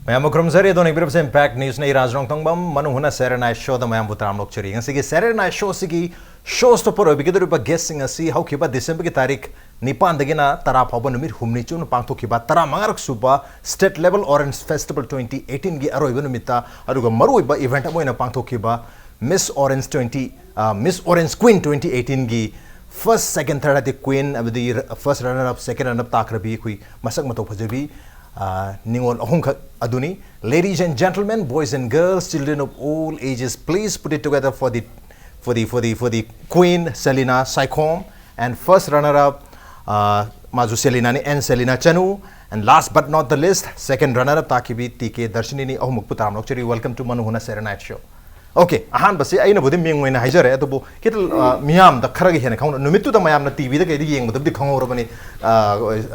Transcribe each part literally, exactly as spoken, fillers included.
ꯃꯌꯥꯝꯕꯨ ꯈꯨꯔꯨꯝꯖꯔꯤ꯫ ꯑꯗꯣꯝꯅ ꯌꯦꯡꯕꯤꯔꯤꯕꯁꯦ Impact News ꯅ ꯏꯔꯥꯖ ꯔꯣꯡꯊꯣꯡꯕꯝ꯫ ꯃꯅꯨꯡ ꯍꯨꯠꯅ Serenade Show ꯗ ꯃꯌꯥꯝꯕꯨ ꯇꯔꯥꯝꯅ ꯑꯣꯛꯆꯔꯤ꯫ ꯉꯁꯤꯒꯤ Serenade Show ꯁꯤꯒꯤ show stopper ꯑꯣꯏꯕꯤꯒꯗꯧꯔꯤꯕ guest ꯁꯤꯡ ꯑꯁꯤ ꯍꯧꯈꯤꯕ December ꯒꯤ ꯇꯥꯔꯤꯛ ꯅꯤꯄꯥꯟꯗꯒꯤꯅ ꯇꯔꯥ ꯐꯥꯎꯕ ꯅꯨꯃꯤꯠ ꯍꯨꯝꯅꯤ ꯆꯨꯞꯅ ꯄꯥꯡꯊꯣꯛꯈꯤꯕ ꯇꯔꯥꯃꯉꯥꯔꯛ ꯁꯨꯕ State Level Orange Festival twenty eighteen ꯒꯤ ꯑꯔꯣꯏꯕ ꯅꯨꯃꯤꯠꯇ, ꯑꯗꯨꯒ ꯃꯔꯨꯑꯣꯏꯕ event ꯑꯃ ꯑꯣꯏꯅ ꯄꯥꯡꯊꯣꯛꯈꯤꯕ Miss Orange twenty, ꯑ, Miss Orange Queen twenty eighteen ꯒꯤ first, second, third ꯍꯥꯏꯗꯤ queen, ꯑꯃꯗꯤ first runner up, second runner up ꯇꯥꯈ꯭ꯔꯕꯤ ꯑꯩꯈꯣꯏ ꯃꯁꯛ ꯃꯇꯧ ꯐꯖꯕꯤ, ꯑ, ꯅꯤꯉꯣꯜ ꯑꯍꯨꯝꯈꯛ ꯑꯗꯨꯅꯤ꯫ Ladies and gentlemen, boys and girls, children of all ages, please put it together for the, for the, for the, for the queen, Selina Saikhom, and first runner up, ꯑ, ꯃꯥꯁꯨ ꯁꯦꯂꯤꯅꯥꯅꯤ, N ꯁꯦꯂꯤꯅꯥ Chanu, and last but not the least, second runner up ꯇꯥꯈꯤꯕꯤ T K ꯗꯔꯁꯤꯅꯤꯅꯤ꯫ ꯑꯍꯨꯝꯃꯛꯄꯨ ꯇꯔꯥꯝꯅ ꯑꯣꯛꯆꯔꯤ꯫ Welcome to ꯃꯅꯨꯡ ꯍꯨꯠꯅ Serenade Show. Okay, ꯑꯍꯥꯟꯕꯁꯤ ꯑꯩꯅꯕꯨꯗꯤ ꯃꯤꯡ ꯑꯣꯏꯅ ꯍꯥꯏꯖꯔꯦ, ꯑꯗꯨꯕꯨ ꯈꯤꯇꯪ, ꯑ, ꯃꯤꯌꯥꯝꯗ ꯈꯔꯒ ꯍꯦꯟꯅ ꯈꯪꯍꯧꯅ-, ꯅꯨꯃꯤꯠꯇꯨꯗ ꯃꯌꯥꯝꯅ T V ꯗ ꯀꯩꯗ ꯌꯦꯡꯕꯗꯕꯨꯗꯤ ꯈꯪꯍꯧꯔꯕꯅꯤ, ꯑ,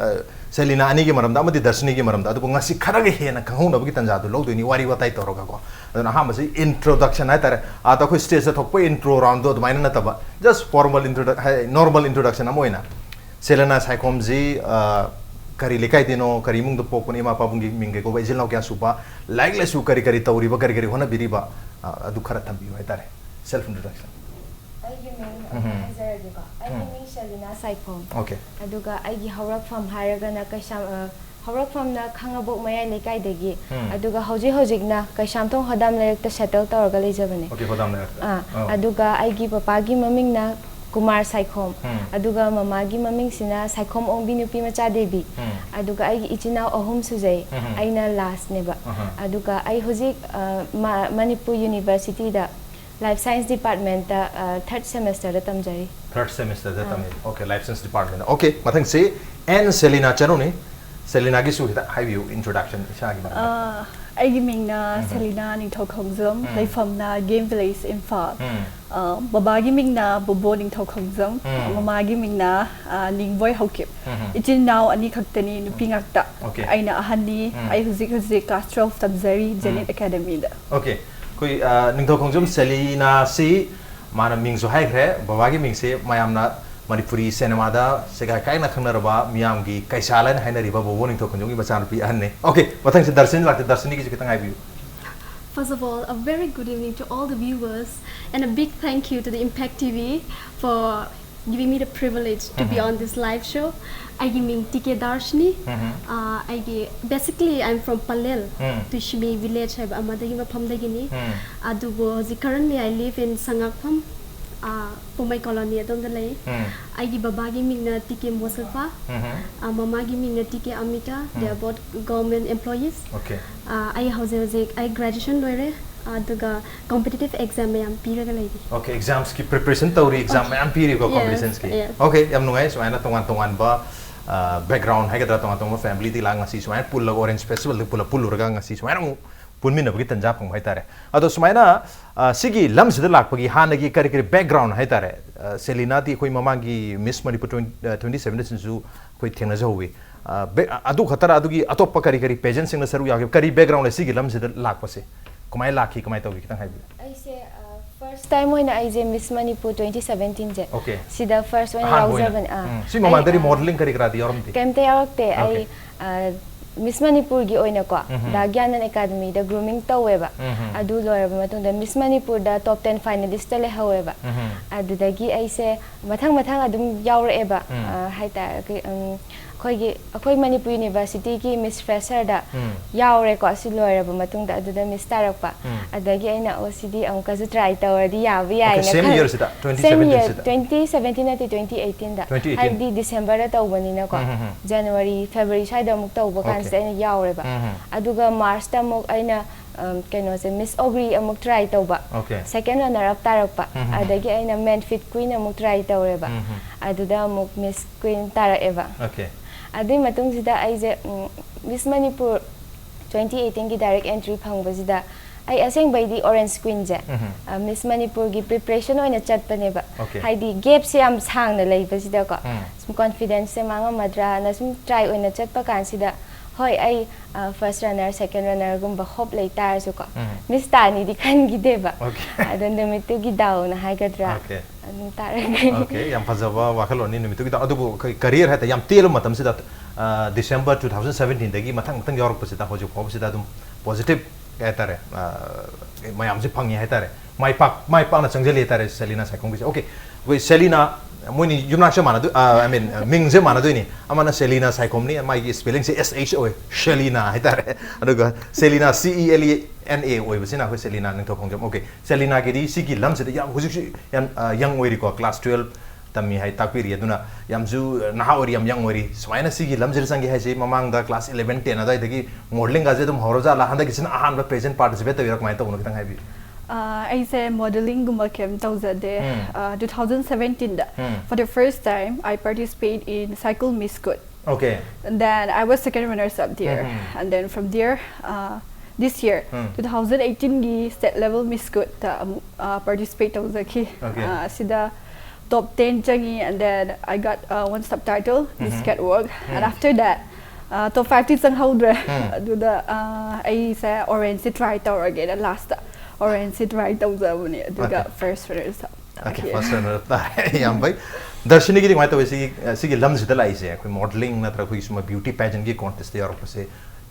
ꯑ, ꯁꯦꯂꯤꯅꯥ ꯑꯅꯤꯒꯤ ꯃꯔꯝꯗ ꯑꯃꯗꯤ ꯗꯔꯁꯤꯅꯤꯒꯤ ꯃꯔꯝꯗ, ꯑꯗꯨꯕꯨ ꯉꯁꯤ ꯈꯔꯒ ꯍꯦꯟꯅ ꯈꯪꯍꯧꯅꯕꯒꯤ ꯇꯥꯟꯖꯥꯗꯨ ꯂꯧꯗꯣꯏꯅꯤ, ꯋꯥꯔꯤ ꯋꯥꯇꯥꯏ ꯇꯧꯔꯒꯀꯣ꯫ ꯑꯗꯨꯅ ꯑꯍꯥꯟꯕꯁꯤ introduction ꯍꯥꯏꯇꯥꯔꯦ, ꯑꯥꯗ ꯑꯩꯈꯣꯏ stage ꯇ ꯊꯣꯛꯄ intro round ꯗꯣ ꯑꯗꯨꯃꯥꯏꯅ ꯅꯠꯇꯕ, just formal introdu-, ꯍꯥꯏ, normal introduction ꯑꯃ ꯑꯣꯏꯅ꯫ ꯁꯦꯂꯦꯅꯥ ꯁꯥꯏꯈꯣꯝꯁꯤ, ꯑ, ꯀꯔꯤ ꯂꯩꯀꯥꯏꯗꯩꯅꯣ, ꯀꯔꯤ ꯏꯃꯨꯡꯗ ꯄꯣꯛꯄꯅꯣ, ꯏꯃꯥ ꯏꯄꯥꯕꯨꯡꯒꯤ ꯃꯤꯡ ꯀꯩ ꯀꯧꯕ, ꯏꯆꯤꯜ ꯏꯅꯥꯎ ꯀꯌꯥ ꯁꯨꯕ, ꯂꯥꯏꯔꯤꯛ ꯂꯥꯏꯁꯨ ꯀꯔꯤ ꯀꯔꯤ ꯇꯧꯔꯤꯕ, ꯀꯔꯤ ꯀꯔꯤ ꯍꯣꯠꯅꯕꯤꯔꯤꯕ, ꯑ, ꯑꯗꯨ ꯈꯔ ꯊꯝꯕꯤꯌꯨ ꯍꯥꯏꯇꯥꯔꯦ, self introduction꯫ ꯑꯩꯒꯤ ꯃꯤꯡ ꯎꯝ꯫ ꯍꯥꯏꯖꯔꯒꯦꯀꯣ꯫ ꯑꯩꯒꯤ ꯎꯝ꯫ ꯃꯤꯡ ꯁꯦꯂꯤꯅꯥ ꯁꯥꯏꯈꯣꯝ꯫ Okay꯫ ꯑꯗꯨꯒ ꯑꯩꯒꯤ ꯍꯧꯔꯛꯐꯝ ꯍꯥꯏꯔꯒꯅ ꯀꯩꯁꯥꯝ-, ꯑ, ꯍꯧꯔꯛꯐꯝꯅ ꯈꯥꯉꯕꯣꯛ ꯃꯌꯥꯏ ꯂꯩꯀꯥꯏꯗꯒꯤ, ꯎꯝ꯫ ꯑꯗꯨꯒ ꯍꯧꯖꯤꯛ ꯍꯧꯖꯤꯛꯅ ꯀꯩꯁꯥꯝꯊꯣꯡ ꯍꯣꯗꯥꯝ ꯂꯩꯔꯛꯇ settle ꯇꯧꯔꯒ ꯂꯩꯖꯕꯅꯦ꯫ Okay, ꯍꯣꯗꯥꯝ ꯂꯩꯔꯛꯇ꯫ ꯑꯥ, ꯑꯣ꯫ ꯑꯗꯨꯒ ꯑꯩꯒꯤ ꯄꯄꯥꯒꯤ ꯃꯃꯤꯡꯅ ꯀꯨꯃꯥꯔ ꯁꯥꯏꯈꯣꯝ, ꯎꯝ꯫ ꯑꯗꯨꯒ ꯃꯃꯥꯒꯤ ꯃꯃꯤꯡꯁꯤꯅ ꯁꯥꯏꯈꯣꯝ ꯑꯣꯡꯕꯤ ꯅꯨꯄꯤ ꯃꯆꯥ ꯗꯦꯕꯤ꯫ ꯎꯝ꯫ ꯑꯗꯨꯒ ꯑꯩꯒꯤ ꯏꯆꯤꯟ ꯏꯅꯥꯎ ꯑꯍꯨꯝ ꯁꯨꯖꯩ, ꯎꯝ꯫ ꯑꯩꯅ last ꯅꯦꯕ꯫ ꯑꯍ꯫ ꯑꯗꯨꯒ ꯑꯩ ꯍꯧꯖꯤꯛ, ꯑ, ꯃ-, ꯃꯅꯤꯄꯨꯔ University ꯗ Life Science Department ꯇ, ꯑ, third semester ꯗ ꯇꯝꯖꯔꯤ꯫ Third semester ꯗ ꯑꯥ꯫ ꯇꯝꯃꯤ꯫ Okay, Life Science Department꯫ Okay, ꯃꯊꯪꯁꯤ N ꯁꯦꯂꯤꯅꯥ ꯆꯅꯨꯅꯤ꯫ ꯁꯦꯂꯤꯅꯥꯒꯤꯁꯨ ꯈꯤꯇ ꯍꯥꯏꯕꯤꯌꯨ, introduction ꯏꯁꯥꯒꯤ ꯃꯔꯝꯗ꯫ ꯑ, ꯑꯩꯒꯤ ꯃꯤꯡꯅ ꯎꯝ꯫ ꯁꯦꯂꯤꯅꯥ ꯅꯤꯡꯊꯧ ꯈꯣꯡꯖꯝ, ꯎꯝ꯫ ꯂꯩꯐꯝꯅ Game Village, ꯏꯝꯐꯥꯜ꯫ ꯎꯝ꯫ ꯑ, ꯕꯕꯥꯒꯤ ꯃꯤꯡꯅ ꯕꯣꯕꯣ ꯅꯤꯡꯊꯧ ꯈꯣꯡꯖꯝ, ꯎꯝ꯫ ꯃꯃꯥꯒꯤ ꯃꯤꯡꯅ, ꯑ, ꯅꯤꯡꯕꯣꯏ ꯍꯧꯈꯤꯞ꯫ ꯎꯝ꯫ ꯏꯆꯤꯟ ꯏꯅꯥꯎ ꯑꯅꯤ ꯈꯛꯇꯅꯤ, ꯅꯨꯄꯤ ꯎꯝ꯫ ꯉꯥꯛꯇ꯫ Okay꯫ ꯑꯩꯅ ꯑꯍꯟꯅꯤ꯫ ꯎꯝ꯫ ꯑꯩ ꯍꯧꯖꯤꯛ ꯍꯧꯖꯤꯛ class twelve ꯇꯝꯖꯔꯤ, ꯎꯝ꯫ Zenith Academy ꯗ꯫ Okay꯫ ꯑꯩꯈꯣꯏ, ꯑ, ꯅꯤꯡꯊꯧ ꯈꯣꯡꯖꯝ ꯁꯦꯂꯤꯅꯥꯁꯤ ꯃꯥꯅ ꯃꯤꯡꯁꯨ ꯍꯥꯏꯈ꯭ꯔꯦ, ꯕꯕꯥꯒꯤ ꯃꯤꯡꯁꯦ ꯃꯌꯥꯝꯅ ꯃꯅꯤꯄꯨꯔꯤ ꯁꯤꯅꯦꯃꯥꯗ ꯁꯦꯒꯥꯏ ꯀꯥꯏꯅ ꯈꯪꯅꯔꯕ ꯃꯤꯌꯥꯝꯒꯤ ꯀꯩꯁꯥꯜ ꯍꯥꯏꯅ ꯍꯥꯏꯅꯔꯤꯕ ꯕꯣꯕꯣ ꯅꯤꯡꯊꯧ ꯈꯨꯟꯖꯣꯝꯒꯤ ꯃꯆꯥꯅꯨꯄꯤ ꯑꯍꯟꯅꯤ꯫ ꯑꯣꯀꯦ, ꯃꯊꯪꯁꯦ ꯗꯔꯁꯤꯅꯤ ꯂꯥꯛꯇꯦ, ꯗꯔꯁꯤꯅꯤꯒꯤꯁꯨ ꯈꯤꯇꯪ ꯍꯥꯏꯕꯤꯌꯨ꯫ First of all, a very good evening to all the viewers and a big thank you to the Impact T V for giving me the privilege to be on this live show. ꯑꯩꯒꯤ ꯃꯤꯡ T ꯀꯦ ꯗꯥꯔꯁꯤꯅꯤ꯫ ꯑꯩꯒꯤ basically I'm from Palel, ꯇꯨꯏꯁꯤꯃꯤ village ꯍꯥꯏꯕ ꯑꯃꯗꯒꯤ ꯃꯐꯝꯗꯒꯤꯅꯤ꯫ ꯑꯗꯨꯕꯨ ꯍꯧꯖꯤꯛ currently I live in ꯁꯉꯥꯛꯐꯝ, ꯄꯨꯃꯩ colony ꯑꯗꯣꯝꯗ ꯂꯩ꯫ ꯑꯩꯒꯤ ꯕꯕꯥꯒꯤ ꯃꯤꯡꯅ ꯇꯤ ꯀꯦ ꯃꯣꯁꯜꯄꯥ, ꯃꯃꯥꯒꯤ ꯃꯤꯡꯅ T K Amita. They are both government employees꯫ Okay. ꯑꯩ ꯍꯧꯖꯤꯛ ꯍꯧꯖꯤꯛ ꯑꯩ graduation ꯂꯣꯏꯔꯦ, ꯑꯗꯨꯒ competitive exam ꯃꯌꯥꯝ ꯄꯤꯔꯒ ꯂꯩꯔꯤ꯫ ꯑꯣꯀꯦ, exams ꯀꯤ preparation ꯇꯧꯔꯤ, exam ꯃꯌꯥꯝ ꯄꯤꯔꯤꯀꯣ, Yes, competitions ꯀꯤ꯫ Yes꯫ ꯑꯣꯀꯦ, ꯌꯥꯝ ꯅꯨꯡꯉꯥꯏ꯫ ꯁꯨꯃꯥꯏꯅ ꯇꯣꯉꯥꯟ ꯇꯣꯉꯥꯟꯕ background ꯍꯥꯏꯒꯗ꯭ꯔꯥ, ꯇꯣꯉꯥꯟ ꯇꯣꯉꯥꯟꯕ family ꯗꯒꯤ ꯂꯥꯛ ꯉꯁꯤ ꯁꯨꯃꯥꯏꯅ ꯄꯨꯜꯂꯒ Orange Festival ꯗ ꯄꯨꯂꯞ ꯄꯨꯜꯂꯨꯔꯒ ꯉꯁꯤ ꯁꯨꯃꯥꯏꯅ ꯑꯃꯨꯛ ꯄꯨꯟꯃꯤꯟꯅꯕꯒꯤ ꯇꯟꯖꯥ ꯐꯪꯕ ꯍꯥꯏꯇꯥꯔꯦ꯫ ꯑꯗꯣ ꯁꯨꯃꯥꯏꯅ ꯁꯤꯒꯤ ꯂꯝꯁꯤꯗ ꯂꯥꯛꯄꯒꯤ ꯍꯥꯟꯅꯒꯤ ꯀꯔꯤ ꯀꯔꯤ background ꯍꯥꯏꯇꯥꯔꯦ? ꯁꯦꯂꯤꯅꯥꯗꯤ ꯑꯩꯈꯣꯏ ꯃꯃꯥꯡꯒꯤ Miss Manipur twenty twenty seven ꯗꯁꯨ ꯑꯩꯈꯣꯏ ꯊꯦꯡꯅꯖꯍꯧꯋꯤ꯫ ꯑꯗꯨ ꯈꯛꯇꯔ, ꯑꯗꯨꯒꯤ ꯑꯇꯣꯞꯄ ꯀꯔꯤ ꯀꯔꯤ pageant ꯁꯤꯡꯗ ꯁꯔꯨꯛ ꯌꯥꯈꯤꯕ, ꯀꯔꯤ background ꯂꯩ ꯁꯤꯒꯤ ꯂꯝꯁꯤꯗ ꯂꯥꯛꯄꯁꯦ? ꯀꯃꯥꯏꯅ ꯂꯥꯛꯈꯤ, ꯀꯃꯥꯏꯅ ꯇꯧꯈꯤ, ꯈꯤꯇꯪ ꯍꯥꯏꯕꯤꯌꯨ꯫ ꯑꯩꯁꯦ first time ꯑꯣꯏꯅ ꯑꯩꯁꯦ Miss Manipur twenty seventeen ꯁꯦ Okay꯫ ꯁꯤꯗ first ꯑꯣꯏꯅ ꯑꯍꯥꯟꯕ ꯑꯣꯏꯅ꯫ ꯌꯥꯎꯖꯕꯅꯦ꯫ ꯑꯥ꯫ ꯎꯝ꯫ ꯁꯤ ꯃꯃꯥꯡꯗꯗꯤ ꯑꯩ, ꯑꯥ, modelling ꯀꯔꯤ ꯀꯔꯥꯗꯤ ꯌꯥꯎꯔꯝꯗꯦ? ꯀꯩꯝꯇ ꯌꯥꯎꯔꯛꯇꯦ꯫ ꯑꯩ Okay꯫ ꯑꯥ, Miss Manipur ꯒꯤ ꯑꯣꯏꯅꯀꯣ ꯎꯝꯍꯨꯝ꯫ ꯗꯥ ꯒ꯭ꯌꯥꯅꯟ ꯑꯦꯀꯥꯗꯃꯤꯗ grooming ꯇꯧꯋꯦꯕ꯫ ꯎꯝꯍꯨꯝ꯫ ꯑꯗꯨ ꯂꯣꯏꯔꯕ ꯃꯇꯨꯡꯗ Miss Manipur ꯗ top ten finalist ꯇ ꯂꯩꯍꯧꯋꯦꯕ꯫ ꯎꯝꯍꯨꯝ꯫ ꯑꯗꯨꯗꯒꯤ ꯑꯩꯁꯦ ꯃꯊꯪ ꯃꯊꯪ ꯑꯗꯨꯝ ꯌꯥꯎꯔꯛꯑꯦꯕ꯫ ꯎꯝ꯫ ꯑꯥ, ꯍꯥꯏꯇꯥꯔꯦ, ꯀꯩ-, ꯎꯝ, ꯑꯩꯈꯣꯏꯒꯤ, ꯑꯩꯈꯣꯏ ꯃꯅꯤꯄꯨꯔ ꯌꯨꯅꯤꯚꯔꯁꯤꯇꯤꯒꯤ Miss Fresher ꯗ ꯎꯝ꯫ ꯌꯥꯎꯔꯦꯀꯣ꯫ ꯑꯁꯤ ꯂꯣꯏꯔꯕ ꯃꯇꯨꯡꯗ ꯑꯗꯨꯗ Miss ꯇꯥꯔꯛꯄ꯫ ꯎꯝ꯫ ꯑꯗꯒꯤ ꯑꯩꯅ, "ꯑꯣ, ꯁꯤꯗꯤ ꯑꯃꯨꯛꯀꯁꯨ try ꯇꯧꯔꯗꯤ ꯌꯥꯕ ꯌꯥꯏꯅ" same ꯈꯜꯂꯦ꯫ year ꯁꯤꯗ, Same twenty seventeen year, ꯁꯤꯗ? twenty seventeen ꯅꯠꯇꯦ, twenty eighteen ꯗ꯫ Twenty eighteen꯫ ꯍꯥꯏꯕꯗꯤ December ꯗ ꯇꯧꯕꯅꯤꯅꯀꯣ꯫ ꯎꯝ, ꯎꯝ, ꯎꯝ꯫ January, February ꯁ꯭ꯋꯥꯏꯗ ꯑꯃꯨꯛ ꯇꯧꯕ Okay꯫ ꯀꯥꯟꯁꯤꯗ ꯑꯩꯅ ꯌꯥꯎꯔꯦꯕ꯫ ꯎꯝ, ꯎꯝ꯫ ꯑꯗꯨꯒ March ꯇ ꯑꯃꯨꯛ ꯑꯩꯅ, ꯎꯝ, ꯀꯩꯅꯣꯁꯦ, Miss Ogri ꯑꯃꯨꯛ try ꯇꯧꯕ꯫ Okay꯫ Second runner up ꯇꯥꯔꯛꯄ꯫ ꯎꯝ, ꯎꯝ, ꯎꯝ꯫ ꯑꯗꯒꯤ ꯑꯩꯅ Men Fit Queen ꯑꯃꯨꯛ try ꯇꯧꯔꯦꯕ꯫ ꯎꯝ, ꯎꯝ꯫ ꯑꯗꯨꯗ ꯑꯃꯨꯛ Miss Queen ꯇꯥꯔꯛꯑꯦꯕ꯫ Okay꯫ ꯑꯗꯨꯒꯤ ꯃꯇꯨꯡꯁꯤꯗ ꯑꯩꯁꯦ, ꯎꯝ, Miss Manipur twenty eighteen ꯒꯤ direct entry ꯐꯪꯕꯁꯤꯗ ꯑꯩ ꯑꯁꯦꯡꯕꯩꯗꯤ Orange Queen ꯁꯦ, ꯎꯝ꯫ ꯑ, Miss Manipur ꯒꯤ preparation ꯑꯣꯏꯅ ꯆꯠꯄꯅꯦꯕ꯫ Okay꯫ ꯍꯥꯏꯗꯤ gap ꯁꯦ ꯌꯥꯝ ꯁꯥꯡꯅ ꯂꯩꯕꯁꯤꯗꯀꯣ꯫ ꯎꯝ꯫ ꯁꯨꯝ confidence ꯁꯦ ꯃꯥꯡꯉꯝꯃꯗ꯭ꯔꯥꯅ ꯁꯨꯝ try ꯑꯣꯏꯅ ꯆꯠꯄ ꯀꯥꯟꯁꯤꯗ, ꯍꯣꯏ, ꯑꯩ, ꯑ, first runner, second runner ꯒꯨꯝꯕ hope ꯂꯩ ꯇꯥꯔꯁꯨꯀꯣ, ꯎꯝ꯫ Miss ꯇꯥꯅꯤꯗꯤ ꯈꯟꯈꯤꯗꯦꯕ꯫ Okay꯫ ꯑꯗꯣ ꯅꯨꯃꯤꯠꯇꯨꯒꯤ ꯗꯥꯎꯅ ꯍꯥꯏꯒꯗ꯭ꯔꯥ, Okay꯫ ꯍꯥꯏꯅꯤꯡ ꯇꯥꯔꯦ꯫ Okay, ꯌꯥꯝ ꯐꯖꯕ ꯋꯥꯈꯜꯂꯣꯟꯅꯤ ꯅꯨꯃꯤꯠꯇꯨꯒꯤꯗꯣ꯫ ꯑꯗꯨꯕꯨ ꯑꯩꯈꯣꯏ career ꯍꯥꯏꯇꯥꯔꯦ, ꯌꯥꯝ ꯇꯦꯜꯂꯕ ꯃꯇꯝꯁꯤꯗ, ꯑ, December two thousand seventeenꯗꯒꯤ ꯃꯊꯪ ꯃꯊꯪ ꯌꯥꯎꯔꯛꯄꯁꯤꯗ ꯍꯧꯖꯤꯛ ꯐꯥꯎꯕꯁꯤꯗ ꯑꯗꯨꯝ positive ꯀꯩ ꯍꯥꯏꯇꯥꯔꯦ, ꯑ, ꯃꯌꯥꯝꯁꯦ ꯐꯪꯉꯤ ꯍꯥꯏꯇꯥꯔꯦ, ꯃꯥꯏ ꯄꯥꯛ ꯃꯥꯏ ꯄꯥꯛꯅ ꯆꯪꯁꯤꯜꯂꯤ ꯍꯥꯏꯇꯥꯔꯦ ꯁꯦꯂꯤꯅꯥ ꯁꯥꯏꯈꯣꯝꯒꯤꯁꯦ꯫ Okay, ꯑꯩꯈꯣꯏ ꯁꯦꯂꯤꯅꯥ, ꯃꯣꯏꯅꯤ ꯌꯨꯝꯅꯥꯛꯁꯦ ꯃꯥꯟꯅꯗꯣꯏ, ꯑ, I mean, ꯑ, ꯃꯤꯡꯁꯦ ꯃꯥꯟꯅꯗꯣꯏꯅꯤ꯫ ꯑꯃꯅ ꯁꯦꯂꯤꯅꯥ ꯁꯥꯏꯈꯣꯝꯅꯤ, ꯃꯥꯒꯤ spellingꯁꯦ S H ꯑꯣꯏ, ꯁꯦꯂꯤꯅꯥ ꯍꯥꯏꯇꯥꯔꯦ꯫ ꯑꯗꯨꯒ ꯁꯦꯂꯤꯅꯥ, C E L E N A ꯑꯣꯏꯕꯁꯤꯅ ꯑꯩꯈꯣꯏ ꯁꯦꯂꯤꯅꯥ ꯅꯤꯡꯊꯧ ꯈꯣꯡꯖꯝ꯫ Okay, ꯁꯦꯂꯤꯅꯥꯒꯤꯗꯤ ꯁꯤꯒꯤ ꯂꯝꯁꯤꯗ ꯌꯥꯝ ꯍꯧꯖꯤꯛꯁꯨ ꯌꯥꯝ, ꯑ, young ꯑꯣꯏꯔꯤꯀꯣ, class twelve ꯇꯝꯃꯤ ꯍꯥꯏ ꯇꯥꯛꯄꯤꯔꯤ꯫ ꯑꯗꯨꯅ ꯌꯥꯝꯁꯨ ꯅꯍꯥ ꯑꯣꯏꯔꯤ, ꯌꯥꯝ young ꯑꯣꯏꯔꯤ꯫ ꯁꯨꯃꯥꯏꯅ ꯁꯤꯒꯤ ꯂꯝꯁꯤꯗ ꯆꯪꯒꯦ ꯍꯥꯏꯁꯦ ꯃꯃꯥꯡꯗ class eleven, ten ꯑꯗꯨꯋꯥꯏꯗꯒꯤ modelingꯒꯁꯦ ꯑꯗꯨꯝ ꯍꯧꯔꯖꯥꯠꯂꯥ? ꯍꯟꯗꯛꯀꯤꯁꯤꯅ ꯑꯍꯥꯟꯕ pageant participate ꯇꯧꯔꯤꯔꯥ, ꯀꯃꯥꯏꯅ ꯇꯧꯕꯅꯣ, ꯈꯤꯇꯪ ꯍꯥꯏꯕꯤꯌꯨ꯫ ꯑ, ꯑꯩꯁꯦ modelingꯒꯨꯝꯕ ꯀꯩꯝ ꯇꯧꯖꯗꯦ꯫ ꯎꯝ. ꯑ, two thousand seventeenꯗ, um. for the first time, I participate in Saikul Miss Good. Okay. And then I was second runners up there. Mhm. And then from there, uh, this year, Hmm. two thousand eighteenꯒꯤ state level Miss Goodꯇ ꯑꯃꯨꯛ, uh, participate ꯇꯧꯖꯈꯤ꯫ Okay. Uh, ꯁꯤꯗ top ten ꯆꯪꯉꯤ, and then I got, uh, one subtitle, Miss Mhm. Catwalk. And Hmm. after that, uh, top fiveꯇꯤ ꯆꯪꯍꯧꯗ꯭ꯔꯦ꯫ Hmm. ꯑꯗꯨꯗ, uh, ꯑꯩꯁꯦ orangeꯁꯤ try ꯇꯧꯔꯒꯦꯅ lastꯇ orangeꯁꯤ try ꯇꯧꯖꯕꯅꯦ꯫ ꯑꯗꯨꯒ Okay. first runners up. Okay, first runner up ꯇꯥꯔꯦ꯫ ꯌꯥꯝ ꯐꯩ꯫ ꯗꯔꯁꯤꯅꯤꯒꯤꯗꯤ ꯀꯃꯥꯏꯅ ꯇꯧꯋꯤ? ꯁꯤꯒꯤ, ꯑ, ꯁꯤꯒꯤ ꯂꯝꯁꯤꯗ ꯂꯥꯛꯏꯁꯦ, ꯑꯩꯈꯣꯏ modelling ꯅꯠꯇ꯭ꯔꯒ ꯑꯩꯈꯣꯏꯒꯤ ꯁꯨꯝꯕ beauty pageantꯀꯤ contestꯇ ꯌꯥꯎꯔꯛꯄꯁꯦ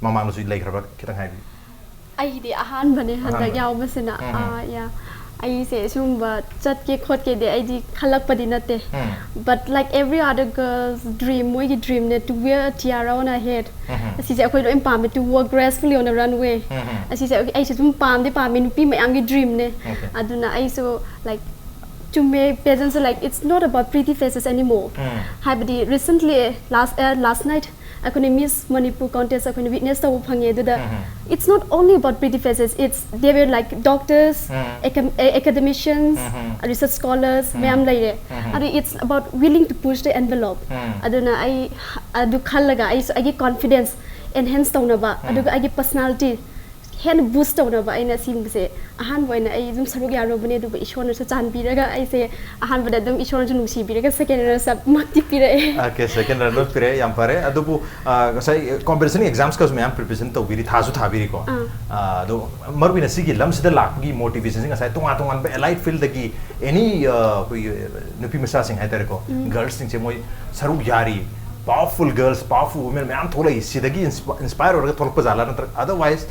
ꯃꯃꯥꯡꯗꯁꯨ ꯂꯩꯈ꯭ꯔꯕ, ꯈꯤꯇꯪ ꯍꯥꯏꯕꯤꯌꯨ꯫ ꯑꯩꯒꯤꯗꯤ ꯑꯍꯥꯟꯕꯅꯦ ꯍꯟꯗꯛ ꯑꯍꯥꯟꯕ꯫ ꯌꯥꯎꯕꯁꯤꯅ꯫ ꯎꯝ꯫ ꯑꯥ, yeah. ꯑꯩꯁꯦ ꯁꯤꯒꯨꯝꯕ ꯆꯠꯀꯦ ꯈꯣꯠꯀꯦꯗꯤ ꯑꯩꯗꯤ ꯈꯜꯂꯛꯄꯗꯤ ꯅꯠꯇꯦ꯫ ꯎꯝ꯫ But like every other girl's dream, ꯃꯣꯏꯒꯤ dreamꯅꯦ to wear a tiara on her head. ꯎꯝ꯫ ꯑꯁꯤꯁꯦ ꯑꯩꯈꯣꯏ ꯂꯣꯏ ꯄꯥꯝꯃꯦ, to walk gracefully on a runway. ꯎꯝ꯫ ꯑꯁꯤꯁꯦ ꯑꯩꯁꯨ ꯑꯗꯨꯝ ꯄꯥꯝꯗꯤ ꯄꯥꯝꯃꯦ, ꯅꯨꯄꯤ ꯃꯌꯥꯝꯒꯤ dreamꯅꯦ꯫ Okay. ꯑꯗꯨꯅ ꯑꯩꯁꯨ like ꯆꯨꯝꯃꯦ, pageantꯁꯦ like it's not about pretty faces anymore. ꯎꯝ꯫ ꯍꯥꯏꯕꯗꯤ recently last, uh, last night ꯑꯩꯈꯣꯏꯅ Miss Manipur contest ꯑꯩꯈꯣꯏꯅ witness ꯇꯧꯕ ꯐꯪꯉꯦ꯫ ꯑꯗꯨꯗ ꯎꯝ꯫ it's not only about pretty faces, it's they were like doctors, um. acam- eh, academicians, um. research scholars ꯎꯝ꯫ ꯃꯌꯥꯝ ꯂꯩꯔꯦ꯫ ꯎꯝ꯫ ꯑꯗꯨ it's about willing to push the envelope. ꯎꯝ꯫ ꯑꯗꯨꯅ ꯑꯩ ꯑꯗꯨ ꯈꯜꯂꯒ ꯑꯩꯁꯨ ꯑꯩꯒꯤ confidence enhance ꯇꯧꯅꯕ, ꯎꯝ꯫ ꯑꯗꯨꯒ ꯑꯩꯒꯤ personality ꯍꯦꯟꯅ ꯕꯨꯁ ꯇꯧꯅꯕ ꯑꯩꯅ ꯁꯤꯒꯨꯝꯕꯁꯦ ꯑꯍꯥꯟꯕ ꯑꯣꯏꯅ ꯑꯩ ꯑꯗꯨꯝ ꯁꯔꯨꯛ ꯌꯥꯔꯨꯕꯅꯦ, ꯑꯗꯨꯕꯨ ꯏꯁꯣꯔꯅꯁꯨ ꯆꯥꯟꯕꯤꯔꯒ ꯑꯩꯁꯦ ꯑꯍꯥꯟꯕꯗ ꯑꯗꯨꯝ ꯏꯁꯣꯔꯅꯁꯨ ꯅꯨꯡꯁꯤꯕꯤꯔꯒ ꯁꯦꯀꯦꯟ ꯔꯅꯔꯁ ꯑꯞ ꯃꯛꯇꯤ ꯄꯤꯔꯛꯑꯦ꯫ ꯑꯣꯀꯦ, ꯁꯦꯀꯦꯟ ꯔꯅꯔ ꯑꯞ ꯄꯤꯔꯛꯑꯦ, ꯌꯥꯝ ꯐꯔꯦ꯫ ꯑꯗꯨꯕꯨ ꯑ, ꯉꯁꯥꯏ ꯀꯣꯝꯄꯤꯇꯤꯁꯟ ꯑꯦꯛꯖꯥꯝꯁꯀꯁꯨ ꯃꯌꯥꯝ ꯄ꯭ꯔꯤꯄꯦꯔꯦꯁꯟ ꯇꯧꯕꯤꯔꯤ, ꯊꯥꯁꯨ ꯊꯥꯕꯤꯔꯤꯀꯣ꯫ ꯑꯥ꯫ ꯑ, ꯑꯗꯣ ꯃꯔꯨ ꯑꯣꯏꯅ ꯁꯤꯒꯤ ꯂꯝꯁꯤꯗ ꯂꯥꯛꯄꯒꯤ ꯃꯣꯇꯤꯚꯦꯁꯟꯁꯤ ꯉꯁꯥꯏ ꯇꯣꯉꯥꯟ ꯇꯣꯉꯥꯟꯕ ꯑꯦꯂꯥꯏꯠ ꯐꯤꯜꯗꯒꯤ ꯑꯦꯅꯤ ꯑꯩꯈꯣꯏꯒꯤ ꯅꯨꯄꯤ ꯃꯆꯥꯁꯤꯡ ꯍꯥꯏꯇꯥꯔꯦꯀꯣ, ꯒꯔꯜꯁꯁꯤꯡꯁꯦ ꯃꯣꯏ ꯁꯔꯨꯛ ꯌꯥꯔꯤ, ꯄꯥꯋꯔꯐꯨꯜ ꯒꯔꯜꯁ, ꯄꯥꯋꯔꯐꯨꯜ ꯋꯨꯃꯦꯟ ꯃꯌꯥꯝ ꯊꯣꯛꯂꯛꯏ, ꯁꯤꯗꯒꯤ ꯏꯟꯁꯄꯥꯏꯌꯔ ꯑꯣꯏꯔꯒ ꯊꯣꯛꯂꯛꯄ ꯖꯥꯠꯂꯥ, ꯅꯠꯇ꯭ꯔꯒ ꯑꯗꯔꯋꯥꯏꯁ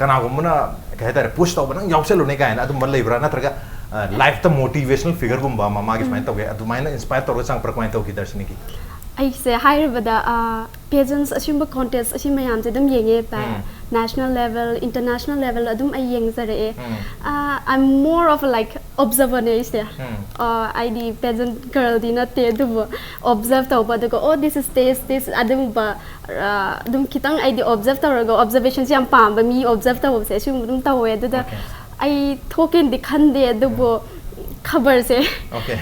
ꯀꯅꯥꯒꯨꯝꯕꯅ ꯀꯩ ꯍꯥꯏꯇꯥꯔꯦ, ꯄꯨꯁ ꯇꯧꯕ, "ꯅꯪ ꯌꯥꯎꯁꯜꯂꯨꯅꯦ" ꯀꯥꯏꯅ ꯑꯗꯨꯝꯕ ꯂꯩꯕ꯭ꯔꯥ, ꯅꯠꯇ꯭ꯔꯒ ꯂꯥꯏꯐꯇ ꯃꯣꯇꯤꯚꯦꯁꯅꯦꯜ ꯐꯤꯒꯔꯒꯨꯝꯕ ꯑꯃ ꯃꯥꯒꯤ ꯁꯨꯃꯥꯏꯅ ꯇꯧꯒꯦ, ꯑꯗꯨꯃꯥꯏꯅ ꯏꯟꯁꯄꯥꯏꯌꯔ ꯇꯧꯔꯒ ꯆꯪꯉꯛꯄ꯭ꯔꯥ, ꯀꯃꯥꯏꯅ ꯇꯧꯈꯤ ꯗꯔꯁꯅꯤꯒꯤ? ꯑꯩꯁꯦ ꯍꯥꯏꯔꯕꯗ ꯄꯦꯖꯦꯟꯁ ꯑꯁꯤꯒꯨꯝꯕ ꯀꯣꯟꯇꯦꯁ ꯑꯁꯤ ꯃꯌꯥꯝꯁꯦ ꯑꯗꯨꯝ ꯌꯦꯡꯉꯦ ꯚꯥꯏ꯫ ꯎꯝ꯫ ꯅꯦꯁꯅꯦꯜ ꯂꯦꯚꯦꯜ, ꯏꯟꯇꯔꯅꯦꯁꯅꯦꯜ ꯂꯦꯚꯦꯜ ꯑꯗꯨꯝ ꯑꯩ ꯌꯦꯡꯖꯔꯛꯑꯦ꯫ ꯎꯝ꯫ ꯑꯥꯏ ꯑꯦꯝ ꯃꯣꯔ ꯑꯣꯐ ꯂꯥꯏꯛ ꯑꯣꯕꯖꯔꯕꯔꯅꯦ ꯑꯩꯁꯦ꯫ ꯎꯝ꯫ ꯑꯥ, ꯑꯩꯗꯤ ꯄꯦꯖꯦꯟ ꯒꯔꯜꯗꯤ ꯅꯠꯇꯦ, ꯑꯗꯨꯕꯨ ꯑꯣꯕꯖꯔꯕ ꯇꯧꯕ, ꯑꯗꯨꯒ "ꯑꯣ, ꯗꯤꯁ ꯏꯁ ꯗꯤꯁ ꯗꯤꯁ" ꯑꯗꯨꯒꯨꯝꯕ ꯑꯥ, ꯑꯗꯨꯝ ꯈꯤꯇꯪ ꯑꯩꯗꯤ ꯑꯣꯕꯖꯔꯕ ꯇꯧꯔꯒ, ꯑꯣꯕꯖꯔꯕꯦꯁꯟꯁꯦ ꯌꯥꯝ ꯄꯥꯝꯕ, ꯃꯤ ꯑꯣꯕꯖꯔꯕ ꯇꯧꯕꯁꯦ ꯑꯁꯤꯒꯨꯝꯕ ꯑꯗꯨꯝ ꯇꯧꯋꯦ꯫ ꯑꯗꯨꯗ Okay. ꯑꯩ ꯊꯣꯛꯀꯦꯅꯗꯤ ꯈꯟꯗꯦ, ꯑꯗꯨꯕꯨ ꯈꯕꯔꯁꯦ Okay.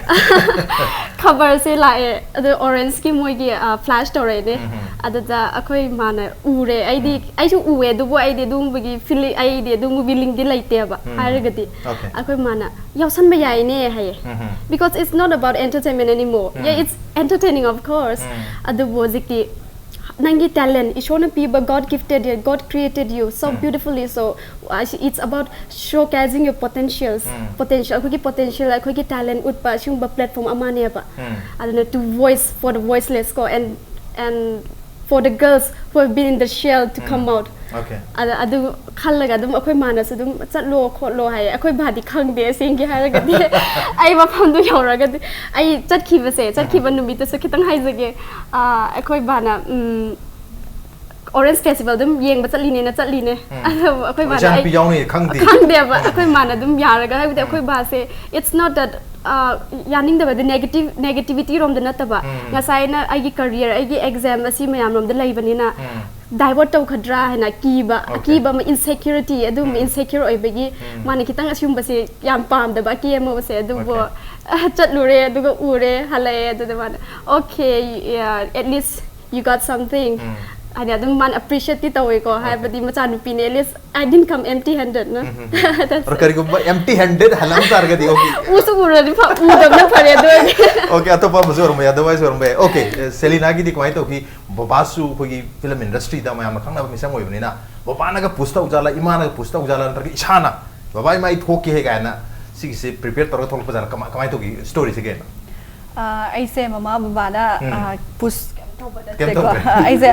ꯈꯕꯔꯁꯦ ꯂꯥꯛꯑꯦ, ꯑꯗꯣ ꯑꯣꯔꯦꯟꯖꯀꯤ ꯃꯣꯏꯒꯤ ꯐ꯭ꯂꯥꯁ ꯇꯧꯔꯛꯑꯦꯅꯦ꯫ ꯎꯝ꯫ ꯑꯗꯨꯗ ꯑꯩꯈꯣꯏ ꯏꯃꯥꯅ ꯎꯔꯦ, ꯑꯩꯗꯤ ꯑꯩꯁꯨ ꯎꯑꯦ, ꯑꯗꯨꯕꯨ ꯑꯩꯗꯤ ꯑꯗꯨꯒꯨꯝꯕꯒꯤ ꯐꯤꯂꯤꯡ, ꯑꯩꯗꯤ ꯑꯗꯨꯒꯨꯝꯕ ꯋꯤꯂꯤꯡꯗꯤ ꯂꯩꯇꯦꯕ꯫ ꯎꯝ꯫ ꯍꯥꯏꯔꯒꯗꯤ Okay. ꯑꯩꯈꯣꯏ ꯏꯃꯥꯅ "ꯌꯥꯎꯁꯟꯕ ꯌꯥꯏꯅꯦ" ꯍꯥꯏꯌꯦ꯫ ꯎꯝ꯫ Because it's not about entertainment anymore. Um. Yeah, it's entertaining, of course. ꯎꯝ꯫ ꯑꯗꯨꯕꯨ ꯍꯧꯖꯤꯛꯇꯤ ꯅꯪꯒꯤ ꯇꯦꯂꯦꯟ, ꯏꯁꯣꯔꯅ ꯄꯤꯕ, "God gifted you, God created you so um. beautifully, so uh, it's about showcasing your potentials." Um. Potential, ꯑꯩꯈꯣꯏꯒꯤ potential, ꯑꯩꯈꯣꯏꯒꯤ talent ꯎꯠꯄ ꯑꯁꯤꯒꯨꯝꯕ platform ꯑꯃꯅꯦꯕ꯫ ꯎꯝ꯫ ꯑꯗꯨꯅ "To voice for the voiceless" ꯀꯣ, and and "For the girls who have been in the shell to come out." Okay. ꯑꯗ ꯑꯗꯨ ꯈꯜꯂꯒ ꯑꯗꯨꯝ ꯑꯩꯈꯣꯏ ꯃꯥꯅꯁꯨ ꯑꯗꯨꯝ "ꯆꯠꯂꯣ ꯈꯣꯠꯂꯣ" ꯍꯥꯏꯌꯦ꯫ ꯑꯩꯈꯣꯏ ꯕꯥꯗꯤ ꯈꯪꯗꯦ, ꯑꯁꯦꯡꯒꯤ ꯍꯥꯏꯔꯒꯗꯤ꯫ ꯑꯩ ꯃꯐꯝꯗꯨ ꯌꯧꯔꯒꯗꯤ, ꯑꯩ ꯆꯠꯈꯤꯕꯁꯦ, ꯆꯠꯈꯤꯕ ꯅꯨꯃꯤꯠꯇꯁꯨ ꯈꯤꯇꯪ ꯍꯥꯏꯖꯒꯦ꯫ ꯑꯥ, ꯑꯩꯈꯣꯏ ꯕꯥꯅ, ꯎꯝ, ꯑꯣꯔꯦꯟꯖ ꯐꯦꯁꯇꯤꯚꯦꯜ ꯑꯗꯨꯝ ꯌꯦꯡꯕ ꯆꯠꯂꯤꯅꯦꯅ ꯆꯠꯂꯤꯅꯦ꯫ ꯎꯝ꯫ ꯑꯗꯨꯕꯨ ꯑꯩꯈꯣꯏ ꯕꯥꯅ ꯏꯆꯥꯅꯨꯄꯤ ꯑꯩ ꯌꯥꯎꯅꯤ ꯈꯪꯗꯦ꯫ ꯈꯪꯗꯦꯕ꯫ ꯑꯩꯈꯣꯏ ꯃꯥꯅ ꯑꯗꯨꯝ ꯌꯥꯔꯒ, ꯍꯥꯏꯕꯗꯤ ꯑꯩꯈꯣꯏ ꯕꯥꯁꯦ, it's not that, ꯑꯥ, ꯌꯥꯅꯤꯡꯗꯕꯗꯤ ꯅꯦꯒꯦꯇꯤꯚ, ꯅꯦꯒꯦꯇꯤꯚꯤꯇꯤ ꯔꯣꯝꯗ ꯅꯠꯇꯕ, ꯎꯝ꯫ ꯉꯁꯥꯏꯅ ꯑꯩꯒꯤ ꯀꯔꯤꯌꯔ, ꯑꯩꯒꯤ ꯑꯦꯛꯖꯥꯝ ꯑꯁꯤ ꯃꯌꯥꯝꯔꯣꯝꯗ ꯂꯩꯕꯅꯤꯅ, ꯎꯝ꯫ ꯗꯥꯏꯚꯔꯠ ꯇꯧꯒꯗ꯭ꯔꯥ ꯍꯥꯏꯅ ꯀꯤꯕ, Okay. ꯑꯀꯤꯕ ꯑꯃ, ꯏꯟꯁꯦꯀ꯭ꯌꯨꯔꯤꯇꯤ, ꯑꯗꯨꯒꯨꯝꯕ ꯎꯝ꯫ ꯏꯟꯁꯦꯀ꯭ꯌꯨꯔ ꯑꯣꯏꯕꯒꯤ ꯎꯝ꯫ ꯃꯥꯅ ꯈꯤꯇꯪ ꯑꯁꯤꯒꯨꯝꯕꯁꯦ ꯌꯥꯝ ꯄꯥꯝꯗꯕ, ꯑꯀꯦ ꯑꯃꯧꯁꯦ꯫ ꯑꯗꯨꯕꯨ Okay. ꯑ, ꯆꯠꯂꯨꯔꯦ, ꯑꯗꯨꯒ ꯎꯔꯦ, ꯍꯜꯂꯛꯑꯦ꯫ ꯑꯗꯨꯗ ꯃꯥꯅ, "Okay, yeah, at least you got something." ꯎꯝ꯫ ꯍꯥꯏꯗꯤ ꯑꯗꯨꯝ ꯃꯥꯅ ꯑꯦꯄ꯭ꯔꯤꯁꯤꯌꯦꯠꯇꯤ ꯇꯧꯋꯦꯀꯣ, ꯍꯥꯏꯕꯗꯤ ꯃꯆꯥꯅꯨꯄꯤꯅꯦ, at least I didn't come empty handed, no? ꯑꯗꯣ ꯀꯔꯤꯒꯨꯝꯕ empty handed ꯍꯜꯂꯝ ꯇꯥꯔꯒꯗꯤ okay. ꯎꯁꯨ ꯎꯔꯗꯤ ꯐ- ꯎꯗꯕꯅ ꯐꯔꯦ ꯑꯗꯨ ꯑꯣꯏꯔꯗꯤ. Okay, ꯑꯇꯣꯞꯄ ꯑꯃꯁꯨ ꯑꯣꯏꯔꯝꯕ ꯌꯥꯏ, otherwise ꯑꯣꯏꯔꯝꯕ ꯌꯥꯏ. Okay, ꯁꯦꯂꯤꯅꯥꯒꯤꯗꯤ ꯀꯃꯥꯏꯅ ꯇꯧꯈꯤ? ꯕꯕꯥꯁꯨ ꯑꯩꯈꯣꯏꯒꯤ ꯐꯤꯂꯝ ꯏꯟꯗꯁꯇ꯭ꯔꯤꯗ ꯃꯌꯥꯝꯅ ꯈꯪꯅꯕ ꯃꯤꯁꯛ ꯑꯣꯏꯕꯅꯤꯅ, ꯕꯕꯥꯅꯒ ꯄꯨꯁ ꯇꯧꯖꯥꯠꯂ, ꯏꯃꯥꯅꯒ ꯄꯨꯁ ꯇꯧꯖꯥꯠꯂ, ꯅꯠꯇ꯭ꯔꯒ ꯏꯁꯥꯅ ꯕꯕꯥ, ꯏꯃꯥ, ꯑꯩ ꯊꯣꯛꯀꯦ ꯀꯥꯏꯅ ꯁꯤꯒꯤꯁꯦ ꯄ꯭ꯔꯤꯄꯦꯌꯔ ꯇꯧꯔꯒ ꯊꯣꯛꯂꯛꯄ ꯖꯥꯠꯂ? ꯀꯃꯥꯏ ꯀꯃꯥꯏꯅ ꯇꯧꯈꯤ ꯁ꯭ꯇꯣꯔꯤꯁꯦ ꯀꯩꯅꯣ? ꯑꯩꯁꯦ ꯃꯃꯥ ꯕꯕꯥꯅ ꯄꯨꯁ ꯀꯩꯝ ꯇꯧꯕ ꯀꯩꯝ ꯅꯠꯇꯦꯀꯣ. ꯇꯧꯗꯦ. ꯑꯩꯁꯦ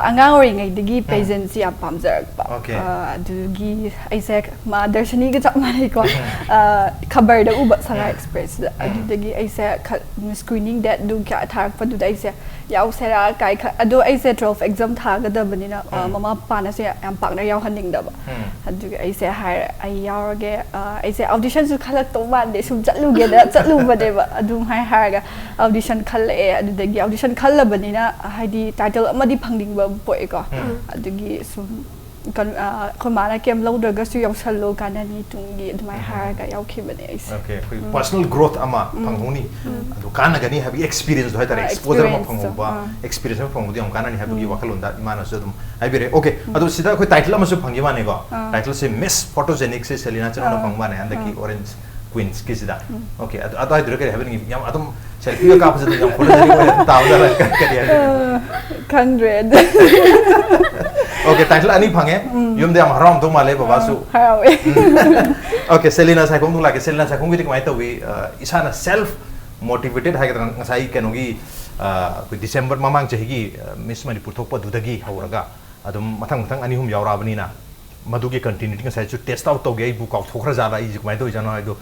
ꯑꯉꯥꯡ ꯑꯣꯏꯔꯤꯉꯩꯗꯒꯤ ꯄꯦꯖꯦꯟꯁꯤ ꯌꯥꯝ ꯄꯥꯝꯖꯔꯛꯄ. Okay. ꯑꯗꯨꯒꯤ ꯑꯩꯁꯦ ꯃꯥ ꯗꯔꯁꯅꯤꯒ ꯆꯞ ꯃꯥꯟꯅꯩꯀꯣ. ꯈꯕꯔꯗ ꯎꯕ ꯁꯉꯥꯏ ꯑꯦꯛꯁꯄ꯭ꯔꯦꯁꯁꯤꯗ, ꯑꯗꯨꯗꯒꯤ ꯑꯩꯁꯦ ꯁ꯭ꯀ꯭ꯔꯤꯅꯤꯡ ꯗꯦꯠ ꯑꯗꯨ ꯀꯌꯥ ꯊꯥꯔꯛꯄꯗꯨꯗ ꯑꯩꯁꯦ ꯌꯥꯎꯁꯦꯔꯥ ꯀꯥꯏ ꯈ- ꯑꯗꯣ ꯑꯩꯁꯦ ꯇꯨꯋꯦꯜꯐ ꯑꯦꯛꯖꯥꯝ ꯊꯥꯒꯗꯕꯅꯤꯅ, ꯑ, ꯃꯃꯥ ꯄꯥꯅꯁꯨ ꯌꯥꯝ ꯄꯥꯛꯅ ꯌꯥꯎꯍꯟꯅꯤꯡꯗꯕ. ꯑꯗꯨꯒꯤ ꯑꯩꯁꯦ ꯍꯥꯏꯔꯦ, "ꯑꯩ ꯌꯥꯎꯔꯒꯦ, ꯑ, ꯑꯩꯁꯦ ꯑꯣꯗꯤꯁꯟꯁꯨ ꯈꯜꯂꯛꯇꯧ ꯃꯥꯟꯗꯦ, ꯁꯨꯝ ꯆꯠꯂꯨꯒꯦꯅ ꯆꯠꯂꯨꯕꯅꯦꯕ", ꯑꯗꯨꯝ ꯍꯥꯏ ꯍꯥꯏꯔꯒ ꯑꯣꯗꯤꯁꯟ ꯈꯜꯂꯛꯑꯦ. ꯑꯗꯨꯗꯒꯤ ꯑꯣꯗꯤꯁꯟ ꯈꯜꯂꯕꯅꯤꯅ, ꯍꯥꯏꯗꯤ ꯇꯥꯏꯇꯜ ꯑꯃꯗꯤ ꯐꯪꯅꯤꯡꯕ ꯄꯣꯛꯑꯦꯀꯣ. ꯑꯗꯨꯒꯤ ꯁꯨꯝ ꯀꯩꯅꯣ, ꯑ, ꯑꯩꯈꯣꯏ ꯃꯥꯅ ꯀꯩꯝ ꯂꯧꯗ꯭ꯔꯒꯁꯨ ꯌꯥꯎꯁꯜꯂꯣ, ꯀꯥꯟꯅꯅꯤ ꯇꯨꯡꯒꯤ, ꯑꯗꯨꯃꯥꯏꯅ ꯍꯥꯏꯔꯒ ꯌꯥꯎꯈꯤꯕꯅꯦ ꯑꯩꯁꯦ. Okay, ꯑꯩꯈꯣꯏ personal growth ꯑꯃ ꯐꯪꯍꯧꯅꯤ, ꯑꯗꯨ ꯀꯥꯟꯅꯒꯅꯤ ꯍꯥꯏꯕꯒꯤ ꯑꯦꯛꯁꯄꯤꯔꯤꯌꯦꯟꯁꯗꯣ ꯍꯥꯏꯇꯥꯔꯦ, ꯑ, ꯑꯦꯛꯁꯄꯣꯖꯔ ꯑꯃ experienceꯇꯣ, ꯐꯪꯍꯧꯕ, ꯑ. ꯑꯦꯛꯁꯄꯤꯔꯤꯌꯦꯟꯁ ꯑꯃ ꯐꯪꯍꯧꯕꯗꯤ ꯌꯥꯝ ꯀꯥꯟꯅꯅꯤ ꯍꯥꯏꯕꯒꯤ ꯋꯥꯈꯜꯂꯣꯟꯗ ꯏꯃꯥꯅꯁꯨ ꯑꯗꯨꯝ ꯍꯥꯏꯕꯤꯔꯛꯑꯦ. Okay, ꯑꯗꯣ ꯁꯤꯗ ꯑꯩꯈꯣꯏ ꯇꯥꯏꯇꯜ ꯑꯃꯁꯨ ꯐꯪꯈꯤ ꯃꯥꯅꯦꯀꯣ. ꯇꯥꯏꯇꯜꯁꯦ Miss Photogenic ꯁꯦ ꯁꯦꯂꯤꯅꯥ ꯆꯅꯨꯅ ꯐꯪꯕ ꯃꯥꯅꯦ, ꯍꯟꯗꯛꯀꯤ Orange Queensꯀꯤꯁꯤꯗ. Okay, ꯑꯗꯨ ꯑꯗꯨ ꯍꯥꯏꯗꯨꯔ ꯀꯔꯤ ꯍꯥꯏꯕꯤꯅꯤꯡꯉꯤ? ꯌꯥꯝ ꯑꯗꯨꯝ ꯁꯦꯜꯐꯤꯒ ꯀꯥꯞꯄꯁꯦ ꯑꯗꯨꯝ ꯌꯥꯝ photogenic ꯑꯣꯏꯅ ꯑꯗꯨꯝ ꯇꯥꯕ ꯖꯥꯠꯂ? ꯀꯔꯤ ꯍꯥꯏꯕꯤꯅꯤꯡꯉꯤ? ꯈꯪꯗ꯭ꯔꯦ ꯑꯗꯨ. Okay, ꯇꯥꯏꯇꯜ ꯑꯅꯤ ꯐꯪꯉꯦ. ꯌꯨꯝꯗ ꯌꯥꯝ ꯍꯔꯥꯎꯔꯝꯗꯧ ꯃꯥꯜꯂꯦ ꯕꯕꯥꯁꯨ. ꯍꯔꯥꯎꯋꯦ. Okay, ꯁꯦꯂꯤꯅꯥ ꯁꯥꯏꯈꯣꯝ ꯂꯥꯛꯀꯦ. ꯁꯦꯂꯤꯅꯥ ꯁꯥꯏꯈꯣꯝꯒꯤꯗꯤ ꯀꯃꯥꯏꯅ ꯇꯧꯋꯤ? ꯑ, ꯏꯁꯥꯅ self motivated ꯍꯥꯏꯒꯗ꯭ꯔꯥ, ꯉꯁꯥꯏ ꯀꯩꯅꯣꯒꯤ, ꯑ, ꯑꯩꯈꯣꯏ ꯗꯤꯁꯦꯝꯕꯔ ꯃꯃꯥꯡ ꯆꯍꯤꯒꯤ, ꯑ, Miss Manipur ꯊꯣꯛꯄ ꯑꯗꯨꯗꯒꯤ ꯍꯧꯔꯒ ꯑꯗꯨꯝ ꯃꯊꯪ ꯃꯊꯪ ꯑꯅꯤ ꯑꯍꯨꯝ ꯌꯥꯎꯔꯛꯑꯕꯅꯤꯅ, ꯃꯗꯨꯒꯤ continuity ꯉꯁꯥꯏꯁꯨ test out ꯇꯧꯒꯦ, ꯑꯩꯕꯨ ꯀꯥꯎꯊꯣꯛꯈ꯭ꯔ ꯖꯥꯠꯂ, ꯑꯩꯁꯦ ꯀꯃꯥꯏꯅ ꯇꯧꯔꯤꯖꯥꯠꯅꯣ ꯍꯥꯏꯗꯣ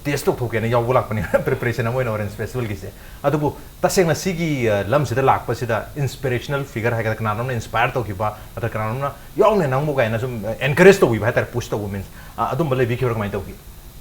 test ꯇꯧꯊꯣꯛꯀꯦꯅ ꯌꯥꯎꯕ ꯂꯥꯛꯄꯅꯤꯅ preparation ꯑꯃ ꯑꯣꯏꯅ Orange Festivalꯒꯤꯁꯦ. ꯑꯗꯨꯕꯨ ꯇꯁꯦꯡꯅ ꯁꯤꯒꯤ, ꯑ, ꯂꯝꯁꯤꯗ ꯂꯥꯛꯄꯁꯤꯗ inspirational figure ꯍꯥꯏꯒꯗ꯭ꯔꯥ, ꯀꯅꯥꯅꯣꯝꯅ inspire ꯇꯧꯈꯤꯕ, ꯅꯠꯇ꯭ꯔꯒ ꯀꯅꯥꯅꯣꯝꯅ "ꯌꯥꯎꯅꯦ ꯅꯪꯕꯨ" ꯀꯥꯏꯅ ꯁꯨꯝ, ꯑ, encourage ꯇꯧꯕꯤꯕ ꯍꯥꯏꯇꯥꯔꯦ, push ꯇꯧꯕ means, ꯑ, ꯑꯗꯨꯝꯕ ꯂꯩꯕꯤꯈꯤꯕ꯭ꯔꯥ, ꯀꯃꯥꯏꯅ ꯇꯧꯈꯤ?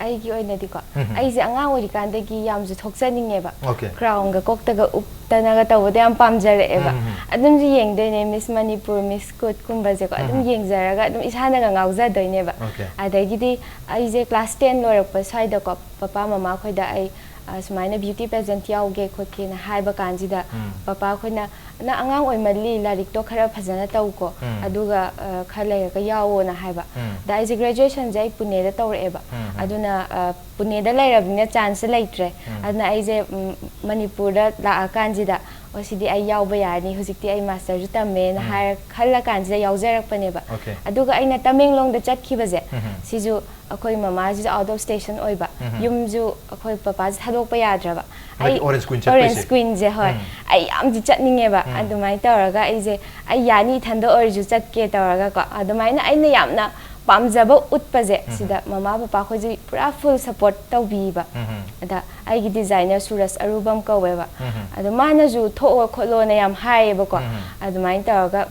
ꯑꯩꯒꯤ ꯑꯣꯏꯅꯗꯤꯀꯣ, ꯑꯩꯁꯦ ꯑꯉꯥꯡ ꯑꯣꯏꯔꯤꯀꯥꯟꯗꯒꯤ ꯌꯥꯝꯁꯨ ꯊꯣꯛꯆꯅꯤꯡꯉꯦꯕ. Okay. Crownꯒ ꯀꯣꯛꯇꯒ ꯎꯞꯇꯅꯒ ꯇꯧꯕꯗ ꯌꯥꯝ ꯄꯥꯝꯖꯔꯛꯑꯦꯕ. ꯎꯝ. ꯑꯗꯨꯝꯁꯨ ꯌꯦꯡꯗꯣꯏꯅꯦ, Miss Manipur, Miss Court ꯀꯨꯝꯕꯁꯦꯀꯣ, ꯑꯗꯨꯝ ꯌꯦꯡꯖꯔꯒ ꯑꯗꯨꯝ ꯏꯁꯥꯅꯒ ꯉꯥꯎꯖꯗꯣꯏꯅꯦꯕ. Okay. ꯑꯗꯒꯤꯗꯤ ꯑꯩꯁꯦ class ten ꯂꯣꯏꯔꯛꯄ ꯁ꯭ꯋꯥꯏꯗꯀꯣ, ꯄꯄꯥ ꯃꯃꯥ ꯈꯣꯏꯗ ꯑꯩ, ꯑ, ꯁꯨꯃꯥꯏꯅ beauty pageant ꯌꯥꯎꯒꯦ ꯈꯣꯠꯀꯦꯅ ꯍꯥꯏꯕ ꯀꯥꯟꯁꯤꯗ, ꯄꯄꯥ ꯈꯣꯏꯅ "ꯅꯪ ꯑꯉꯥꯡ ꯑꯣꯏꯃꯜꯂꯤ, ꯂꯥꯏꯔꯤꯛꯇꯣ ꯈꯔ ꯐꯖꯅ ꯇꯧꯀꯣ, ꯎꯝ꯫ ꯑꯗꯨꯒ ꯑ, ꯈꯔ ꯂꯩꯔꯒ ꯌꯥꯎꯋꯣꯅ" ꯍꯥꯏꯕ꯫ ꯎꯝ꯫ ꯑꯗ ꯑꯩꯁꯦ graduationꯁꯦ ꯑꯩ ꯄꯨꯅꯦꯗ ꯇꯧꯔꯛꯑꯦꯕ꯫ ꯎꯝ, ꯎꯝ꯫ ꯑꯗꯨꯅ ꯑ, ꯄꯨꯅꯦꯗ ꯂꯩꯔꯕꯅꯤꯅ chanceꯁꯦ ꯂꯩꯇ꯭ꯔꯦ꯫ ꯎꯝ꯫ ꯑꯗꯨꯅ ꯑꯩꯁꯦ ꯎꯝ, ꯃꯅꯤꯄꯨꯔꯗ ꯂꯥꯛꯑꯀꯥꯟꯁꯤꯗ, "ꯑꯣ, ꯁꯤꯗꯤ ꯑꯩ ꯌꯥꯎꯕ ꯌꯥꯔꯅꯤ, ꯍꯧꯖꯤꯛꯇꯤ ꯑꯩ masterꯁꯨ ꯇꯝꯃꯦꯅ" ꯎꯝ꯫ ꯍꯥꯏꯔ ꯈꯜꯂꯀꯥꯟꯁꯤꯗ ꯌꯥꯎꯖꯔꯛꯄꯅꯦꯕ꯫ Okay꯫ ꯑꯗꯨꯒ ꯑꯩꯅ ꯇꯃꯦꯡꯂꯣꯡꯗ ꯆꯠꯈꯤꯕꯁꯦ, ꯎꯝ꯫ ꯁꯤꯁꯨ ꯑꯩꯈꯣꯏ ꯃꯃꯥꯁꯤꯁꯨ out of station ꯑꯣꯏꯕ, ꯎꯝ꯫ ꯌꯨꯝꯁꯨ ꯑꯩꯈꯣꯏ ꯄꯄꯥꯁꯦ ꯊꯥꯗꯣꯛꯄ ꯌꯥꯗ꯭ꯔꯕ꯫ ꯍꯟꯗꯛꯀꯤ ꯑꯩ Orange Queen ꯆꯠꯄꯩꯁꯦ? Orange Queenꯁꯦ, ꯍꯣꯏ꯫ ꯎꯝ꯫ ꯑꯩ ꯌꯥꯝꯗꯤ ꯆꯠꯅꯤꯡꯉꯦꯕ꯫ ꯎꯝ꯫ ꯑꯗꯨꯃꯥꯏꯅ ꯇꯧꯔꯒ ꯑꯩꯁꯦ, "ꯑꯩ ꯌꯥꯅꯤ, ꯏꯊꯟꯗ ꯑꯣꯏꯔꯁꯨ ꯆꯠꯀꯦ" ꯇꯧꯔꯒꯀꯣ꯫ ꯑꯗꯨꯃꯥꯏꯅ ꯑꯩꯅ ꯌꯥꯝꯅ ꯄꯥꯝꯖꯕ ꯎꯠꯄꯁꯦ, ꯎꯝ꯫ ꯁꯤꯗ ꯃꯃꯥ ꯄꯄꯥ ꯑꯩꯈꯣꯏꯁꯨ ꯄꯨꯔꯥ full support ꯇꯧꯕꯤꯕ꯫ ꯎꯝ꯫ ꯑꯗ ꯑꯩꯒꯤ designer ꯁꯨꯔꯖ ꯑꯔꯨꯕꯝ ꯀꯧꯋꯦꯕ꯫ ꯎꯝ꯫ ꯑꯗꯣ ꯃꯥꯅꯁꯨ "ꯊꯣꯛꯑꯣ ꯈꯣꯠꯂꯣꯅ" ꯌꯥꯝ ꯍꯥꯏꯌꯦꯕꯀꯣ꯫ ꯎꯝ꯫ ꯑꯗꯨꯃꯥꯏꯅ ꯇꯧꯔꯒ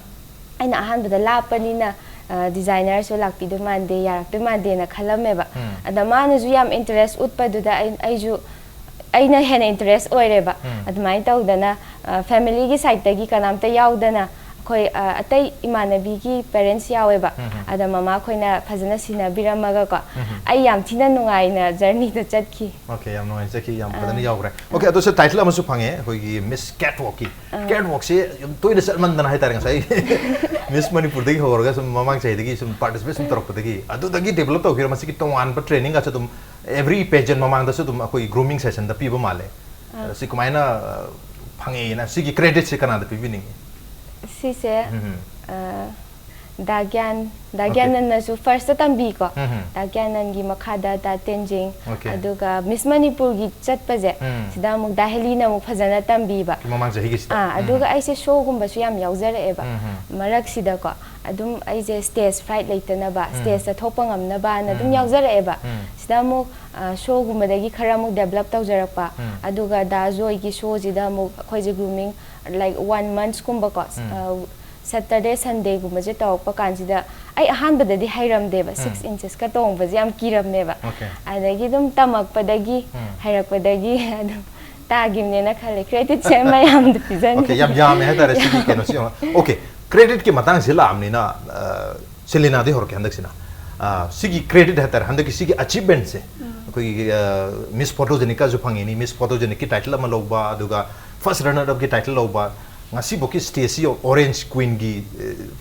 ꯑꯩꯅ ꯑꯍꯥꯟꯕꯗ ꯂꯥꯞꯄꯅꯤꯅ, ꯑ, designerꯁꯨ ꯂꯥꯛꯄꯤꯗꯣꯏ ꯃꯥꯟꯗꯦ, ꯌꯥꯔꯛꯇꯣꯏ ꯃꯥꯟꯗꯦꯅ ꯈꯜꯂꯝꯃꯦꯕ꯫ ꯎꯝ꯫ ꯑꯗ ꯃꯥꯅꯁꯨ ꯌꯥꯝ interest ꯎꯠꯄꯗꯨꯗ ꯑꯩ, ꯑꯩꯁꯨ, ꯑꯩꯅ ꯍꯦꯟꯅ interest ꯑꯣꯏꯔꯦꯕ꯫ ꯎꯝ꯫ ꯑꯗꯨꯃꯥꯏꯅ ꯇꯧꯗꯅ, ꯑ, familyꯒꯤ sideꯇꯒꯤ ꯀꯅꯥꯝꯇ ꯌꯥꯎꯗꯅ, ꯑꯩꯈꯣꯏ, ꯑ, ꯑꯇꯩ ꯏꯃꯥꯟꯅꯕꯤꯒꯤ parents ꯌꯥꯎꯋꯦꯕ꯫ ꯎꯝ꯫ ꯑꯗ ꯃꯃꯥ ꯑꯩꯈꯣꯏꯅ ꯐꯖꯅ ꯁꯤꯟꯅꯕꯤꯔꯝꯃꯒꯀꯣ, ꯎꯝ꯫ ꯑꯩ ꯌꯥꯝ ꯊꯤꯅ ꯅꯨꯡꯉꯥꯏꯅ journeyꯗ ꯆꯠꯈꯤ꯫ Okay, ꯌꯥꯝ ꯅꯨꯡꯉꯥꯏꯖꯈꯤ, ꯌꯥꯝ ꯑꯥ꯫ ꯐꯖꯅ ꯌꯥꯎꯈ꯭ꯔꯦ꯫ Okay, ꯑꯗꯨꯁꯨ title ꯑꯃꯁꯨ ꯐꯪꯉꯦ, ꯑꯩꯈꯣꯏꯒꯤ Miss Catwalkꯀꯤ꯫ ꯑꯥ꯫ Catwalkꯁꯦ ꯌꯥꯝ ꯇꯣꯏꯅ ꯆꯠꯃꯟꯗꯅ ꯍꯥꯏꯇꯥꯔꯦ, ꯉꯁꯥꯏ Miss ꯃꯅꯤꯄꯨꯔꯗꯒꯤ ꯍꯧꯔꯒ ꯁꯨꯝ ꯃꯃꯥꯡ ꯆꯍꯤꯗꯒꯤ ꯁꯨꯝ participate ꯁꯨꯝ ꯇꯧꯔꯛꯄꯗꯒꯤ, ꯑꯗꯨꯗꯒꯤ develop ꯇꯧꯈꯤꯕ ꯃꯁꯤꯒꯤ ꯇꯣꯉꯥꯟꯕ trainingꯒꯁꯨ ꯑꯗꯨꯝ every pageant ꯃꯃꯥꯡꯗꯁꯨ ꯑꯗꯨꯝ ꯑꯩꯈꯣꯏ grooming sessionꯗ ꯄꯤꯕ ꯃꯥꯜꯂꯦ꯫ ꯑꯥ꯫ ꯁꯤ ꯀꯃꯥꯏꯅ, ꯑ, ꯐꯪꯉꯛꯏꯅ, ꯁꯤꯒꯤ creditꯁꯦ ꯀꯅꯥꯗ ꯄꯤꯕꯤꯅꯤꯡꯉꯤ? ꯁꯤꯁꯦ, ꯎꯝ꯫ ꯑ, ꯗꯥ ꯒ꯭ꯌꯥꯟ, ꯗꯥ Okay꯫ ꯒ꯭ꯌꯥꯟꯅꯟꯅꯁꯨ firstꯇ ꯇꯝꯕꯤꯀꯣ꯫ ꯎꯝ꯫ ꯗꯥ ꯒ꯭ꯌꯥꯟꯅꯟꯒꯤ ꯃꯈꯥꯗ ꯗꯥ ꯇꯦꯟꯖꯤꯡ, Okay꯫ ꯑꯗꯨꯒ Miss ꯃꯅꯤꯄꯨꯔꯒꯤ ꯆꯠꯄꯁꯦ, ꯎꯝ꯫ ꯁꯤꯗ ꯑꯃꯨꯛ ꯗꯥ ꯍꯦꯂꯤꯅ ꯑꯃꯨꯛ ꯐꯖꯅ ꯇꯝꯕꯤꯕ꯫ ꯃꯃꯥꯡ ꯆꯍꯤꯒꯤꯁꯤꯗ? ꯑꯥ, ꯎꯝ꯫ ꯑꯗꯨꯒ ꯑꯩꯁꯦ showꯒꯨꯝꯕꯁꯨ ꯌꯥꯝ ꯌꯥꯎꯖꯔꯛꯑꯦꯕ꯫ ꯎꯝ꯫ ꯃꯔꯛꯁꯤꯗꯀꯣ, ꯑꯗꯨꯝ ꯑꯩꯁꯦ stage fright ꯂꯩꯇꯅꯕ, ꯎꯝ꯫ stageꯇ ꯊꯣꯛꯄ ꯉꯝꯅꯕꯅ ꯑꯗꯨꯝ ꯎꯝ꯫ ꯌꯥꯎꯖꯔꯛꯑꯦꯕ꯫ ꯎꯝ꯫ ꯁꯤꯗ ꯑꯃꯨꯛ, ꯑ, showꯒꯨꯝꯕꯗꯒꯤ ꯈꯔ ꯑꯃꯨꯛ develop ꯇꯧꯖꯔꯛꯄ, ꯎꯝ꯫ ꯑꯗꯨꯒ ꯗꯥ ꯖꯣꯏꯒꯤ showꯁꯤꯗ ꯑꯃꯨꯛ ꯑꯩꯈꯣꯏꯁꯦ grooming, like, one monthsꯀꯨꯝꯕꯀꯣ, ꯎꯝ꯫ ꯑ, Saturday Sundayꯒꯨꯝꯕꯁꯦ ꯇꯧꯔꯛꯄ ꯀꯥꯟꯁꯤꯗ, ꯑꯩ ꯑꯍꯥꯟꯕꯗꯗꯤ ꯍꯩꯔꯝꯗꯦꯕ, ꯎꯝ꯫ six inchesꯀ ꯇꯣꯡꯕꯁꯦ ꯌꯥꯝ ꯀꯤꯔꯝꯃꯦꯕ꯫ Okay꯫ ꯑꯗꯒꯤ ꯑꯗꯨꯝ ꯇꯝꯃꯛꯄꯗꯒꯤ, ꯎꯝ꯫ ꯍꯩꯔꯛꯄꯗꯒꯤ ꯑꯗꯨꯝ ꯇꯥꯈꯤꯕꯅꯦꯅ ꯈꯜꯂꯦ꯫ Creditꯁꯦ ꯃꯌꯥꯝꯗ ꯄꯤꯖꯅꯤꯡꯉꯤ꯫ Okay, ꯌꯥꯝ ꯌꯥꯝꯃꯦ ꯍꯥꯏꯇꯥꯔꯦ ꯁꯤꯒꯤ ꯀꯩꯅꯣꯁꯤ꯫ Okay, creditꯀꯤ ꯃꯇꯥꯡꯁꯤ ꯂꯥꯛꯑꯕꯅꯤꯅ, ꯑ, ꯁꯦꯂꯤꯅꯥꯗꯩ ꯍꯧꯔꯛꯀꯦ ꯍꯟꯗꯛꯁꯤꯅ꯫ ꯑ, ꯁꯤꯒꯤ credit ꯍꯥꯏꯇꯥꯔꯦ, ꯍꯟꯗꯛꯀꯤ ꯁꯤꯒꯤ achievementꯁꯦ, ꯑꯩꯈꯣꯏꯒꯤ, ꯑ, Miss Photogenicꯀꯁꯨ ꯐꯪꯉꯤꯅꯤ, Miss Photogenicꯀꯤ title ꯑꯃ ꯂꯧꯕ, ꯑꯗꯨꯒ first runner upꯀꯤ title ꯂꯧꯕ, ꯉꯁꯤꯐꯥꯎꯒꯤ ꯁ꯭ꯇꯦꯖꯁꯤ Orange Queenꯒꯤ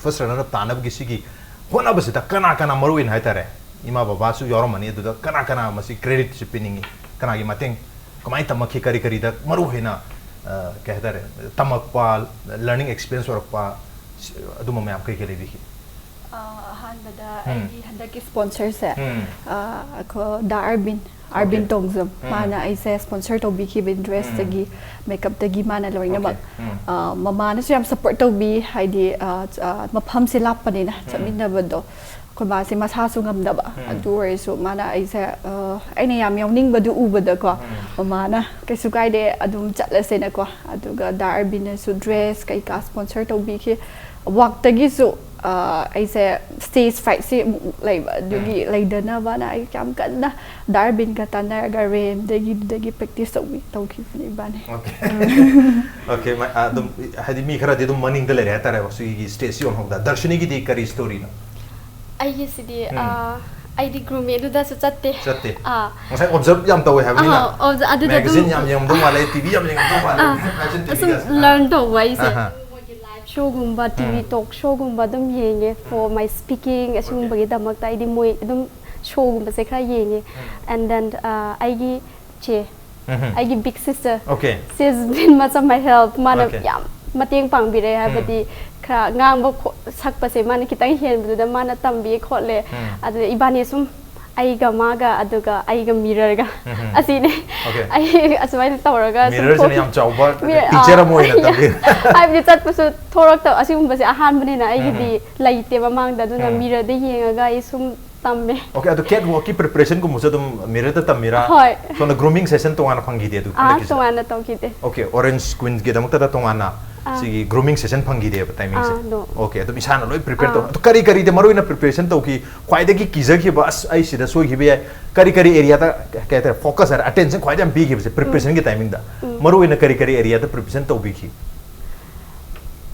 first runner up ꯇꯥꯅꯕꯒꯤ ꯁꯤꯒꯤ ꯍꯣꯠꯅꯕꯁꯤꯗ ꯀꯅꯥ ꯀꯅꯥ ꯃꯔꯨ ꯑꯣꯏꯅ ꯍꯥꯏꯇꯥꯔꯦ, ꯏꯃꯥ ꯕꯕꯥꯁꯨ ꯌꯥꯎꯔꯝꯃꯅꯤ, ꯑꯗꯨꯗ ꯀꯅꯥ ꯀꯅꯥ ꯃꯁꯤ creditꯁꯤ ꯄꯤꯅꯤꯡꯉꯤ? ꯀꯅꯥꯒꯤ ꯃꯇꯦꯡ? ꯀꯃꯥꯏꯅ ꯇꯝꯃꯛꯈꯤ? ꯀꯔꯤ ꯀꯔꯤꯗ ꯃꯔꯨ ꯑꯣꯏꯅ, ꯑ, ꯀꯩ ꯍꯥꯏꯇꯥꯔꯦ, ꯇꯝꯃꯛꯄ, learning experience ꯑꯣꯏꯔꯛꯄ, ꯑꯗꯨꯝꯕ ꯃꯌꯥꯝ ꯀꯩ ꯀꯩ ꯂꯩꯕꯤꯈꯤ? ꯑ, ꯑꯍꯥꯟꯕꯗ ꯎꯝ꯫ ꯑꯩꯒꯤ ꯍꯟꯗꯛꯀꯤ sponsorꯁꯦ, ꯎꯝ꯫ ꯑ, ꯑꯩꯈꯣꯏ ꯗꯥ ꯑꯔꯕꯤꯟ, ꯑꯔꯕꯤꯟ OK꯫ ꯇꯣꯡꯖꯝ, ꯎꯝ꯫ ꯃꯥꯅ ꯑꯩꯁꯦ sponsor ꯇꯧꯕꯤꯈꯤꯕ, ꯎꯝ꯫ dressꯇꯒꯤ, makeupꯇꯒꯤ ꯃꯥꯅ ꯂꯣꯏꯅꯃꯛ꯫ OK꯫ ꯎꯝ꯫ ꯑ, ꯃꯃꯥꯅꯁꯨ ꯌꯥꯝ support ꯇꯧꯕꯤ, ꯍꯥꯏꯗꯤ, ꯑ, ꯑ, ꯃꯐꯝꯁꯦ ꯂꯥꯞꯄꯅꯤꯅ ꯎꯝ꯫ ꯆꯠꯃꯤꯟꯅꯕꯗꯣ꯫ ꯑꯩꯈꯣꯏ ꯕꯥꯁꯦ ꯃꯁꯥꯁꯨ ꯉꯝꯗꯕ꯫ ꯎꯝ꯫ ꯑꯗꯨ ꯑꯣꯏꯔꯁꯨ ꯃꯥꯅ ꯑꯩꯁꯦ, ꯑ, ꯑꯩꯅ ꯌꯥꯝ ꯌꯥꯎꯅꯤꯡꯕꯗꯨ ꯎꯕꯗꯀꯣ, ꯎꯝ꯫ ꯃꯃꯥꯅ "ꯀꯩꯁꯨ ꯀꯥꯏꯗꯦ, ꯑꯗꯨꯝ ꯆꯠꯂꯁꯦꯅꯀꯣ", ꯑꯗꯨꯒ ꯗꯥ ꯑꯔꯕꯤꯟꯅꯁꯨ dress ꯀꯩꯀꯥ sponsor ꯇꯧꯕꯤꯈꯤ꯫ ꯋꯥꯛꯇꯒꯤꯁꯨ, ꯑ, ꯑꯩꯁꯦ stage frightꯁꯤ ꯑꯃꯨꯛ ꯂꯩꯕ, ꯑꯗꯨꯒꯤ ꯎꯝ꯫ ꯂꯩꯗꯅꯕꯅ ꯑꯩ ꯌꯥꯝ ꯀꯟꯅ ꯗꯥ ꯑꯔꯕꯤꯟꯒ ꯇꯥꯟꯅꯔꯒ ꯔꯦꯝꯗꯒꯤ ꯑꯗꯨꯗꯒꯤ practice ꯇꯧꯕꯤ-, ꯇꯧꯈꯤꯕꯅꯦ ꯏꯕꯥꯅꯤ꯫ OK꯫ OK, ꯃ-, ꯑꯗꯨꯝ, ꯍꯥꯏꯗꯤ ꯃꯤ ꯈꯔꯗꯤ ꯑꯗꯨꯝ ꯃꯅꯤꯡꯗ ꯂꯩꯔꯦ ꯍꯥꯏꯇꯥꯔꯦ, ꯁꯤꯒꯤ stage ꯌꯧꯍꯧꯗ꯫ ꯗꯔꯁꯤꯅꯤꯒꯤꯗꯤ ꯀꯔꯤ storyꯅꯣ? ꯑꯩꯒꯤꯁꯤꯗꯤ, ꯎꯝ꯫ ꯑ, ꯑꯩꯗꯤ grooming ꯑꯗꯨꯗꯁꯨ ꯆꯠꯇꯦ꯫ ꯆꯠꯇꯦ꯫ ꯑꯥ꯫ ꯉꯁꯥꯏ observe ꯌꯥꯝ ꯇꯧꯋꯦ ꯍꯥꯏꯕꯅꯤꯅ꯫ ꯑꯥ, observe-, ꯑꯗꯨꯗ ꯑꯗꯨꯝ magazine ꯌꯥꯝ ꯌꯦꯡꯉꯝꯗꯧ ꯃꯥꯜꯂꯦ, TV ꯌꯥꯝ ꯌꯦꯡꯉꯝꯗꯧ ꯃꯥꯜꯂꯦ, ꯑꯥ, Imagine ꯑꯁꯨꯝ TVꯗ꯫ ꯑꯥ꯫ Learn ꯇꯧꯕ ꯑꯩꯁꯦ꯫ ꯑꯍꯥ꯫ ꯃꯣꯏꯒꯤ live showꯒꯨꯝꯕ, ꯎꯝ꯫ TV talk showꯒꯨꯝꯕ ꯑꯗꯨꯝ ꯌꯦꯡꯉꯦ for ꯎꯝ꯫ My speaking, ꯑꯁꯤꯒꯨꯝꯕꯒꯤꯗꯃꯛꯇ ꯑꯩꯗꯤ ꯃꯣꯏ ꯑꯗꯨꯝ showꯒꯨꯝꯕꯁꯦ ꯈꯔ ꯌꯦꯡꯉꯦ꯫ ꯎꯝ꯫ And then, ꯑ, ꯑꯩꯒꯤ ꯆꯦ, ꯎꯝꯍꯨꯝ꯫ ꯑꯩꯒꯤ big sister, OK꯫ She's been much of my help꯫ ꯃꯥꯅ OK꯫ ꯌꯥꯝ ꯃꯇꯦꯡ ꯄꯥꯡꯕꯤꯔꯦ, ꯎꯝ꯫ ꯍꯥꯏꯕꯗꯤ ꯈꯔ ꯉꯥꯡꯕ ꯈꯣ-, ꯁꯛꯄꯁꯦ ꯃꯥꯅ ꯈꯤꯇꯪ ꯍꯦꯟꯕꯗꯨꯗ ꯃꯥꯅ ꯇꯝꯕꯤ ꯈꯣꯠꯂꯦ꯫ ꯎꯝ꯫ ꯑꯗꯨꯗ ꯏꯕꯥꯅꯤ ꯁꯨꯝ ꯑꯩꯒ ꯃꯥꯒ ꯑꯗꯨꯒ ꯑꯩꯒ mirrorꯒ ꯎꯝꯍꯨꯝ꯫ ꯑꯁꯤꯅꯦ꯫ OK꯫ ꯑꯩ ꯑꯁꯨꯃꯥꯏꯅ ꯇꯧꯔꯒ ꯁꯨꯝ mirrorꯁꯤꯅ ꯊꯣꯛ-, ꯌꯥꯝ ꯆꯥꯎꯕ mirror, teacher ꯑꯃ ꯑꯣꯏꯅ ꯑꯥ, ꯇꯝꯕꯤ꯫ ꯍꯥꯏꯕꯗꯤ ꯆꯠꯄꯁꯨ ꯊꯣꯔꯛꯇꯕ, ꯑꯁꯤꯒꯨꯝꯕꯁꯦ ꯑꯍꯥꯟꯕꯅꯤꯅ ꯑꯩꯒꯤꯗꯤ ꯎꯝꯍꯨꯝ꯫ ꯂꯩꯇꯦ ꯃꯃꯥꯡꯗ, ꯑꯗꯨꯅ ꯎꯝ꯫ Mirrorꯗ ꯌꯦꯡꯉꯒ ꯑꯩ ꯁꯨꯝ ꯇꯝꯃꯦ꯫ OK, ꯑꯗꯣ catwalkꯀꯤ preparationꯒꯨꯝꯕꯁꯨ ꯑꯗꯨꯝ mirrorꯗ ꯇꯝꯃꯤꯔꯥ? ꯍꯣꯏ꯫ ꯁꯣꯝꯅ grooming session ꯇꯣꯉꯥꯟꯅ ꯐꯪꯈꯤꯗꯦ ꯑꯗꯨ ꯑꯥ, ꯍꯟꯗꯛꯀꯤꯁꯤꯗ? ꯇꯣꯉꯥꯟꯅ ꯇꯧꯈꯤꯗꯦ꯫ OK, Orange Queensꯒꯤꯗꯃꯛꯇꯗ ꯇꯣꯉꯥꯟꯅ ꯑꯥ꯫ ꯁꯤꯒꯤ grooming session ꯐꯪꯈꯤꯗꯦꯕ timingꯁꯦ? ꯑꯥ, no꯫ OK, ꯑꯗꯨꯝ ꯏꯁꯥꯅ ꯂꯣꯏ prepare ꯇꯧ-, ꯑꯥ꯫ ꯑꯗꯣ ꯀꯔꯤ ꯀꯔꯤꯗ ꯃꯔꯨ ꯑꯣꯏꯅ preparation ꯇꯧꯈꯤ? ꯈ꯭ꯋꯥꯏꯗꯒꯤ ꯀꯤꯖꯈꯤꯕ, "ꯑꯁ, ꯑꯩ ꯁꯤꯗ ꯁꯣꯏꯈꯤꯕ ꯌꯥꯏ"? ꯀꯔꯤ ꯀꯔꯤ areaꯗ, ꯀꯩ ꯍꯥꯏꯇꯥꯔꯦ, focus ꯍꯥꯏꯔꯦ, attention ꯈ꯭ꯋꯥꯏꯗꯒꯤ ꯌꯥꯝ ꯄꯤꯈꯤꯕꯁꯦ preparationꯒꯤ timingꯗ? ꯎꯝ꯫ ꯃꯔꯨ ꯑꯣꯏꯅ ꯀꯔꯤ ꯀꯔꯤ areaꯗ preparation ꯇꯧꯕꯤꯈꯤ?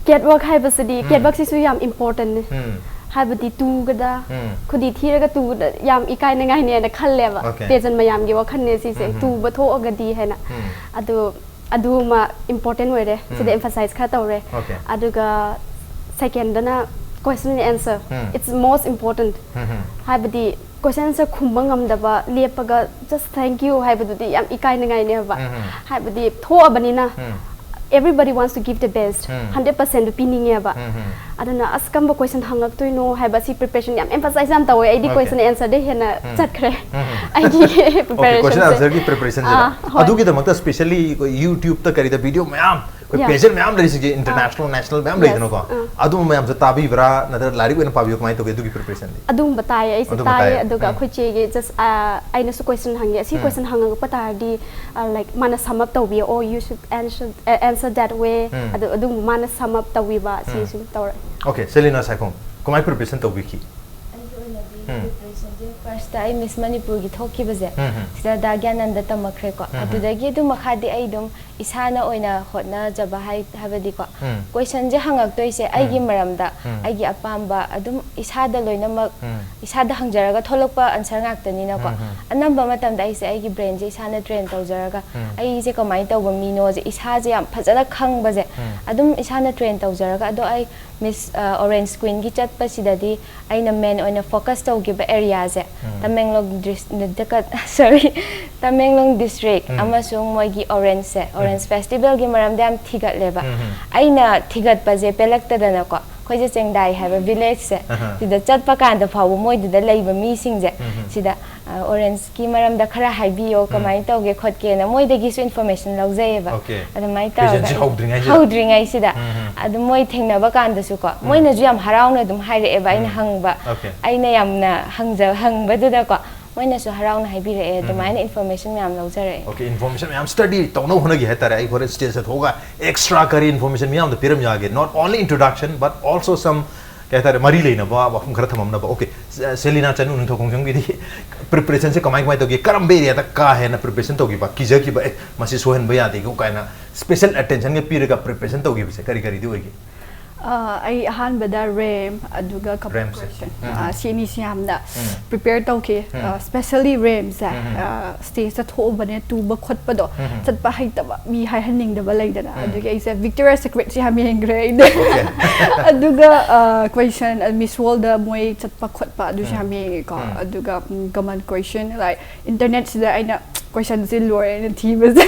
Catwalk ꯍꯥꯏꯕꯁꯤꯗꯤ, ꯎꯝ꯫ Catwalkꯁꯤꯁꯨ ꯌꯥꯝ importantꯅꯦ꯫ ꯎꯝ꯫ ꯍꯥꯏꯕꯗꯤ ꯇꯨꯒꯗ, ꯎꯝ꯫ ꯈꯨꯗꯤ ꯊꯤꯔꯒ ꯇꯨꯕꯗ ꯌꯥꯝ ꯏꯀꯥꯏꯅꯤꯡꯉꯥꯏꯅꯦꯅ ꯈꯜꯂꯦꯕ꯫ OK꯫ Pageant ꯃꯌꯥꯝꯒꯤ ꯋꯥꯈꯜꯅꯦ ꯁꯤꯁꯦ, ꯎꯝ꯫ ꯇꯨꯕ ꯊꯣꯛꯑꯒꯗꯤ ꯍꯥꯏꯅ꯫ ꯎꯝ꯫ ꯑꯗꯣ ꯑꯗꯨꯃ important ꯑꯣꯏꯔꯦ꯫ ꯁꯤꯗ ꯎꯝ꯫ Emphasize ꯈꯔ ꯇꯧꯔꯦ꯫ Okay. ꯑꯗꯨꯒ secondꯗꯅ question and answer. Um. It's most important. ꯎꯝ, ꯎꯝ꯫ ꯍꯥꯏꯕꯗꯤ question answer ꯈꯨꯝꯕ ꯉꯝꯗꯕ, ꯂꯦꯞꯄꯒ just thank you ꯍꯥꯏꯕꯗꯨꯗꯤ ꯌꯥꯝ ꯏꯀꯥꯏꯅꯤꯡꯉꯥꯏꯅꯦꯕ꯫ ꯎꯝ, ꯎꯝ꯫ ꯍꯥꯏꯕꯗꯤ ꯊꯣꯛꯑꯕꯅꯤꯅ ꯎꯝ꯫ everybody wants to give the best, um. hundred percent ꯗꯨ ꯄꯤꯅꯤꯡꯉꯦꯕ꯫ ꯎꯝ, ꯎꯝ꯫ ꯑꯗꯨꯅ ꯑꯁ ꯀꯔꯝꯕ question ꯍꯪꯉꯛꯇꯣꯏꯅꯣ ꯍꯥꯏꯕ ꯁꯤ preparation ꯌꯥꯝ emphasize ꯌꯥꯝ ꯇꯧꯋꯦ꯫ ꯑꯩꯗꯤ Okay. question answer ꯗꯩ ꯍꯦꯟꯅ ꯎꯝ꯫ ꯆꯠꯈ꯭ꯔꯦ꯫ ꯎꯝ, ꯎꯝ꯫ ꯑꯩꯒꯤ Okay, question preparationꯁꯦ꯫ Answer ꯒꯤ preparationꯁꯤꯗ꯫ ꯑꯥ, ꯍꯣꯏ꯫ ꯑꯗꯨꯒꯤꯗꯃꯛꯇ specially ꯑꯩꯈꯣꯏ YouTubeꯇ ꯀꯔꯤꯗ video ꯃꯌꯥꯝ, ꯑꯩꯈꯣꯏ Yeah. pageꯁ ꯃꯌꯥꯝ ꯂꯩꯔꯤꯁꯤꯒꯤ international, ꯑꯥ꯫ national ꯃꯌꯥꯝ Yes. ꯂꯩꯗꯅꯀꯣ꯫ ꯑꯥ꯫ ꯑꯗꯨꯝꯕ ꯃꯌꯥꯝꯁꯦ ꯇꯥꯕꯤꯕ꯭ꯔꯥ, ꯅꯠꯇ꯭ꯔꯒ ꯂꯥꯏꯔꯤꯛ ꯑꯣꯏꯅ ꯄꯥꯕꯤꯕ꯭ꯔꯥ, ꯀꯃꯥꯏꯅ ꯇꯧꯒꯦ ꯑꯗꯨꯒꯤ preparationꯗꯤ? ꯑꯗꯨꯒꯨꯝꯕ ꯇꯥꯏꯌꯦ, ꯑꯩꯁꯦ ꯑꯗꯨꯝꯕ ꯇꯥꯏꯌꯦ꯫ ꯇꯥꯏꯌꯦ꯫ ꯑꯗꯨꯒ ꯎꯝ꯫ ꯑꯩꯈꯣꯏ ꯆꯦꯒꯤ just ꯑꯥ, ꯑꯩꯅꯁꯨ question ꯍꯪꯉꯦ꯫ ꯑꯁꯤ ꯎꯝ꯫ Question ꯍꯪꯉꯛꯄ ꯇꯥꯔꯗꯤ ꯑꯥ, like ꯃꯥꯅ sum up ꯇꯧꯕꯤꯌꯣ, "Oh, you should answer, uh, answer that way." ꯎꯝ꯫ ꯑꯗꯨ ꯑꯗꯨꯝ ꯃꯥꯅ sum up ꯇꯧꯕꯤꯕ ꯎꯝ꯫ ꯁꯤꯁꯨ ꯇꯧꯔꯦ꯫ Okay, ꯁꯦꯂꯤꯅꯥ ꯁꯥꯏꯈꯣꯝ, ꯀꯃꯥꯏꯅ preparation ꯇꯧꯕꯤꯈꯤ? ꯑꯩꯒꯤ ꯑꯣꯏꯅꯗꯤ ꯎꯝ꯫ Preparationꯁꯦ firstꯇ ꯑꯩ Miss Manipurꯒꯤ ꯊꯣꯛꯈꯤꯕꯁꯦ ꯎꯝ, ꯎꯝ꯫ ꯁꯤꯗ ꯗꯥ ꯒ꯭ꯌꯥꯅꯟꯗ ꯇꯝꯃꯛꯈ꯭ꯔꯦꯀꯣ꯫ ꯎꯝ, ꯎꯝ꯫ ꯑꯗꯨꯗꯒꯤ ꯑꯗꯨꯝ ꯃꯈꯥꯗꯤ ꯑꯩ ꯑꯗꯨꯝ ꯏꯁꯥꯅ ꯑꯣꯏꯅ ꯍꯣꯠꯅꯖꯕ ꯍꯥꯏ-, ꯍꯥꯏꯕꯗꯤꯀꯣ꯫ ꯎꯝ꯫ Questionꯁꯦ ꯍꯪꯉꯛꯇꯣꯏꯁꯦ ꯑꯩꯒꯤ ꯎꯝ꯫ ꯃꯔꯝꯗ, ꯎꯝ꯫ ꯑꯩꯒꯤ ꯑꯄꯥꯝꯕ ꯑꯗꯨꯝ ꯏꯁꯥꯗ ꯂꯣꯏꯅꯃꯛ ꯎꯝ꯫ ꯏꯁꯥꯗ ꯍꯪꯖꯔꯒ ꯊꯣꯛꯂꯛꯄ answer ꯉꯥꯛꯇꯅꯤꯅꯀꯣ꯫ ꯎꯝ, ꯎꯝ꯫ ꯑꯅꯝꯕ ꯃꯇꯝꯗ ꯑꯩꯁꯦ ꯑꯩꯒꯤ brainꯁꯦ ꯏꯁꯥꯅ train ꯇꯧꯖꯔꯒ ꯎꯝ꯫ ꯑꯩꯁꯦ ꯀꯃꯥꯏꯅ ꯇꯧꯕ ꯃꯤꯅꯣꯁꯦ ꯏꯁꯥꯁꯦ ꯌꯥꯝ ꯐꯖꯅ ꯈꯪꯕꯁꯦ ꯎꯝ꯫ ꯑꯗꯨꯝ ꯏꯁꯥꯅ train ꯇꯧꯖꯔꯒ꯫ ꯑꯗꯣ ꯑꯩ Miss, ꯑ, Orange Queenꯒꯤ ꯆꯠꯄꯁꯤꯗꯗꯤ ꯑꯩꯅ main ꯑꯣꯏꯅ focus ꯇꯧꯈꯤꯕ areaꯁꯦ um. Tamenglong dis-, sorry, Tamenglong district um. ꯑꯃꯁꯨꯡ ꯃꯣꯏꯒꯤ Orangeꯁꯦ, Orange ꯎꯝ꯫ Festivalꯒꯤ ꯃꯔꯝꯗ ꯌꯥꯝ ꯊꯤꯒꯠꯂꯦꯕ꯫ ꯎꯝ, ꯎꯝ꯫ ꯑꯩꯅ ꯊꯤꯒꯠꯄꯁꯦ ꯄꯦꯜꯂꯛꯇꯗꯅꯀꯣ, ꯑꯩꯈꯣꯏꯁꯦ ꯆꯦꯡꯗꯥꯏ ꯍꯥꯏꯕ villageꯁꯦ, ꯑꯍ꯫ ꯁꯤꯗ ꯆꯠꯄ ꯀꯥꯟꯗ ꯐꯥꯎꯕ ꯃꯣꯏꯗꯨꯗ ꯂꯩꯕ ꯃꯤꯁꯤꯡꯁꯦ, ꯎꯝ, ꯎꯝ꯫ ꯁꯤꯗ, ꯑ, Orangeꯀꯤ ꯃꯔꯝꯗ ꯈꯔ ꯍꯥꯏꯕꯤꯌꯣ, ꯎꯝ꯫ ꯀꯃꯥꯏꯅ ꯇꯧꯒꯦ ꯈꯣꯠꯀꯦꯅ ꯃꯣꯏꯗꯒꯤꯁꯨ information ꯂꯧꯖꯩꯌꯦꯕ꯫ Okay. ꯑꯗꯨꯃꯥꯏꯅ ꯇꯧꯔꯒ Pageantꯁꯦ ꯑꯩ ꯍꯧꯗ꯭ꯔꯤꯉꯩꯁꯤꯗ? ꯍꯧꯗ꯭ꯔꯤꯉꯩꯁꯤꯗ꯫ ꯎꯝ, ꯎꯝ꯫ ꯑꯗꯨ ꯃꯣꯏ ꯊꯦꯡꯅꯕ ꯀꯥꯟꯗꯁꯨꯀꯣ, ꯎꯝ꯫ ꯃꯣꯏꯅꯁꯨ ꯌꯥꯝ ꯍꯔꯥꯎꯅ ꯑꯗꯨꯝ ꯍꯥꯏꯔꯛꯑꯦꯕ ꯑꯩꯅ ꯎꯝ꯫ ꯍꯪꯕ꯫ Okay. ꯑꯩꯅ ꯌꯥꯝꯅ ꯍꯪꯖ-, ꯍꯪꯕꯗꯨꯗꯀꯣ, ꯃꯣꯏꯅꯁꯨ ꯍꯔꯥꯎꯅ ꯍꯥꯏꯕꯤꯔꯛꯑꯦ꯫ ꯎꯝ꯫ ꯑꯗꯨꯃꯥꯏꯅ information ꯃꯌꯥꯝ ꯂꯧꯖꯔꯛꯑꯦ꯫ Okay, information ꯃꯌꯥꯝ study ꯇꯧꯅꯕ ꯍꯣꯠꯅꯒꯦ ꯍꯥꯏꯇꯥꯔꯦ꯫ ꯑꯩ ꯍꯣꯔꯦꯟ stageꯇ ꯊꯣꯛꯑꯒ extra ꯀꯔꯤ information ꯃꯌꯥꯝꯗ ꯄꯤꯔꯝ ꯌꯥꯒꯦ? Not only introduction, but also some, ꯀꯩ ꯍꯥꯏꯇꯥꯔꯦ, ꯃꯔꯤ ꯂꯩꯅꯕ ꯋꯥꯐꯝ ꯈꯔ ꯊꯝꯃꯝꯅꯕ꯫ Okay, ꯁꯦ-, ꯁꯦꯂꯤꯅꯥ ꯆꯅꯨ ꯅꯤꯡꯊꯧ ꯈꯣꯡꯖꯣꯝꯒꯤꯗꯤ preparationꯁꯦ ꯀꯃꯥꯏ ꯀꯃꯥꯏ ꯇꯧꯒꯦ? ꯀꯔꯝꯕ areaꯗ ꯀꯥ ꯍꯦꯟꯅ preparation ꯇꯧꯈꯤꯕ? ꯀꯤꯖꯈꯤꯕ, "ꯑꯦ, ꯃꯁꯤ ꯁꯣꯏꯍꯟꯕ ꯌꯥꯗꯦꯀꯣ" ꯀꯥꯏꯅ special attentionꯒ ꯄꯤꯔꯒ preparation ꯇꯧꯈꯤꯕꯁꯦ ꯀꯔꯤ ꯀꯔꯤꯗꯤ ꯑꯣꯏꯒꯦ? ꯑ, ꯑꯩ ꯑꯍꯥꯟꯕꯗ ꯔꯦꯝ ꯑꯗꯨꯒ ꯀꯃꯟ ꯔꯦꯝꯁꯦ꯫ ꯀ꯭ꯋꯦꯁꯟ ꯎꯝ꯫ ꯁꯤ ꯑꯅꯤꯁꯤ ꯌꯥꯝꯅ ꯎꯝ꯫ ꯄ꯭ꯔꯤꯄꯦꯌꯔ ꯇꯧꯈꯤ꯫ ꯎꯝ꯫ ꯁ꯭ꯄꯦꯁꯦꯜꯂꯤ ꯔꯦꯝꯁꯦ ꯎꯝ꯫ ꯁ꯭ꯇꯦꯖꯇ ꯊꯣꯛꯎꯕꯅꯦ, ꯇꯨꯕ ꯈꯣꯠꯄꯗꯣ ꯎꯝ꯫ ꯆꯠꯄ ꯍꯩꯇꯕ, ꯃꯤ ꯍꯥꯏꯍꯟꯅꯤꯡꯗꯕ ꯂꯩꯗꯅ꯫ ꯎꯝ꯫ ꯑꯗꯨꯒꯤ ꯑꯩꯁꯦ ꯚꯤꯛꯇꯣꯔꯤꯌꯥ ꯁꯤꯀ꯭ꯔꯦꯠꯁꯤ ꯌꯥꯝ ꯌꯦꯡꯈ꯭ꯔꯦ ꯑꯩꯗꯤ꯫ ꯑꯗꯨꯒ ꯀ꯭ꯋꯦꯁꯟ ꯃꯤꯁ ꯋꯥꯔꯜꯗ ꯃꯣꯏ ꯆꯠꯄ ꯈꯣꯠꯄ ꯑꯗꯨꯁꯨ ꯎꯝ꯫ ꯌꯥꯝ ꯌꯦꯡꯉꯦꯀꯣ꯫ ꯎꯝ꯫ ꯑꯗꯨꯒ ꯀꯃꯟ ꯀ꯭ꯋꯦꯁꯟ, ꯂꯥꯏꯛ, ꯏꯟꯇꯔꯅꯦꯠꯁꯤꯗ ꯑꯩꯅ ꯀ꯭ꯋꯦꯁꯟꯁꯤ ꯂꯣꯏꯔꯦꯅ ꯊꯤꯕꯁꯦ꯫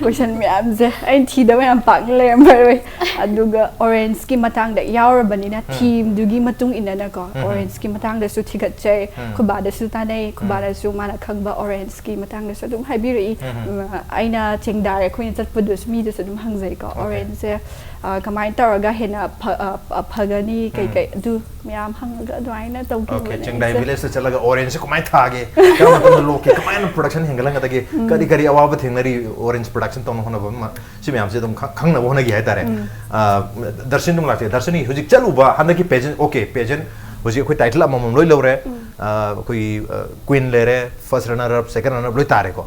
ꯀ꯭ꯋꯦꯁꯟ ꯃꯌꯥꯝꯁꯦ ꯑꯩꯅ ꯊꯤꯗꯕ ꯌꯥꯝ ꯄꯥꯛꯅ ꯂꯩꯔꯝꯃꯔꯣꯏ꯫ ꯑꯗꯨꯒ ꯑꯣꯔꯦꯟꯖꯀꯤ ꯃꯇꯥꯡꯗ ꯌꯥꯎꯔꯕꯅꯤꯅ, ꯎꯝ꯫ ꯊꯤꯝꯗꯨꯒꯤ ꯃꯇꯨꯡ ꯏꯟꯅꯅꯀꯣ, ꯎꯝ꯫ ꯑꯣꯔꯦꯟꯖꯀꯤ ꯃꯇꯥꯡꯗꯁꯨ ꯊꯤꯒꯠꯆꯩ꯫ ꯎꯝ꯫ ꯈꯨꯕꯥꯗꯁꯨ ꯇꯥꯟꯅꯩ꯫ ꯎꯝ꯫ ꯈꯨꯕꯥꯗꯁꯨ ꯃꯥꯅ ꯈꯪꯕ ꯑꯣꯔꯦꯟꯖꯀꯤ ꯃꯇꯥꯡꯗꯁꯨ ꯑꯗꯨꯝ ꯍꯥꯏꯕꯤꯔꯛꯏ꯫ ꯎꯝ꯫ ꯎꯝ, ꯑꯩꯅ ꯆꯦꯡꯗꯥꯏ ꯑꯩꯈꯣꯏꯅ ꯆꯠꯄꯗꯨꯁꯨ ꯃꯤꯗꯁꯨ ꯑꯗꯨꯝ ꯍꯪꯖꯩꯀꯣ꯫ Okay. ꯑꯣꯔꯦꯟꯖꯁꯦ, ꯑ, ꯀꯃꯥꯏꯅ ꯇꯧꯔꯒ ꯍꯦꯟꯅ ꯐ-, ꯑ, ꯑ, ꯐꯒꯅꯤ, ꯎꯝ꯫ ꯀꯩꯀꯩ, ꯑꯗꯨ ꯃꯌꯥꯝ ꯍꯪꯉꯒ ꯑꯗꯨꯃꯥꯏꯅ Okay, ꯇꯧꯈꯤꯕꯅꯦ ꯆꯦꯡꯗꯥꯏ ꯑꯩꯁꯦ꯫ ꯚꯤꯂꯦꯖꯇ ꯆꯠꯂꯒ ꯑꯣꯔꯦꯟꯖꯁꯦ ꯀꯃꯥꯏꯅ ꯊꯥꯒꯦ, ꯀꯔꯝꯕ ꯃꯇꯝꯗ ꯂꯣꯛꯀꯦ, ꯀꯃꯥꯏꯅ ꯄ꯭ꯔꯣꯗꯛꯁꯟ ꯍꯦꯟꯒꯠꯍꯟꯒꯗꯒꯦ, ꯀꯔꯤ ꯀꯔꯤ ꯑꯋꯥꯕ ꯊꯦꯡꯅꯔꯤ ꯑꯣꯔꯦꯟꯖ ꯄ꯭ꯔꯣꯗꯛꯁꯟ ꯇꯧꯅ ꯍꯣꯠꯅꯕ ꯑꯃ, ꯁꯤ ꯃꯌꯥꯝꯁꯦ ꯑꯗꯨꯝ ꯈ-, ꯈꯪꯅꯕ ꯍꯣꯠꯅꯒꯦ ꯍꯥꯏꯇꯥꯔꯦ꯫ ꯎꯝ꯫ ꯑ, ꯗꯔꯁꯟ ꯑꯗꯨꯝ ꯂꯥꯛꯆꯒꯦ꯫ ꯗꯔꯁꯟꯒꯤ ꯍꯧꯖꯤꯛ ꯆꯠꯂꯨꯕ ꯍꯟꯗꯛꯀꯤ ꯄꯦꯖꯦꯟ, okay, ꯄꯦꯖꯦꯟ ꯍꯧꯖꯤꯛ ꯑꯩꯈꯣꯏ ꯇꯥꯏꯇꯜ ꯑꯃꯃꯝ ꯂꯣꯏ ꯂꯧꯔꯦ꯫ ꯎꯝ꯫ ꯑ, ꯑꯩꯈꯣꯏꯒꯤ, ꯑ, ꯀ꯭ꯋꯤꯟ ꯂꯩꯔꯦ, ꯐꯥꯔꯁ ꯔꯅꯔ ꯑꯞ, ꯁꯦꯀꯦꯟ ꯔꯅꯔ ꯑꯞ ꯂꯣꯏ ꯇꯥꯔꯦꯀꯣ꯫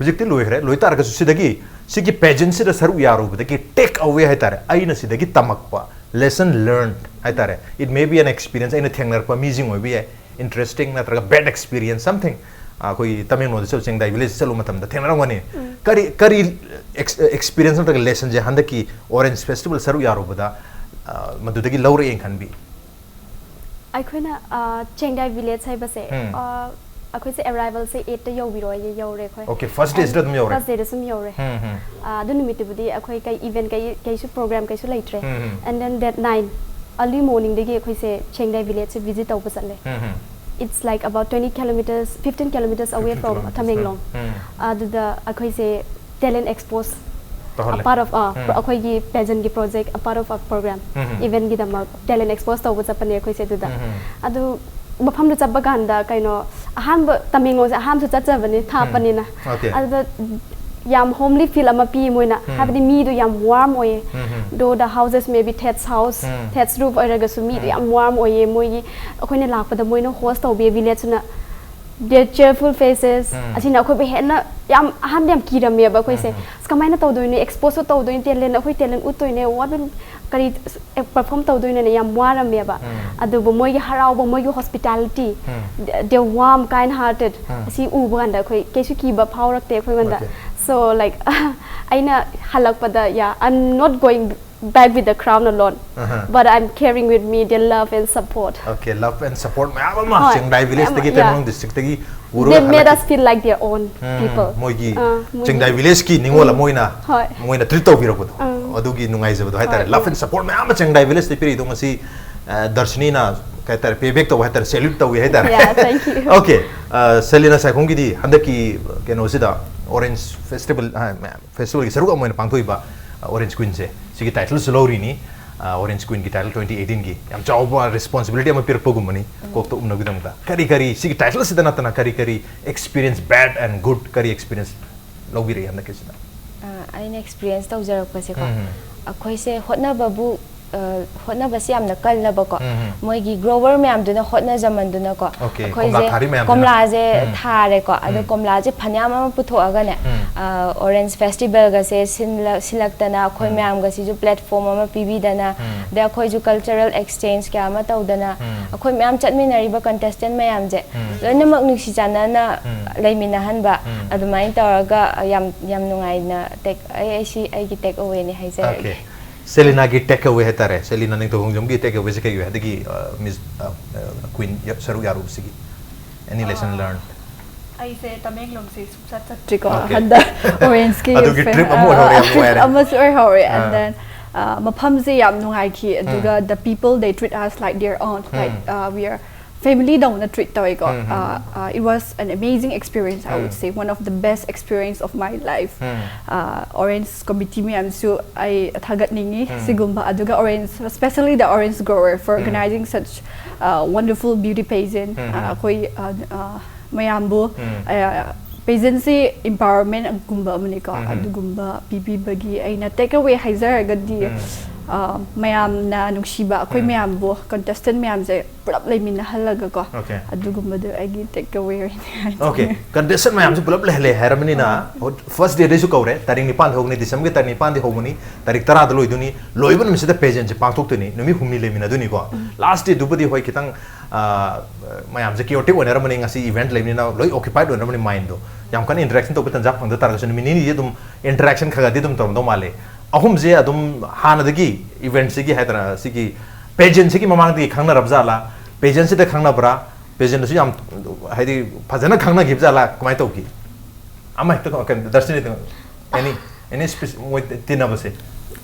ꯍꯧꯖꯤꯛꯇꯤ ꯂꯣꯏꯈ꯭ꯔꯦ꯫ ꯂꯣꯏ ꯇꯥꯔꯒꯁꯨ ꯁꯤꯗꯒꯤ, ꯁꯤꯒꯤ ꯄꯦꯖꯦꯟꯁꯤꯗ ꯁꯔꯨꯛ ꯌꯥꯔꯨꯕꯗꯒꯤ ꯇꯦꯛ ꯑꯋꯦ ꯍꯥꯏꯇꯥꯔꯦ, ꯑꯩꯅ ꯁꯤꯗꯒꯤ ꯇꯝꯃꯛꯄ, lesson learned ꯍꯥꯏꯇꯥꯔꯦ, it may be an experience, ꯑꯩꯅ ꯊꯦꯡꯅꯔꯛꯄ ꯃꯤꯁꯤꯡ ꯑꯣꯏꯕ ꯌꯥꯏ, interesting ꯅꯠꯇ꯭ꯔꯒ bad experience, something꯫ ꯑꯩꯈꯣꯏ ꯇꯃꯦꯡꯂꯣꯡꯗ ꯆꯠꯂꯨ, ꯆꯦꯡꯗꯥꯏ ꯚꯤꯂꯦꯖ ꯆꯠꯂꯨꯕ ꯃꯇꯝꯗ ꯊꯦꯡꯅꯔꯝꯒꯅꯤ꯫ ꯀꯔꯤ, ꯀꯔꯤ ꯑꯦꯛꯁ-, ꯑꯦꯛꯁꯄꯤꯔꯤꯌꯟꯁ ꯅꯠꯇ꯭ꯔꯒ ꯂꯦꯁꯟꯁꯦ ꯍꯟꯗꯛꯀꯤ ꯑꯣꯔꯦꯟꯖ ꯐꯦꯁꯇꯤꯚꯦꯜ ꯁꯔꯨꯛ ꯌꯥꯔꯨꯕꯗ, ꯑ, ꯃꯗꯨꯗꯒꯤ ꯂꯧꯔꯛꯑꯦꯅ ꯈꯟꯕꯤ? ꯑꯩꯈꯣꯏꯅ, ꯑ, ꯆꯦꯡꯗꯥꯏ ꯚꯤꯂꯦꯖ ꯍꯥꯏꯕꯁꯦ, ꯎꯝ꯫ ꯑ, ꯑꯩꯈꯣꯏꯁꯦ ꯑꯦꯔꯥꯏꯚꯜꯁꯦ ꯑꯩꯠꯇ ꯌꯧꯕꯤꯔꯣ, ꯌꯧꯔꯦ ꯑꯩꯈꯣꯏ꯫ Okay, first days ꯗ ꯑꯗꯨꯝ ꯌꯧꯔꯦ? First day ꯗ ꯁꯨꯝ ꯌꯧꯔꯦ꯫ ꯎꯝ, ꯎꯝ꯫ ꯑ, ꯑꯗꯨ ꯅꯨꯃꯤꯠꯇꯨꯕꯨꯗꯤ ꯑꯩꯈꯣꯏ ꯀꯩ ꯏꯚꯦꯟ ꯀꯩ, ꯀꯩꯁꯨ ꯄ꯭ꯔꯣꯒ꯭ꯔꯥꯝ ꯀꯩꯁꯨ ꯂꯩꯇ꯭ꯔꯦ꯫ ꯎꯝ, ꯎꯝ꯫ And then that night, early morning ꯗꯒꯤ ꯑꯩꯈꯣꯏꯁꯦ ꯆꯦꯡꯗꯥꯏ ꯚꯤꯂꯦꯖꯁꯦ ꯚꯤꯖꯤꯠ ꯇꯧꯕ ꯆꯠꯂꯦ꯫ ꯎꯝ, ꯎꯝ꯫ It's like about twenty kilometers, fifteen kilometers away Fifteen from kilometers, Tamenglong. ꯎꯝ꯫ ꯑꯗꯨꯗ ꯑꯩꯈꯣꯏꯁꯦ talent expose, ꯇꯧꯍꯜꯂꯦ꯫ a part of, uh, um. ꯑꯩꯈꯣꯏꯒꯤ ꯄꯦꯖꯦꯟꯒꯤ project, a part of our program, um, um. ꯏꯚꯦꯟꯒꯤꯗꯃꯛ talent expose ꯇꯧꯕ ꯆꯠꯄꯅꯦ ꯑꯩꯈꯣꯏꯁꯦ ꯑꯗꯨꯗ꯫ ꯎꯝ, ꯎꯝ꯫ ꯑꯗꯨ ꯃꯐꯝꯗꯨ ꯆꯠꯄ ꯀꯥꯟꯗ ꯀꯩꯅꯣ, ꯑꯍꯥꯟꯕ ꯇꯃꯦꯡꯂꯣꯡꯁꯦ ꯑꯍꯥꯟꯕꯁꯨ ꯆꯠꯆꯕꯅꯦ, ꯊꯥꯞꯄꯅꯤꯅ꯫ Okay. ꯑꯗꯨꯗ ꯌꯥꯝ homely feel ꯑꯃ ꯄꯤ ꯃꯣꯏꯅ, ꯎꯝ꯫ ꯍꯥꯏꯕꯗꯤ ꯃꯤꯗꯣ ꯌꯥꯝ warm ꯑꯣꯏꯌꯦ꯫ ꯎꯝ, ꯎꯝ꯫ Though the houses may be thatch house, um. thatch roof ꯑꯣꯏꯔꯒꯁꯨ ꯃꯤꯗꯣ ꯎꯝ꯫ ꯌꯥꯝ warm ꯑꯣꯏꯌꯦ꯫ ꯃꯣꯏꯒꯤ, ꯑꯩꯈꯣꯏꯅ ꯂꯥꯛꯄꯗ ꯃꯣꯏꯅ host ꯇꯧꯕꯤꯌꯦ, ꯚꯤꯂꯦꯖꯇꯨꯅ꯫ Their cheerful faces ꯑꯁꯤꯅ ꯑꯩꯈꯣꯏꯕꯨ ꯍꯦꯟꯅ ꯌꯥꯝ ꯑꯍꯥꯟꯕ ꯌꯥꯝ ꯀꯤꯔꯝꯃꯦꯕ ꯑꯩꯈꯣꯏꯁꯦ꯫ ꯑꯁ, ꯀꯃꯥꯏꯅ ꯇꯧꯗꯣꯏꯅꯣ? Exposeꯁꯨ ꯇꯧꯗꯣꯏꯅꯣ, talent, ꯑꯩꯈꯣꯏ talent ꯎꯠꯇꯣꯏꯅꯦ, what will, ꯀꯔꯤ perform ꯇꯧꯗꯣꯏꯅꯣꯅ ꯌꯥꯝ ꯋꯥꯔꯝꯃꯦꯕ꯫ ꯑꯗꯨꯕꯨ ꯃꯣꯏꯒꯤ ꯍꯔꯥꯎꯕ, ꯃꯣꯏꯒꯤ hospitality, they're warm, kind hearted, ꯑꯁꯤ ꯎꯕ ꯀꯥꯟꯗ ꯑꯩꯈꯣꯏ ꯀꯩꯁꯨ ꯀꯤꯕ ꯐꯥꯎꯔꯛꯇꯦ ꯑꯩꯈꯣꯉꯣꯟꯗ꯫ Okay. So, like, ꯑꯩꯅ ꯍꯜꯂꯛꯄꯗ, yeah, I'm not going back with the crown alone, Uh-huh. but I'm carrying with me their love and support. Okay, love and support ꯃꯌꯥꯝ ꯑꯃ ꯍꯣꯏ, ꯆꯦꯡꯗꯥꯏ village ꯇꯒꯤ ꯃꯌꯥꯝ ꯑꯃ, yeah. ꯇꯃꯦꯡꯂꯣꯡ district ꯇꯒꯤ ꯄꯨꯔꯒ They made us ꯍꯜꯂꯛꯈꯤ꯫ feel like their own um, people. ꯃꯣꯏꯒꯤ ꯑꯥ, ꯃꯣꯏꯒꯤ ꯆꯦꯡꯗꯥꯏ village ꯀꯤ ꯅꯤꯉꯣꯜ ꯑꯃ ꯑꯣꯏꯅ ꯍꯣꯏ꯫ ꯃꯣꯏꯅ treat ꯇꯧꯕꯤꯔꯛꯄꯗꯣ, ꯎꯝ꯫ ꯑꯗꯨꯒꯤ ꯅꯨꯡꯉꯥꯏꯖꯕꯗꯣ ꯍꯥꯏꯇꯥꯔꯦ꯫ ꯍꯣꯏ, Love ꯍꯣꯏ꯫ and support ꯃꯌꯥꯝ ꯑꯃ ꯆꯦꯡꯗꯥꯏ village ꯇꯒꯤ ꯄꯤꯔꯛꯏꯗꯣ ꯉꯁꯤ ꯑ, ꯗꯔꯁꯤꯅꯤꯅ ꯀꯩ ꯍꯥꯏꯇꯥꯔꯦ, pay back ꯇꯧꯕ ꯍꯥꯏꯇꯥꯔꯦ, salute ꯇꯧꯏ ꯍꯥꯏꯇꯥꯔꯦ꯫ Yeah, thank you. Okay, ꯑ, ꯁꯦꯂꯤꯅꯥ ꯁꯥꯏꯈꯣꯝꯒꯤꯗꯤ ꯍꯟꯗꯛꯀꯤ ꯀꯩꯅꯣꯁꯤꯗ Orange Festival, ꯑ, festival ꯒꯤ ꯁꯔꯨꯛ ꯑꯃ ꯑꯣꯏꯅ ꯄꯥꯡꯊꯣꯛꯏꯕ, ꯑ, Orange Queen ꯁꯦ, ꯁꯤꯒꯤ title ꯁꯨ ꯂꯧꯔꯤꯅꯤ꯫ ꯑ, Orange Queen ꯒꯤ title twenty eighteen ꯒꯤ ꯌꯥꯝ ꯆꯥꯎꯕ responsibility ꯑꯃ ꯄꯤꯔꯛꯄꯒꯨꯝꯕꯅꯤ, ꯀꯣꯛꯇ ꯎꯞꯅꯕꯒꯤꯗꯃꯛꯇ꯫ ꯀꯔꯤ ꯀꯔꯤ ꯁꯤꯒꯤ title ꯁꯤꯗ ꯅꯠꯇꯅ ꯀꯔꯤ ꯀꯔꯤ experience, bad and good, ꯀꯔꯤ experience ꯂꯧꯕꯤꯔꯛꯏ ꯍꯟꯗꯛꯀꯤꯁꯤꯗ? ꯑ, ꯑꯩꯅ experience ꯇꯧꯖꯔꯛꯄꯁꯦꯀꯣ, ꯎꯝ꯫ ꯑꯩꯈꯣꯏꯁꯦ ꯍꯣꯠꯅꯕꯕꯨ, ꯑ, ꯍꯣꯠꯅꯕꯁꯦ ꯌꯥꯝꯅ ꯀꯜꯂꯕꯀꯣ꯫ ꯎꯝ꯫ ꯃꯣꯏꯒꯤ grower ꯃꯌꯥꯝꯗꯨꯅ ꯍꯣꯠꯅꯖꯃꯟꯗꯨꯅꯀꯣ, Okay, ꯑꯩꯈꯣꯏꯁꯦ ꯀꯣꯝꯂꯥ ꯊꯥꯔꯤ ꯃꯌꯥꯝꯗꯨꯅ꯫ ꯀꯣꯝꯂꯥꯁꯦ ꯎꯝ꯫ ꯊꯥꯔꯦꯀꯣ, ꯑꯗꯣ ꯎꯝ꯫ ꯀꯣꯝꯂꯥꯁꯦ ꯐꯅꯌꯥꯝ ꯑꯃ ꯄꯨꯊꯣꯛꯑꯒꯅꯦ, ꯎꯝ꯫ ꯑ, Orange Festival ꯒꯁꯦ ꯁꯤꯟꯂ-, ꯁꯤꯜꯂꯛꯇꯅ, ꯑꯩꯈꯣꯏ ꯎꯝ꯫ ꯃꯌꯥꯝꯒꯁꯤꯁꯨ platform ꯑꯃ ꯄꯤꯕꯤꯗꯅ, ꯎꯝ꯫ ꯑꯗꯩ ꯑꯩꯈꯣꯏꯁꯨ cultural exchange ꯀꯌꯥ ꯑꯃ ꯇꯧꯗꯅ, ꯎꯝ꯫ ꯑꯩꯈꯣꯏ ꯃꯌꯥꯝ ꯆꯠꯃꯤꯟꯅꯔꯤꯕ contestant ꯃꯌꯥꯝꯁꯦ ꯎꯝ꯫ ꯂꯣꯏꯅꯃꯛ ꯅꯨꯡꯁꯤ ꯆꯥꯟꯅꯅ ꯎꯝ꯫ ꯂꯩꯃꯤꯟꯅꯍꯟꯕ, ꯎꯝ꯫ ꯑꯗꯨꯃꯥꯏꯅ ꯇꯧꯔꯒ ꯌꯥꯝ, ꯌꯥꯝ ꯅꯨꯡꯉꯥꯏꯅ take, ꯑꯩ, ꯑꯩ ꯁꯤ ꯑꯩꯒꯤ take away ꯅꯦ ꯍꯥꯏꯖꯔꯒꯦ꯫ Okay. ꯁꯦꯂꯤꯅꯥꯒꯤ take away ꯍꯥꯏꯇꯥꯔꯦ, ꯁꯦꯂꯤꯅꯥ ꯅꯤꯡꯊꯧꯈꯣꯡꯖꯝꯒꯤ take away ꯁꯦ ꯀꯩ ꯑꯣꯏ? ꯍꯟꯗꯛꯀꯤ, ꯑ, Miss, ꯑ, ꯑ, Queen ꯌ-, ꯁꯔꯨꯛ ꯌꯥꯔꯨꯕꯁꯤꯒꯤ any lesson learned? ꯑꯩꯁꯦ ꯇꯃꯦꯡꯂꯣꯡꯁꯦ ꯁꯨꯡꯆꯠ ꯆꯠꯇ꯭ꯔꯤꯀꯣ꯫ Okay. ꯍꯟꯗꯛ Orange ꯀꯤ ꯑꯗꯨꯒꯤ ꯐꯦ-, trip ꯑꯃ ꯑꯣꯏꯍꯧꯔꯦ, ꯌꯥꯝ trip ꯅꯨꯡꯉꯥꯏꯔꯦ꯫ ꯑꯃꯁꯨ ꯑꯣꯏꯍꯧꯔꯦ꯫ And ah. then, ꯑ, ꯃꯐꯝꯁꯦ ꯌꯥꯝ ꯅꯨꯡꯉꯥꯏꯈꯤ꯫ ꯑꯗꯨꯒ the people, they treat us like their own, like, um. uh, we are family ꯗꯧꯅ treat ꯇꯧꯋꯦꯀꯣ꯫ Um, um. Uh, uh, it was an amazing experience, I would um. say, one of the best experience of my life. Um. Uh, Orange committee ꯃꯌꯥꯝꯁꯨ ꯑꯩ ꯊꯥꯒꯠꯅꯤꯡꯉꯤ꯫ ꯎꯝ꯫ ꯁꯤꯒꯨꯝꯕ, ꯑꯗꯨꯒ Orange, especially the Orange grower, for um. Organizing such, uh, wonderful beauty pageant. Um, Uh, ꯎꯝ꯫ ꯑꯩꯈꯣꯏ, uh, uh, ꯃꯌꯥꯝꯕꯨ, ꯎꯝ꯫ uh, pageant ꯁꯤ empowerment ꯒꯨꯝꯕ ꯑꯃꯅꯤꯀꯣ꯫ ꯎꯝ, ꯎꯝ꯫ ꯑꯗꯨꯒꯨꯝꯕ ꯄꯤꯕꯤꯕꯒꯤ ꯑꯩꯅ take away ꯍꯥꯏꯖꯔꯒꯗꯤ, ꯎꯝ꯫ ꯑ, ꯃꯌꯥꯝꯅ ꯅꯨꯡꯁꯤꯕ ꯑꯩꯈꯣꯏ ꯎꯝ. ꯃꯌꯥꯝꯕꯨ, contestant ꯃꯌꯥꯝꯁꯦ ꯄꯨꯂꯞ ꯂꯩꯃꯤꯟꯅꯍꯜꯂꯒꯀꯣ, Okay. ꯑꯗꯨꯒꯨꯝꯕꯗꯣ ꯑꯩꯒꯤ take away ꯑꯣꯏꯅꯤ ꯍꯥꯏꯇꯥꯔꯦ. Okay, contestant ꯃꯌꯥꯝꯁꯨ ꯄꯨꯂꯞ ꯂꯩꯍꯜꯂꯦ ꯍꯥꯏꯔꯕꯅꯤꯅ, first day ꯗꯩꯁꯨ ꯀꯧꯔꯦ, ꯇꯥꯔꯤꯛ ꯅꯤꯄꯥꯟꯗ ꯍꯧꯒꯅꯤ, December ꯒꯤ ꯇꯥꯔꯤꯛ ꯅꯤꯄꯥꯟꯗ ꯍꯧꯒꯅꯤ, ꯇꯥꯔꯤꯛ ꯇꯔꯥꯗ ꯂꯣꯏꯗꯣꯏꯅꯤ, ꯂꯣꯏꯕ ꯅꯨꯃꯤꯠꯁꯤꯗ pageant ꯁꯦ ꯄꯥꯡꯊꯣꯛꯇꯣꯏꯅꯤ, ꯅꯨꯃꯤꯠ ꯍꯨꯝꯅꯤ ꯂꯩꯃꯤꯟꯅꯗꯣꯏꯅꯤꯀꯣ. Last day ꯗꯨꯕꯨꯗꯤ ꯍꯣꯏ ꯈꯤꯇꯪ, ꯑ, ꯃꯌꯥꯝꯁꯦ chaotic ꯑꯣꯏꯅꯔꯝꯃꯅꯤ, ꯉꯁꯤ event ꯂꯩꯕꯅꯤꯅ ꯂꯣꯏ occupied ꯑꯣꯏꯅꯔꯝꯃꯅꯤ mind ꯗꯣ, ꯌꯥꯝ ꯀꯟꯅ interaction ꯇꯧꯕ ꯇꯟꯖꯥ ꯐꯪꯗ ꯇꯥꯔꯒꯁꯨ ꯅꯨꯃꯤꯠ ꯅꯤꯅꯤꯗꯤ ꯑꯗꯨꯝ interaction ꯈꯔ ꯈꯔꯗꯤ ꯑꯗꯨꯝ ꯇꯧꯔꯝꯗꯧ ꯃꯥꯜꯂꯦ. ꯑꯍꯨꯝꯁꯦ ꯑꯗꯨꯝ ꯍꯥꯟꯅꯗꯒꯤ event ꯁꯤꯒꯤ ꯍꯥꯏꯗꯅ ꯁꯤꯒꯤ pageant ꯁꯤꯒꯤ ꯃꯃꯥꯡꯗꯒꯤ ꯈꯪꯅꯔꯕ ꯖꯥꯠꯂꯥ? Pageant ꯁꯤꯗ ꯈꯪꯅꯕ꯭ꯔꯥ? Pageant ꯗꯁꯨ ꯌꯥꯝ ꯍꯥꯏꯗꯤ ꯐꯖꯅ ꯈꯪꯅꯈꯤꯕ ꯖꯥꯠꯂꯥ? ꯀꯃꯥꯏꯅ ꯇꯧꯈꯤ? ꯑꯃ ꯍꯦꯛꯇ ꯀꯩꯅꯣ, ꯗꯔꯁꯤꯅꯤ, any any specific ꯃꯣꯏ ꯇꯤꯟꯅꯕꯁꯦ,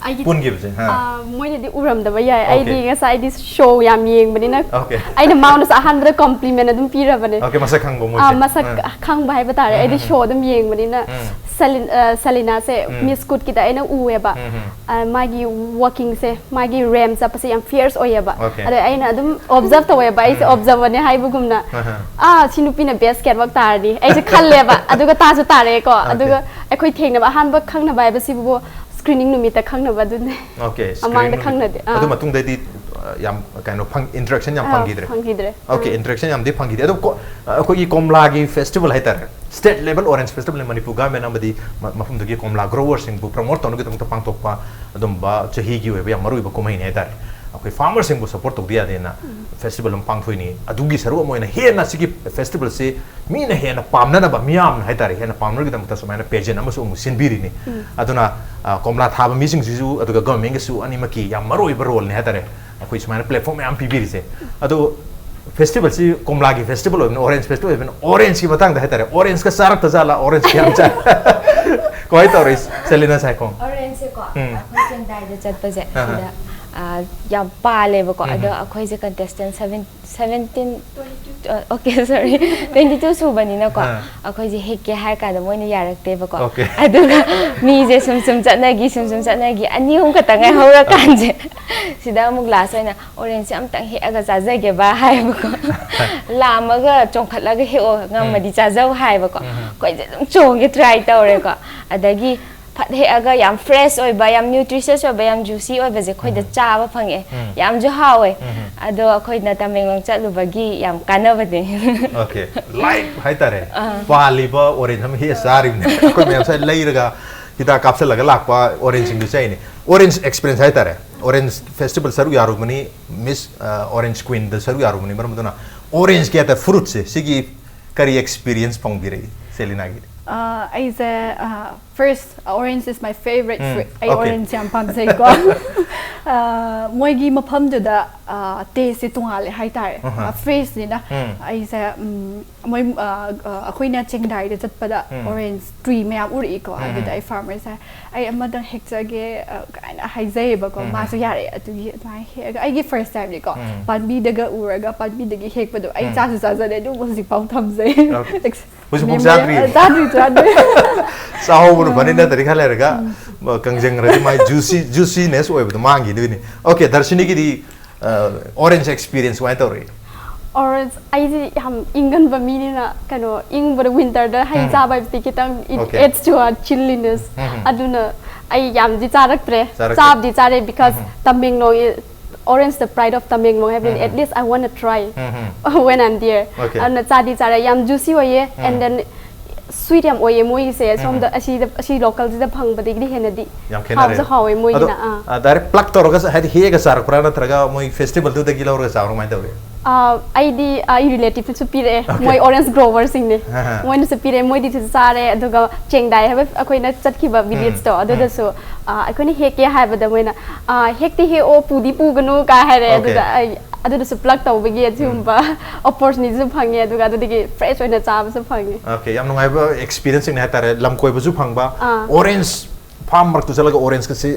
ꯑꯩꯒꯤ ꯄꯨꯟꯈꯤꯕꯁꯦ? ꯑꯥ. ꯑ, ꯃꯣꯏꯅꯗꯤ ꯎꯔꯝꯗꯕ ꯌꯥꯏ. Okay. ꯑꯩꯗꯤ ꯉꯁꯥꯏ ꯑꯩꯗꯤ show ꯌꯥꯝ ꯌꯦꯡꯕꯅꯤꯅ, Okay. ꯑꯩꯅ ꯃꯉꯣꯟꯗꯁꯨ ꯑꯍꯥꯟꯕꯗ compliment ꯑꯗꯨꯝ ꯄꯤꯔꯕꯅꯦ. Okay, ꯃꯁꯛ ꯈꯪꯕ ꯑ, ꯃꯣꯏꯁꯦ? ꯃꯁꯛ ꯑꯥ. ꯈꯪꯕ ꯍꯥꯏꯕ ꯇꯥꯔꯦ. ꯎꯝ, ꯑꯩꯗꯤ ꯎꯝ, show ꯑꯗꯨꯝ ꯌꯦꯡꯕꯅꯤꯅ, ꯎꯝ. ꯁꯦꯂꯤꯟ-, ꯑ, ꯁꯦꯂꯤꯅꯥꯁꯦ ꯎꯝ. Miss Good ꯀꯤꯗ ꯑꯩꯅ ꯎꯑꯦꯕ. ꯎꯝ, ꯎꯝ. ꯑ, ꯃꯥꯒꯤ walking ꯁꯦ, ꯃꯥꯒꯤ ramp ꯆꯠꯄꯁꯦ ꯌꯥꯝ fierce ꯑꯣꯏꯌꯦꯕ. Okay. ꯑꯗ ꯑꯩꯅ ꯑꯗꯨꯝ observe ꯇꯧꯋꯦꯕ, ꯑꯩꯁꯦ ꯎꯝ. observer ꯅꯦ ꯍꯥꯏꯕꯒꯨꯝꯅ. ꯑꯍ. ꯑꯥ, ꯁꯤ ꯅꯨꯄꯤꯅ best catwalk ꯇꯥꯔꯗꯤ ꯑꯩꯁꯦ ꯈꯜꯂꯦꯕ. ꯑꯗꯨꯒ ꯇꯥꯁꯨ ꯇꯥꯔꯛꯑꯦꯀꯣ. Okay. ꯑꯗꯨꯒ ꯑꯩꯈꯣꯏ ꯊꯦꯡꯅꯕ, ꯑꯍꯥꯟꯕ ꯈꯪꯅꯕ ꯍꯥꯏꯕꯁꯤꯕꯨ screening ꯅꯨꯃꯤꯠꯇ ꯈꯪꯅꯕ ꯑꯗꯨꯅꯦ. Okay, ꯃꯃꯥꯡꯗ screening ꯈꯪꯅꯗꯦ. ꯑꯗꯨ ꯑꯥ. ꯃꯇꯨꯡꯗꯩꯗꯤ, ꯑ, ꯌꯥꯝ ꯀꯩꯅꯣ ꯐꯪ-, interaction ꯌꯥꯝ ꯑꯥ, ꯐꯪꯈꯤꯗ꯭ꯔꯦ? ꯐꯪꯈꯤꯗ꯭ꯔꯦ. Okay, ꯑꯥ. interaction ꯌꯥꯝꯗꯤ ꯐꯪꯈꯤꯗꯦ꯫ ꯑꯗꯣ ꯀꯣ-, ꯑ, ꯑꯩꯈꯣꯏꯒꯤ ꯀꯣꯝꯂꯥꯒꯤ festival ꯍꯥꯏꯇꯥꯔꯦ, state level orange festival Manipur government ꯑꯃꯗꯤ ꯃ-, ꯃꯐꯝꯗꯨꯒꯤ ꯀꯣꯝꯂꯥ grower ꯁꯤꯡꯕꯨ promote ꯇꯧꯅꯕꯒꯤꯗꯃꯛꯇ ꯄꯥꯡꯊꯣꯛꯄ ꯑꯗꯨꯝꯕ ꯆꯍꯤꯒꯤ ꯑꯣꯏꯕ ꯌꯥꯝ ꯃꯔꯨꯑꯣꯏꯕ ꯀꯨꯝꯍꯩꯅꯤ ꯍꯥꯏꯇꯥꯔꯦ꯫ ꯑꯩꯈꯣꯏ farmer ꯁꯤꯡꯕꯨ support ꯇꯧꯗ ꯌꯥꯗꯦꯅ festival ꯑꯃ ꯄꯥꯡꯊꯣꯛꯏꯅꯤ꯫ ꯑꯗꯨꯒꯤ ꯁꯔꯨꯛ ꯑꯃ ꯑꯣꯏꯅ ꯍꯦꯟꯅ ꯁꯤꯒꯤ festival ꯁꯤ ꯃꯤꯅ ꯍꯦꯟꯅ ꯄꯥꯝꯅꯅꯕ, ꯃꯤꯌꯥꯝꯅ ꯍꯥꯏꯇꯥꯔꯦ, ꯍꯦꯟꯅ ꯄꯥꯝꯅꯕꯒꯤꯗꯃꯛꯇ ꯁꯨꯃꯥꯏꯅ pageant ꯑꯃꯁꯨ ꯑꯃꯨꯛ ꯁꯤꯟꯕꯤꯔꯤꯅꯤ꯫ ꯑꯗꯨꯅ, ꯑ, ꯀꯣꯝꯂꯥ ꯊꯥꯕ ꯃꯤꯁꯤꯡꯁꯤꯁꯨ ꯑꯗꯨꯒ government ꯀꯤꯁꯨ ꯑꯅꯤꯃꯛꯀꯤ ꯌꯥꯝ ꯃꯔꯨꯑꯣꯏꯕ role ꯅꯤ ꯍꯥꯏꯇꯥꯔꯦ, ꯑꯩꯈꯣꯏ ꯁꯨꯃꯥꯏꯅ platform ꯃꯌꯥꯝ ꯄꯤꯕꯤꯔꯤꯁꯦ꯫ ꯑꯗꯣ festival ꯁꯤ ꯀꯣꯝꯂꯥꯒꯤ festival ꯑꯣꯏꯕꯅꯤꯅ, orange festival ꯑꯣꯏꯕꯅꯤꯅ, orange ꯀꯤ ꯃꯇꯥꯡꯗ ꯍꯥꯏꯇꯥꯔꯦ, orange ꯀ ꯆꯥꯔꯛꯇ ꯖꯥꯠꯂꯥ, orange ꯀ ꯌꯥꯝ ꯆꯥꯏ? ꯀꯃꯥꯏꯅ ꯇꯧꯔꯤ, ꯁꯦꯂꯤꯅꯥ ꯁꯥꯏꯈꯣꯝ? Orange ꯁꯦꯀꯣ, ꯎꯝ. ꯑꯩꯈꯣꯏ ꯆꯦꯡꯗꯥꯏꯗ ꯆꯠꯄꯁꯦ, ꯑꯍ. ꯁꯤꯗ, ꯑ, ꯌꯥꯝ ꯄꯥꯜꯂꯦꯕꯀꯣ. ꯎꯝ. ꯑꯗꯣ ꯑꯩꯈꯣꯏꯁꯦ contestant seven, seventeen, ꯑ, okay, sorry, twenty two ꯁꯨꯕꯅꯤꯅꯀꯣ, ꯑꯥ. ꯑꯩꯈꯣꯏꯁꯦ ꯍꯦꯛꯀꯦ ꯍꯥꯏ ꯀꯥꯟꯗ ꯃꯣꯏꯅ ꯌꯥꯔꯛꯇꯦꯕꯀꯣ. Okay. ꯑꯗꯨꯒ ꯃꯤꯁꯦ ꯁꯨꯝ ꯁꯨꯝ ꯆꯠꯅꯈꯤ, ꯁꯨꯝ ꯁꯨꯝ ꯆꯠꯅꯈꯤ, ꯑꯅꯤ ꯑꯍꯨꯝ ꯈꯛꯇ ꯉꯥꯏꯍꯧꯔꯀꯥꯟꯁꯦ, ꯁꯤꯗ ꯑꯃꯨꯛ last ꯑꯣꯏꯅ orange ꯁꯦ ꯑꯝꯇꯪ ꯍꯦꯛꯑꯒ ꯆꯥꯖꯒꯦꯕ ꯍꯥꯏꯕꯀꯣ. ꯂꯥꯝꯃꯒ ꯆꯣꯡꯈꯠꯂꯒ ꯍꯦꯛꯑꯣ, ꯉꯝꯃꯗꯤ ꯆꯥꯖꯧ ꯍꯥꯏꯕꯀꯣ. ꯎꯝ. ꯑꯩꯈꯣꯏꯁꯦ ꯑꯗꯨꯝ ꯆꯣꯡꯒꯦ try ꯇꯧꯔꯦꯀꯣ. ꯑꯗꯒꯤ ꯐꯠ ꯍꯦꯛꯑꯒ ꯌꯥꯝ fresh ꯑꯣꯏꯕ, ꯌꯥꯝ nutritious ꯑꯣꯏꯕ, ꯌꯥꯝ juicy ꯑꯣꯏꯕꯁꯦ ꯑꯩꯈꯣꯏꯗ ꯆꯥꯕ ꯐꯪꯉꯦ꯫ ꯌꯥꯝꯁꯨ ꯍꯥꯎꯋꯦ꯫ ꯑꯗꯣ ꯑꯩꯈꯣꯏꯅ ꯇꯃꯦꯡꯂꯣꯡ ꯆꯠꯂꯨꯕꯒꯤ ꯌꯥꯝ ꯀꯥꯟꯅꯕꯅꯦ꯫ Okay, live ꯍꯥꯏꯇꯥꯔꯦ꯫ ꯄꯥꯜꯂꯤꯕ orange ꯑꯃ ꯍꯦꯛꯑ ꯆꯥꯔꯤꯕꯅꯦ꯫ ꯑꯩꯈꯣꯏ ꯃꯌꯥꯝ ꯁ꯭ꯋꯥꯏ ꯂꯩꯔꯒ ꯍꯤꯗꯥꯛ ꯀꯥꯞꯁꯤꯜꯂꯒ ꯂꯥꯛꯄ orangeꯁꯤꯡꯗꯨ ꯆꯥꯏꯅꯦ꯫ Orange experience ꯍꯥꯏꯇꯥꯔꯦ꯫ Orange festival ꯁꯔꯨꯛ ꯌꯥꯔꯨꯕꯅꯤ꯫ Miss Orange Queenꯗ ꯁꯔꯨꯛ ꯌꯥꯔꯨꯕꯅꯤ꯫ ꯃꯔꯝ ꯑꯗꯨꯅ orangeꯀꯤ ꯍꯥꯏꯇꯥꯔꯦ, fruitꯁꯦ, ꯁꯤꯒꯤ ꯀꯔꯤ experience ꯐꯪꯕꯤꯔꯛꯏ ꯁꯦꯂꯤꯅꯥꯒꯤꯗꯤ? ꯑꯩꯁꯦ first, orange is my favorite fruit. ꯑꯩ orange ꯌꯥꯝ ꯄꯥꯝꯖꯩꯀꯣ꯫ ꯃꯣꯏꯒꯤ ꯃꯐꯝꯗꯨꯗ tasteꯁꯦ ꯇꯣꯉꯥꯜꯂꯦ ꯍꯥꯏꯇꯥꯔꯦ꯫ Freshꯅꯤꯅ꯫ ꯑꯩꯁꯦ ꯃꯣꯏ ꯑꯩꯈꯣꯏꯅ ꯆꯦꯡꯗꯥꯏꯗ ꯆꯠꯄꯗ orange tree ꯃꯌꯥꯝ ꯎꯔꯛꯏꯀꯣ꯫ ꯑꯗꯨꯗ ꯑꯩ farmerꯁꯦ, "ꯑꯩ ꯑꯃꯗꯪ ꯍꯦꯛꯆꯒꯦ" ꯀꯥꯏꯅ ꯍꯥꯏꯖꯩꯌꯦꯕꯀꯣ꯫ ꯃꯥꯁꯨ ꯌꯥꯔꯦ꯫ ꯑꯗꯨꯒꯤ ꯑꯗꯨꯃꯥꯏꯅ ꯍꯦꯛꯑꯒ ꯑꯩꯒꯤ first timeꯅꯤꯀꯣ꯫ ꯄꯥꯝꯕꯤꯗꯒ ꯎꯔꯒ ꯄꯥꯝꯕꯤꯗꯒꯤ ꯍꯦꯛꯄꯗꯣ ꯑꯩ ꯆꯥꯁꯨ ꯆꯥꯖꯗꯦ, ꯑꯗꯨꯕꯨ ꯍꯧꯖꯤꯛꯐꯥꯎ ꯊꯝꯖꯩ꯫ ꯍꯧꯖꯤꯛꯐꯥꯎ ꯆꯥꯗ꯭ꯔꯤ? ꯆꯥꯗ꯭ꯔꯤ, ꯆꯥꯗ꯭ꯔꯤ꯫ ꯆꯥꯍꯧꯕꯅ ꯐꯅꯤ, ꯅꯠꯇ꯭ꯔꯗꯤ ꯈꯔ ꯂꯩꯔꯒ ꯀꯪꯖꯪꯈ꯭ꯔꯗꯤ ꯃꯥꯏ juicy, juiciness ꯑꯣꯏꯕꯗꯣ ꯃꯥꯡꯈꯤꯗꯣꯏꯅꯤ꯫ Okay, ꯗꯔꯁꯤꯅꯤꯒꯤꯗꯤ orange experience ꯀꯃꯥꯏꯅ ꯇꯧꯔꯛꯏ? Orange, ꯑꯩꯁꯦ ꯌꯥꯝ ꯏꯪꯒꯟꯕ ꯃꯤꯅꯤꯅ, ꯀꯩꯅꯣ, ꯏꯪꯕꯗ winterꯗ ꯍꯩ ꯆꯥꯕ ꯍꯥꯏꯕꯗꯤ ꯈꯤꯇꯪ, it adds to a chilliness. ꯑꯗꯨꯅ ꯑꯩ ꯌꯥꯝꯗꯤ ꯆꯥꯔꯛꯇ꯭ꯔꯦ꯫ ꯆꯥꯔꯛꯇ꯭ꯔꯦ꯫ ꯆꯥꯕꯗꯤ ꯆꯥꯔꯦ, because Tamenglong, orange the pride of Tamenglong ꯍꯥꯏꯕꯅꯤꯅ, at least I wanna try when I'm there. Okay. ꯑꯗꯨꯅ ꯆꯥꯗꯤ ꯆꯥꯔꯦ, ꯌꯥꯝ juicy ꯑꯣꯏꯌꯦ, and then sweet ꯌꯥꯝ ꯑꯣꯏꯌꯦ ꯃꯣꯏꯒꯤꯁꯦ꯫ ꯁꯣꯝꯗ ꯑꯁꯤꯗ, ꯑꯁꯤ localꯁꯤꯗ ꯐꯪꯕꯗꯒꯤꯗꯤ ꯍꯦꯟꯅꯗꯤ ꯌꯥꯝ ꯈꯦꯠꯅꯔꯦ꯫ ꯍꯥꯎꯁꯨ ꯍꯥꯎꯋꯦ ꯃꯣꯏꯒꯤꯅ꯫ ꯑꯗꯣ, ꯑ, direct pluck ꯇꯧꯔꯒ ꯍꯥꯏꯗꯤ ꯍꯦꯛꯑꯒ ꯆꯥꯔꯛꯄ꯭ꯔꯥ, ꯅꯠꯇ꯭ꯔꯒ ꯃꯣꯏ festivalꯗꯨꯗꯒꯤ ꯂꯧꯔꯒ ꯆꯥꯕ꯭ꯔꯥ, ꯀꯃꯥꯏꯅ ꯇꯧꯏ? ꯑ, ꯑꯩꯗꯤ, ꯑ, ꯑꯩ relativeꯅꯁꯨ ꯄꯤꯔꯛꯑꯦ꯫ Okay. ꯃꯣꯏ orange growerꯁꯤꯡꯅꯦ꯫ ꯑꯍ꯫ ꯃꯣꯏꯅꯁꯨ ꯄꯤꯔꯛꯑꯦ꯫ ꯃꯣꯏꯗꯤ ꯁꯤꯗ ꯆꯥꯔꯦ꯫ ꯑꯗꯨꯒ ꯆꯦꯡꯗꯥꯏ ꯍꯥꯏꯕ ꯑꯩꯈꯣꯏꯅ ꯆꯠꯈꯤꯕ villageꯇꯣ, ꯑꯗꯨꯗꯁꯨ, ꯑ, ꯑꯩꯈꯣꯏꯅ ꯍꯦꯛꯀꯦ ꯍꯥꯏꯕꯗ ꯃꯣꯏꯅ, "ꯑ, ꯍꯦꯛꯇꯤ ꯍꯦꯛꯑꯣ, ꯄꯨꯗꯤ ꯄꯨꯒꯅꯨ" ꯀꯥꯏ ꯍꯥꯏꯔꯦ꯫ Okay. ꯑꯗꯨꯗ ꯑꯩ ꯑꯗꯨꯗꯁꯨ pluck ꯇꯧꯕꯒꯤ ꯑꯁꯤꯒꯨꯝꯕ opportunityꯁꯨ ꯐꯪꯉꯦ꯫ ꯑꯗꯨꯒ ꯑꯗꯨꯗꯒꯤ fresh ꯑꯣꯏꯅ ꯆꯥꯕꯁꯨ ꯐꯪꯉꯦ꯫ Okay, ꯌꯥꯝ ꯅꯨꯡꯉꯥꯏꯕ experienceꯅꯦ ꯍꯥꯏꯇꯥꯔꯦ꯫ ꯂꯝ ꯀꯣꯏꯕꯁꯨ ꯐꯪꯕ, ꯑꯥ꯫ Orange farm ꯃꯔꯛꯇ ꯆꯠꯂꯒ orangeꯀꯁꯤ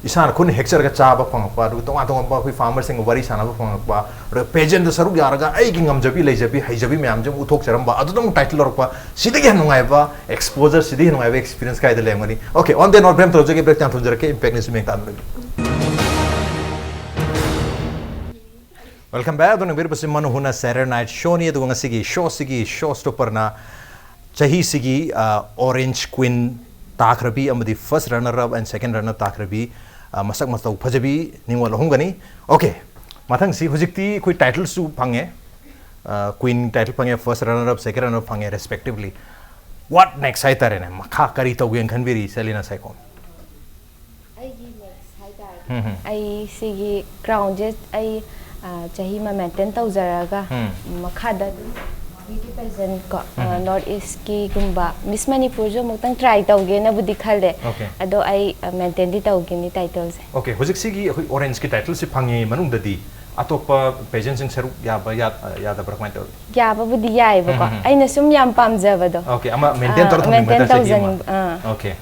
ꯏꯁꯥꯅ ꯈꯨꯠꯅ ꯍꯦꯛꯆꯔꯒ ꯆꯥꯕ ꯐꯪꯉꯛꯄ, ꯑꯗꯨꯒ ꯇꯣꯉꯥꯟ ꯇꯣꯉꯥꯟꯕ ꯑꯩꯈꯣꯏ farmerꯁꯤꯡꯒ ꯋꯥꯔꯤ ꯁꯥꯟꯅꯕ ꯐꯪꯉꯛꯄ, ꯑꯗꯨꯒ pageantꯗ ꯁꯔꯨꯛ ꯌꯥꯔꯒ ꯑꯩꯒꯤ ꯉꯝꯖꯕꯤ ꯂꯩꯖꯕꯤ ꯍꯩꯖꯕꯤ ꯃꯌꯥꯝꯁꯦ ꯑꯃꯨꯛ ꯎꯠꯊꯣꯛꯆꯔꯝꯕ, ꯑꯗꯨꯗ ꯑꯃꯨꯛ title ꯂꯧꯔꯛꯄ, ꯁꯤꯗꯒꯤ ꯍꯦꯟꯅ ꯅꯨꯡꯉꯥꯏꯕ exposure, ꯁꯤꯗꯒꯤ ꯍꯦꯟꯅ ꯅꯨꯡꯉꯥꯏꯕ experience ꯀꯥꯏꯗ ꯂꯩꯔꯝꯒꯅꯤ? Okay, on that note, break ꯌꯥꯝ ꯊꯨꯖꯔꯛꯀꯦ, Impact News ꯃꯤꯡ ꯇꯥꯟꯅꯔꯒꯦ꯫ Welcome back. ꯑꯗꯨꯅ ꯌꯦꯡꯕꯤꯔꯤꯕꯁꯤ ꯃꯅꯨ ꯍꯨꯅ Saturday Night Showꯅꯤ꯫ ꯑꯗꯨꯒ ꯉꯁꯤꯒꯤ showꯁꯤꯒꯤ show stopperꯅ ꯆꯍꯤꯁꯤꯒꯤ, ꯑ, Orange Queen ꯇꯥꯈ꯭ꯔꯕꯤ ꯑꯃꯗꯤ first runner up and second runner up ꯇꯥꯈ꯭ꯔꯕꯤ, ꯑ, ꯃꯁꯛ ꯃꯇꯧ ꯐꯖꯕꯤ ꯅꯤꯉꯣꯜ ꯑꯍꯨꯝꯒꯅꯤ꯫ Okay, ꯃꯊꯪꯁꯤ ꯍꯧꯖꯤꯛꯇꯤ ꯑꯩꯈꯣꯏ ꯇꯥꯏꯇꯜꯁꯨ ꯐꯪꯉꯦ, ꯀ꯭ꯋꯤꯟ ꯇꯥꯏꯇꯜ ꯐꯪꯉꯦ, first runner up, second runner up ꯐꯪꯉꯦ respectively꯫ What next ꯍꯥꯏꯇꯥꯔꯦꯅꯦ, ꯃꯈꯥ ꯀꯔꯤ ꯇꯧꯒꯦꯅ ꯈꯟꯕꯤꯔꯤ ꯁꯦꯂꯤꯅꯥ ꯁꯥꯏꯈꯣꯝ? ꯑꯩꯒꯤ ꯅꯦꯛꯁ ꯍꯥꯏꯇꯥꯔꯗꯤ ꯎꯝ, ꯎꯝ꯫ ꯑꯩ ꯁꯤꯒꯤ ꯀ꯭ꯔꯥꯎꯟꯁꯦ ꯑꯩ ꯑ, ꯆꯍꯤ ꯑꯃ ꯃꯦꯟꯇꯦꯟ ꯇꯧꯖꯔꯒ ꯎꯝ꯫ ꯃꯈꯥꯗ ꯑꯗꯨꯝ ꯕ꯭ꯌꯨꯇꯤ ꯄꯦꯖꯦꯟ ꯀꯣ ꯎꯝ꯫ ꯅꯣꯔꯠ ꯏꯁꯀꯤꯒꯨꯝꯕ ꯃꯤꯁ ꯃꯅꯤꯄꯨꯔꯁꯨ ꯑꯃꯨꯛꯇꯪ ꯇ꯭ꯔꯥꯏ ꯇꯧꯒꯦꯅꯕꯨꯗꯤ ꯈꯜꯂꯦ꯫ Okay. ꯑꯗꯣ ꯑꯩ ꯃꯦꯟꯇꯦꯟꯗꯤ ꯇꯧꯒꯅꯤ ꯇꯥꯏꯇꯜꯁꯦ꯫ Okay, ꯍꯧꯖꯤꯛ ꯁꯤꯒꯤ ꯑꯩꯈꯣꯏ ꯑꯣꯔꯦꯟꯖꯀꯤ ꯇꯥꯏꯇꯜꯁꯤ ꯐꯪꯉꯤ ꯃꯅꯨꯡꯗꯗꯤ ꯑꯇꯣꯞꯄ ꯄꯦꯖꯦꯟꯁꯤꯡ ꯁꯔꯨꯛ ꯌꯥꯕ ꯌꯥ-, ꯌꯥꯗꯕ꯭ꯔꯥ, ꯀꯃꯥꯏꯅ ꯇꯧꯏ? ꯌꯥꯕꯕꯨꯗꯤ ꯌꯥꯏꯑꯕꯀꯣ, ꯎꯝ, ꯎꯝ꯫ ꯑꯩꯅ ꯁꯨꯝ ꯌꯥꯝ ꯄꯥꯝꯖꯕꯗꯣ꯫ Okay, ꯑꯃ ꯃꯦꯟꯇꯦꯟ ꯑꯥ, ꯇꯧꯔ ꯊꯝꯅꯤꯡꯕ ꯃꯦꯟꯇꯦꯟ ꯍꯥꯏꯇꯥꯔꯦ, ꯆꯍꯤ ꯑꯃ꯫ ꯇꯧꯖꯅꯤꯡꯕ, ꯑꯥ꯫ Okay,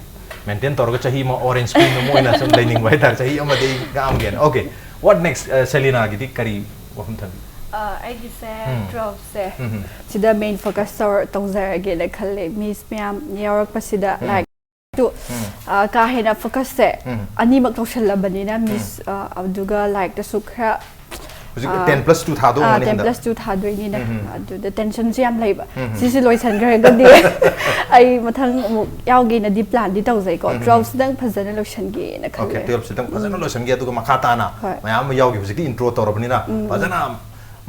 ꯃꯦꯟꯇꯦꯟ ꯇꯧꯔꯒ ꯆꯍꯤ ꯑꯃ ꯑꯣꯔꯦꯟꯖ ꯀ꯭ꯋꯤꯟ ꯑꯃ ꯑꯣꯏꯅ ꯁꯨꯝ ꯂꯩꯅꯤꯡꯕ ꯍꯥꯏꯇꯥꯔꯦ, ꯆꯍꯤ ꯑꯃꯗꯤ ꯑꯩ ꯉꯥꯛꯑꯝꯒꯦꯅ꯫ Okay, what next? ꯑ, ꯁꯦꯂꯤꯅꯥꯒꯤꯗꯤ ꯀꯔꯤ ꯋꯥꯐꯝ ꯊꯝꯕꯤ? ꯑ, ꯑꯩꯒꯤꯁꯦ ꯎꯝ꯫ ꯇ꯭ꯋꯦꯜꯐꯁꯦ ꯎꯝ, ꯎꯝ꯫ ꯁꯤꯗ ꯃꯦꯟ ꯐꯣꯀꯁ ꯇꯧꯔ ꯇꯧꯖꯔꯒꯦꯅ ꯈꯜꯂꯦ꯫ ꯃꯤꯁ ꯃꯌꯥꯝ ꯌꯥꯎꯔꯛꯄꯁꯤꯗ ꯎꯝ꯫ ꯂꯥꯏꯛ ꯇꯨ ꯎꯝ꯫ ꯑ, ꯀꯥ ꯍꯦꯟꯅ ꯐꯣꯀꯁꯁꯦ ꯎꯝ꯫ ꯑꯅꯤꯃꯛ ꯇꯧꯁꯜꯂꯕꯅꯤꯅ ꯃꯤꯁ ꯑ, ꯑꯗꯨꯒ ꯂꯥꯏꯛꯇꯁꯨ ꯈꯔ ꯍꯧꯖꯤꯛ ꯑ, ten plus two ꯊꯥꯗꯧ ꯑ, ꯑꯣꯏꯔꯝꯒꯅꯤ ten ꯍꯟꯗꯛ꯫ plus two ꯊꯥꯗꯣꯏꯅꯤꯅ ꯎꯝ, ꯎꯝ꯫ ꯑꯗꯨꯗ ꯇꯦꯟꯁꯟꯁꯨ ꯌꯥꯝ ꯂꯩꯕ꯫ ꯎꯝ, ꯎꯝ꯫ ꯁꯤꯁꯦ ꯂꯣꯏꯁꯟꯈ꯭ꯔꯒꯗꯤ ꯑꯩ ꯃꯊꯪ ꯑꯃꯨꯛ ꯌꯥꯎꯒꯦꯅꯗꯤ ꯄ꯭ꯂꯥꯟꯗꯤ ꯇꯧꯖꯩꯀꯣ꯫ ꯎꯝ, ꯎꯝ꯫ ꯇ꯭ꯋꯦꯜꯐꯁꯤꯗꯪ ꯐꯖꯅ ꯂꯣꯏꯁꯟꯒꯦꯅ Okay, ꯈꯜꯂꯦ꯫ ꯇ꯭ꯋꯦꯜꯐꯁꯤꯗꯪ ꯐꯖꯅ ꯂꯣꯏꯁꯟꯒꯦ, ꯑꯗꯨꯒ ꯃꯈꯥ ꯇꯥꯅ ꯍꯣꯏ꯫ ꯃꯌꯥꯝ ꯑꯃ ꯌꯥꯎꯈꯤ꯫ ꯍꯧꯖꯤꯛꯇꯤ ꯏꯟꯇ꯭ꯔꯣ ꯇꯧꯔꯕꯅꯤꯅ ꯎꯝ, ꯎꯝ꯫ ꯐꯖꯅ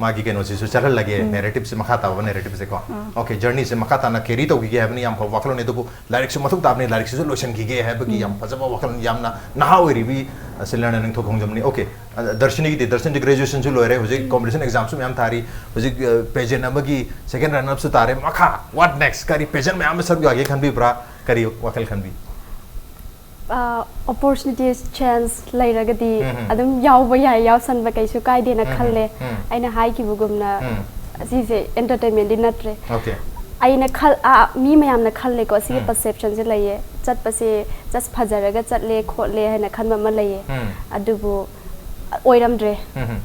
ꯃꯥꯒꯤ ꯀꯩꯅꯣꯁꯤꯁꯨ ꯆꯠꯍꯜꯂꯒꯦ, ꯎꯝ꯫ ꯅꯦꯔꯦꯇꯤꯞꯁꯦ, ꯃꯈꯥ ꯇꯥꯕ ꯅꯦꯔꯦꯇꯤꯞꯁꯦꯀꯣ꯫ ꯑꯥ꯫ Okay, ꯖꯔꯅꯤꯁꯦ ꯃꯈꯥ ꯇꯥꯅ ꯀꯦꯔꯤ ꯇꯧꯈꯤꯒꯦ ꯍꯥꯏꯕꯅꯤ, ꯌꯥꯝ ꯐꯕ ꯋꯥꯈꯜꯂꯣꯟꯅꯤ꯫ ꯑꯗꯨꯕꯨ ꯂꯥꯏꯔꯤꯛꯁꯨ ꯃꯊꯧ ꯇꯥꯕꯅꯤ, ꯂꯥꯏꯔꯤꯛꯁꯤꯁꯨ ꯂꯣꯏꯁꯟꯈꯤꯒꯦ ꯍꯥꯏꯕꯒꯤ ꯎꯝ꯫ ꯌꯥꯝ ꯐꯖꯕ ꯋꯥꯈꯜꯂꯣꯟ, ꯌꯥꯝꯅ ꯅꯍꯥ ꯑꯣꯏꯔꯤꯕꯤ, ꯑ, ꯁꯦꯂꯤꯅꯥ ꯅꯤꯡꯊꯧ ꯈꯣꯡꯖꯝꯅꯤ꯫ Okay, ꯑ, ꯗꯔꯁꯤꯅꯤꯒꯤꯗꯤ, ꯗꯔꯁꯤꯅꯤꯗꯤ ꯒ꯭ꯔꯦꯖꯨꯑꯦꯁꯟꯁꯨ ꯂꯣꯏꯔꯦ, ꯍꯧꯖꯤꯛ ꯀꯣꯝꯄꯤꯇꯤꯁꯟ ꯑꯦꯛꯖꯥꯝꯁꯨ ꯃꯌꯥꯝ ꯊꯥꯔꯤ, ꯍꯧꯖꯤꯛ, ꯑ, ꯄꯦꯖꯦꯟ ꯑꯃꯒꯤ ꯁꯦꯀꯦꯟ ꯔꯟ ꯑꯞꯁꯨ ꯇꯥꯔꯦ꯫ ꯃꯈꯥ, what next? ꯀꯔꯤ ꯄꯦꯖꯦꯟ ꯃꯌꯥꯝ ꯑꯃ ꯁꯔꯨꯛ ꯌꯥꯒꯦ ꯈꯟꯕꯤꯕ꯭ꯔꯥ? ꯀꯔꯤ ꯋꯥꯈꯜ ꯈꯟꯕꯤ? ꯑꯣꯄꯣꯔꯆꯨꯅꯤꯇꯤꯁ, ꯆꯦꯟꯁ ꯂꯩꯔꯒꯗꯤ ꯎꯝ, ꯎꯝ꯫ ꯑꯗꯨꯝ ꯌꯥꯎꯕ ꯌꯥꯏ, ꯌꯥꯎꯁꯟꯕ ꯀꯩꯁꯨ ꯀꯥꯏꯗꯦꯅ ꯎꯝ, ꯎꯝ, ꯈꯜꯂꯦ꯫ ꯎꯝ꯫ ꯑꯩꯅ ꯍꯥꯏꯈꯤꯕꯒꯨꯝꯅ ꯎꯝ꯫ ꯁꯤꯁꯦ ꯑꯦꯟꯇꯔꯇꯦꯟꯃꯦꯟꯗꯤ ꯅꯠꯇ꯭ꯔꯦ꯫ Okay. ꯑꯩꯅ ꯈꯜ ꯑ, ꯃꯤ ꯃꯌꯥꯝꯅ ꯈꯜꯂꯦꯀꯣ, ꯁꯤꯒꯤ ꯎꯝ꯫ ꯄꯔꯁꯦꯞꯁꯟꯁꯦ ꯂꯩꯌꯦ, ꯆꯠꯄꯁꯦ ꯖꯁ ꯐꯖꯔꯒ ꯆꯠꯂꯦ ꯈꯣꯠꯂꯦ ꯍꯥꯏꯅ ꯈꯟꯕ ꯑꯃ ꯂꯩꯌꯦ꯫ ꯎꯝ꯫ ꯑꯗꯨꯕꯨ ꯑꯣꯏꯔꯝꯗ꯭ꯔꯦ꯫ ꯎꯝ, ꯎꯝ꯫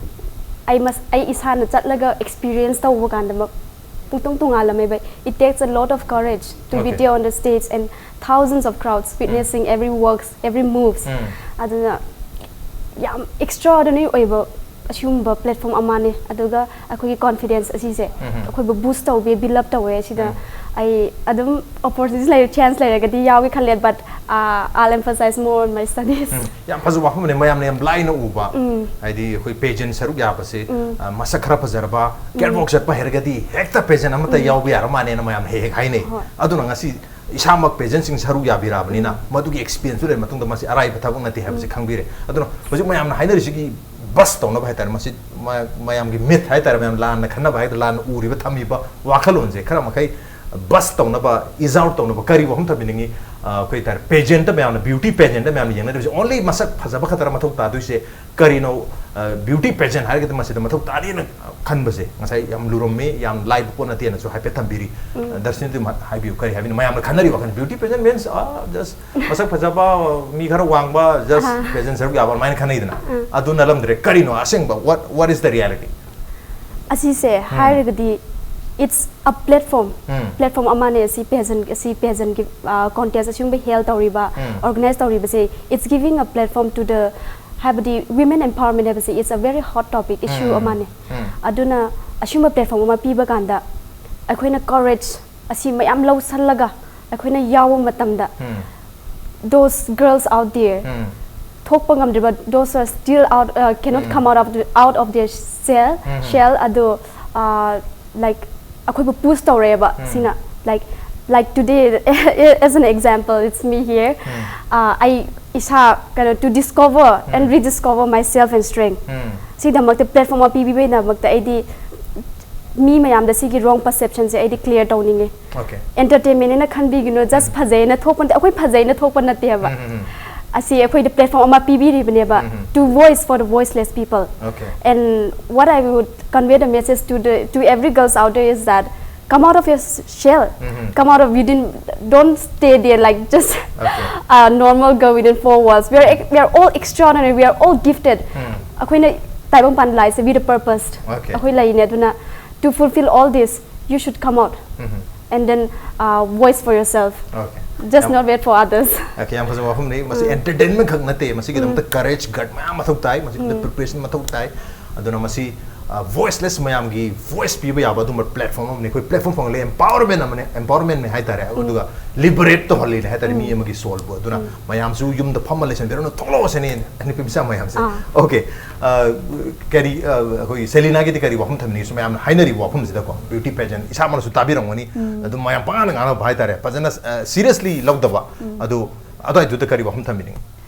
ꯑꯩ ꯃꯁ ꯑꯩ ꯏꯁꯥꯅ ꯆꯠꯂꯒ ꯑꯦꯛꯁꯄꯤꯔꯤꯌꯦꯟꯁ ꯇꯧꯕ ꯀꯥꯟꯗ ꯃ- ꯄꯨꯡꯇꯣꯡ ꯇꯣꯉꯥꯜꯂꯝꯃꯦꯕ꯫ It takes a lot of courage to be Okay. there on the stage and thousands of crowds witnessing every works, every moves. ꯎꯝ꯫ ꯑꯗꯨꯅ ꯌꯥꯝ ꯑꯦꯛꯁꯇ꯭ꯔꯥꯑꯣꯔꯗꯤꯅꯔꯤ ꯑꯣꯏꯕ ꯑꯁꯤꯒꯨꯝꯕ platform ꯑꯃꯅꯦ꯫ ꯑꯗꯨꯒ ꯑꯩꯈꯣꯏꯒꯤ confidence ꯑꯁꯤꯁꯦ ꯑꯩꯈꯣꯏꯕꯨ boost ꯇꯧꯕꯤ, build up ꯇꯧꯋꯦ꯫ ꯁꯤꯗ ꯑꯩ ꯑꯗꯨꯝ opportunity ꯂꯩꯔ, chance ꯂꯩꯔꯒꯗꯤ ꯌꯥꯎꯒꯦ ꯈꯜꯂꯦ, but uh, I'll emphasize more on my studies. ꯎꯝ, ꯌꯥꯝ ꯐꯖꯕ ꯋꯥꯐꯝꯅꯦ꯫ ꯃꯌꯥꯝꯅ ꯌꯥꯝ ꯂꯥꯏꯅ ꯎꯕ, ꯍꯥꯏꯗꯤ ꯑꯩꯈꯣꯏ pageant ꯁꯔꯨꯛ ꯌꯥꯕꯁꯦ, ꯑ, ꯃꯁꯛ ꯈꯔ ꯐꯖꯔꯕ, catwalk ꯆꯠꯄ ꯍꯩꯔꯒꯗꯤ ꯍꯦꯛꯇ pageant ꯑꯃꯠꯇ ꯌꯥꯎꯕ ꯌꯥꯔ ꯃꯥꯅꯦꯅ ꯃꯌꯥꯝꯅ ꯍꯦꯛ ꯍꯦꯛ ꯍꯥꯏꯅꯩ꯫ ꯍꯣꯏ꯫ ꯑꯗꯨꯅ ꯉꯁꯤ ꯏꯁꯥꯃꯛ pageantꯁꯤꯡ ꯁꯔꯨꯛ ꯌꯥꯕꯤꯔꯛꯑꯕꯅꯤꯅ, ꯃꯗꯨꯒꯤ experienceꯇꯨ ꯂꯩꯔ ꯃꯇꯨꯡꯗ ꯃꯁꯤ ꯑꯔꯥꯏꯕ ꯊꯕꯛ ꯅꯠꯇꯦ ꯍꯥꯏꯕꯁꯤ ꯈꯪꯕꯤꯔꯦ꯫ ꯑꯗꯨꯅ ꯍꯧꯖꯤꯛ ꯃꯌꯥꯝꯅ ꯍꯥꯏꯅꯔꯤꯁꯤꯒꯤ buzz ꯇꯧꯅꯕ ꯍꯥꯏꯇꯥꯔꯦ, ꯃꯁꯤ ꯃ-, ꯃꯌꯥꯝꯒꯤ myth ꯍꯥꯏꯇꯥꯔꯦ, ꯃꯌꯥꯝ ꯂꯥꯟꯅ ꯈꯟꯅꯕ ꯍꯥꯏꯗ, ꯂꯥꯟꯅ ꯎꯔꯤꯕ ꯊꯝꯃꯤꯕ ꯋꯥꯈꯜꯂꯣꯟꯁꯦ ꯈꯔ ꯃꯈꯩ buzz ꯇꯧꯅꯕ, ꯏꯖꯥꯎ ꯇꯧꯅꯕ ꯀꯔꯤ ꯋꯥꯐꯝ ꯊꯝꯕꯤꯅꯤꯡꯉꯤ? ꯑ, ꯑꯩꯈꯣꯏ ꯍꯥꯏꯇꯥꯔꯦ, pageantꯇ ꯃꯌꯥꯝꯅ, beauty pageantꯇ ꯃꯌꯥꯝꯅ ꯌꯦꯡꯅꯗꯣꯏꯁꯦ only ꯃꯁꯛ ꯐꯖꯕ ꯈꯛꯇꯔ ꯃꯊꯧ ꯇꯥꯗꯣꯏꯁꯦ? ꯀꯔꯤꯅꯣ, ꯑ, beauty pageant ꯍꯥꯏꯔꯒꯗꯤ ꯃꯁꯤꯗ ꯃꯊꯧ ꯇꯥꯅꯤꯅ ꯈꯟꯕꯁꯦ ꯉꯁꯥꯏ ꯌꯥꯝ ꯂꯨꯔꯝꯃꯤ, ꯌꯥꯝ ꯂꯥꯏꯕ ꯄꯣꯠ ꯅꯠꯇꯦꯅꯁꯨ ꯍꯥꯏꯐꯦꯠ ꯊꯝꯕꯤꯔꯤ꯫ ꯑ, ꯗꯔꯁꯤꯅꯤꯗꯤ ꯃ-, ꯍꯥꯏꯕꯤꯌꯨ, ꯀꯔꯤ ꯍꯥꯏꯕꯅꯤ? ꯃꯌꯥꯝꯅ ꯈꯟꯅꯔꯤ ꯋꯥꯈꯜ, beauty pageant means, ꯑ, just ꯃꯁꯛ ꯐꯖꯕ, ꯃꯤ ꯈꯔ ꯋꯥꯡꯕ, just pageant ꯁꯔꯨꯛ ꯌꯥꯕ ꯑꯗꯨꯃꯥꯏꯅ ꯈꯟꯅꯩꯗꯅ꯫ ꯑꯗꯨ ꯅꯠꯂꯝꯗ꯭ꯔꯦ꯫ ꯀꯔꯤꯅꯣ ꯑꯁꯦꯡꯕ? What, what is the reality? ꯑꯁꯤꯁꯦ ꯍꯥꯏꯔꯒꯗꯤ it's a platform, um. platform ꯑꯃꯅꯦ꯫ ꯑꯁꯤ pageant, ꯑꯁꯤ pageantꯀꯤ, ꯑ, contest ꯑꯁꯤꯒꯨꯝꯕ held ꯇꯧꯔꯤꯕ, ꯎꯝ꯫ organize ꯇꯧꯔꯤꯕꯁꯦ, it's giving a platform to the, ꯍꯥꯏꯕꯗꯤ women empowerment ꯍꯥꯏꯕꯁꯦ it's a very hot topic, issue ꯎꯝ꯫ ꯑꯃꯅꯦ꯫ ꯎꯝ꯫ ꯑꯗꯨꯅ ꯑꯁꯤꯒꯨꯝꯕ platform ꯑꯃ ꯄꯤꯕ ꯀꯥꯟꯗ ꯑꯩꯈꯣꯏꯅ courage ꯑꯁꯤ ꯃꯌꯥꯝ ꯂꯧꯁꯜꯂꯒ ꯑꯩꯈꯣꯏꯅ ꯌꯥꯎꯕ ꯃꯇꯝꯗ, ꯎꯝ꯫ those girls out there, ꯎꯝ꯫ ꯊꯣꯛꯄ ꯉꯝꯗ꯭ꯔꯤꯕ, those are still out, uh, cannot um. come out of the, out of their shell, um. shell ꯑꯗꯣ, uh, like, ꯑꯩꯈꯣꯏꯕꯨ push ꯇꯧꯔꯛꯑꯦꯕ꯫ ꯎꯝ꯫ ꯁꯤꯅ, like, like today, as an example, it's me here. Um. Uh, ꯑꯩ ꯏꯁꯥ ꯀꯩꯅꯣ, to discover and um. Rediscover myself and strength. Um. ꯁꯤꯒꯤꯗꯃꯛꯇ platform ꯑꯃ ꯄꯤꯕꯤꯕꯒꯤꯗꯃꯛꯇ ꯑꯩꯗꯤ ꯃꯤ ꯃꯌꯥꯝꯗ ꯁꯤꯒꯤ wrong perceptionꯁꯦ ꯑꯩꯗꯤ clear ꯇꯧꯅꯤꯡꯉꯦ꯫ Okay. Entertainment ꯍꯥꯏꯅ ꯈꯟꯕꯤꯒꯅꯨ, just ꯐꯖꯩꯅ ꯊꯣꯛꯄ ꯅꯠꯇꯦ, ꯑꯩꯈꯣꯏ ꯐꯖꯩꯅ ꯊꯣꯛꯄ ꯅꯠꯇꯦꯕ꯫ ꯎꯝ, ꯎꯝ, ꯎꯝ꯫ ꯑꯁꯤ ꯑꯩꯈꯣꯏꯗ platform ꯑꯃ ꯄꯤꯕꯤꯔꯤꯕꯅꯦꯕ, ꯎꯝ, ꯎꯝ꯫ to voice for the voiceless people. Okay. And what I would convey the message to the, to every girls out there is that come out of your s- shell. Mm-hmm. Come out of, you didn't, don't stay there like just Okay. a normal girl within four walls. We are ex- we are all extraordinary. We are all gifted. Mm. ꯑꯩꯈꯣꯏꯅ ꯇꯥꯏꯕꯪ ꯄꯥꯟꯕ ꯂꯥꯛꯏꯁꯦ with a purpose. Okay. ꯑꯩꯈꯣꯏ ꯂꯩꯅꯦ꯫ ꯑꯗꯨꯅ to fulfill all this, you should come out Mm-hmm. and then, uh, voice for yourself. Okay. Just ꯌꯥꯝ- not wait for others. Okay, ꯌꯥꯝ ꯐꯖꯕ ꯋꯥꯐꯝꯅꯤ꯫ ꯃꯁꯤ entertainment ꯈꯛ ꯅꯠꯇꯦ, ꯃꯁꯤꯒꯤꯗꯃꯛꯇ courage, gut ꯃꯌꯥꯝ ꯃꯊꯧ ꯇꯥꯏ, ꯃꯁꯤꯒꯤꯗꯃꯛꯇ preparation ꯃꯊꯧ ꯇꯥꯏ꯫ ꯑꯗꯨꯅ ꯃꯁꯤ ꯚꯣꯏꯁꯂꯦꯁ ꯃꯌꯥꯝꯒꯤ ꯚꯣꯏꯁ ꯄꯤꯕ ꯌꯥꯕ ꯑꯗꯨꯝꯕ ꯄ꯭ꯂꯦꯠꯐꯣꯔꯝ ꯑꯃꯅꯤ꯫ ꯑꯩꯈꯣꯏ ꯄ꯭ꯂꯦꯠꯐꯣꯔꯝ ꯐꯪꯂꯦ, ꯑꯦꯝꯄꯥꯋꯔꯃꯦꯟ ꯑꯃꯅꯦ, ꯑꯦꯝꯄꯥꯋꯔꯃꯦꯟꯅꯦ ꯍꯥꯏꯇꯥꯔꯦ꯫ ꯑꯗꯨꯒ ꯂꯤꯕꯔꯦꯠ ꯇꯧꯍꯜꯂꯤꯅꯦ ꯍꯥꯏꯇꯥꯔꯦ ꯃꯤ ꯑꯃꯒꯤ ꯁꯣꯜꯕꯨ꯫ ꯑꯗꯨꯅ ꯃꯌꯥꯝꯁꯨ ꯌꯨꯝꯗ ꯐꯝꯃ ꯂꯩꯁꯟꯕꯤꯔꯅꯨ, ꯊꯣꯛꯂꯛꯑꯣꯁꯦꯅꯦ ꯅꯨꯄꯤ ꯃꯆꯥ ꯃꯌꯥꯝꯁꯦ꯫ ꯑꯥ꯫ ꯑꯣꯀꯦ꯫ ꯀꯔꯤ ꯑ, ꯑꯩꯈꯣꯏ ꯁꯦꯂꯤꯅꯥꯒꯤꯗꯤ ꯀꯔꯤ ꯋꯥꯐꯝ ꯊꯝꯅꯤꯡꯉꯤ? ꯁꯨꯝ ꯃꯌꯥꯝꯅ ꯍꯥꯏꯅꯔꯤꯕ ꯋꯥꯐꯝꯁꯤꯗꯀꯣ, ꯕ꯭ꯌꯨꯇꯤ ꯄꯦꯖꯦꯟ, ꯏꯁꯥꯃꯛꯅꯁꯨ ꯇꯥꯕꯤꯔꯝꯒꯅꯤ꯫ ꯑꯗꯨꯝ ꯃꯌꯥꯝ ꯄꯉꯥꯡꯗ ꯉꯥꯡꯅꯕ ꯍꯥꯏꯇꯥꯔꯦ, ꯐꯖꯅ ꯁꯤꯔꯤꯌꯁꯂꯤ ꯂꯧꯗꯕ꯫ ꯑꯗꯨ ꯑꯗꯨꯋꯥꯏꯗꯨꯗ ꯀꯔꯤ ꯋꯥꯐꯝ ꯊꯝꯕꯤꯅꯤꯡꯉꯤ?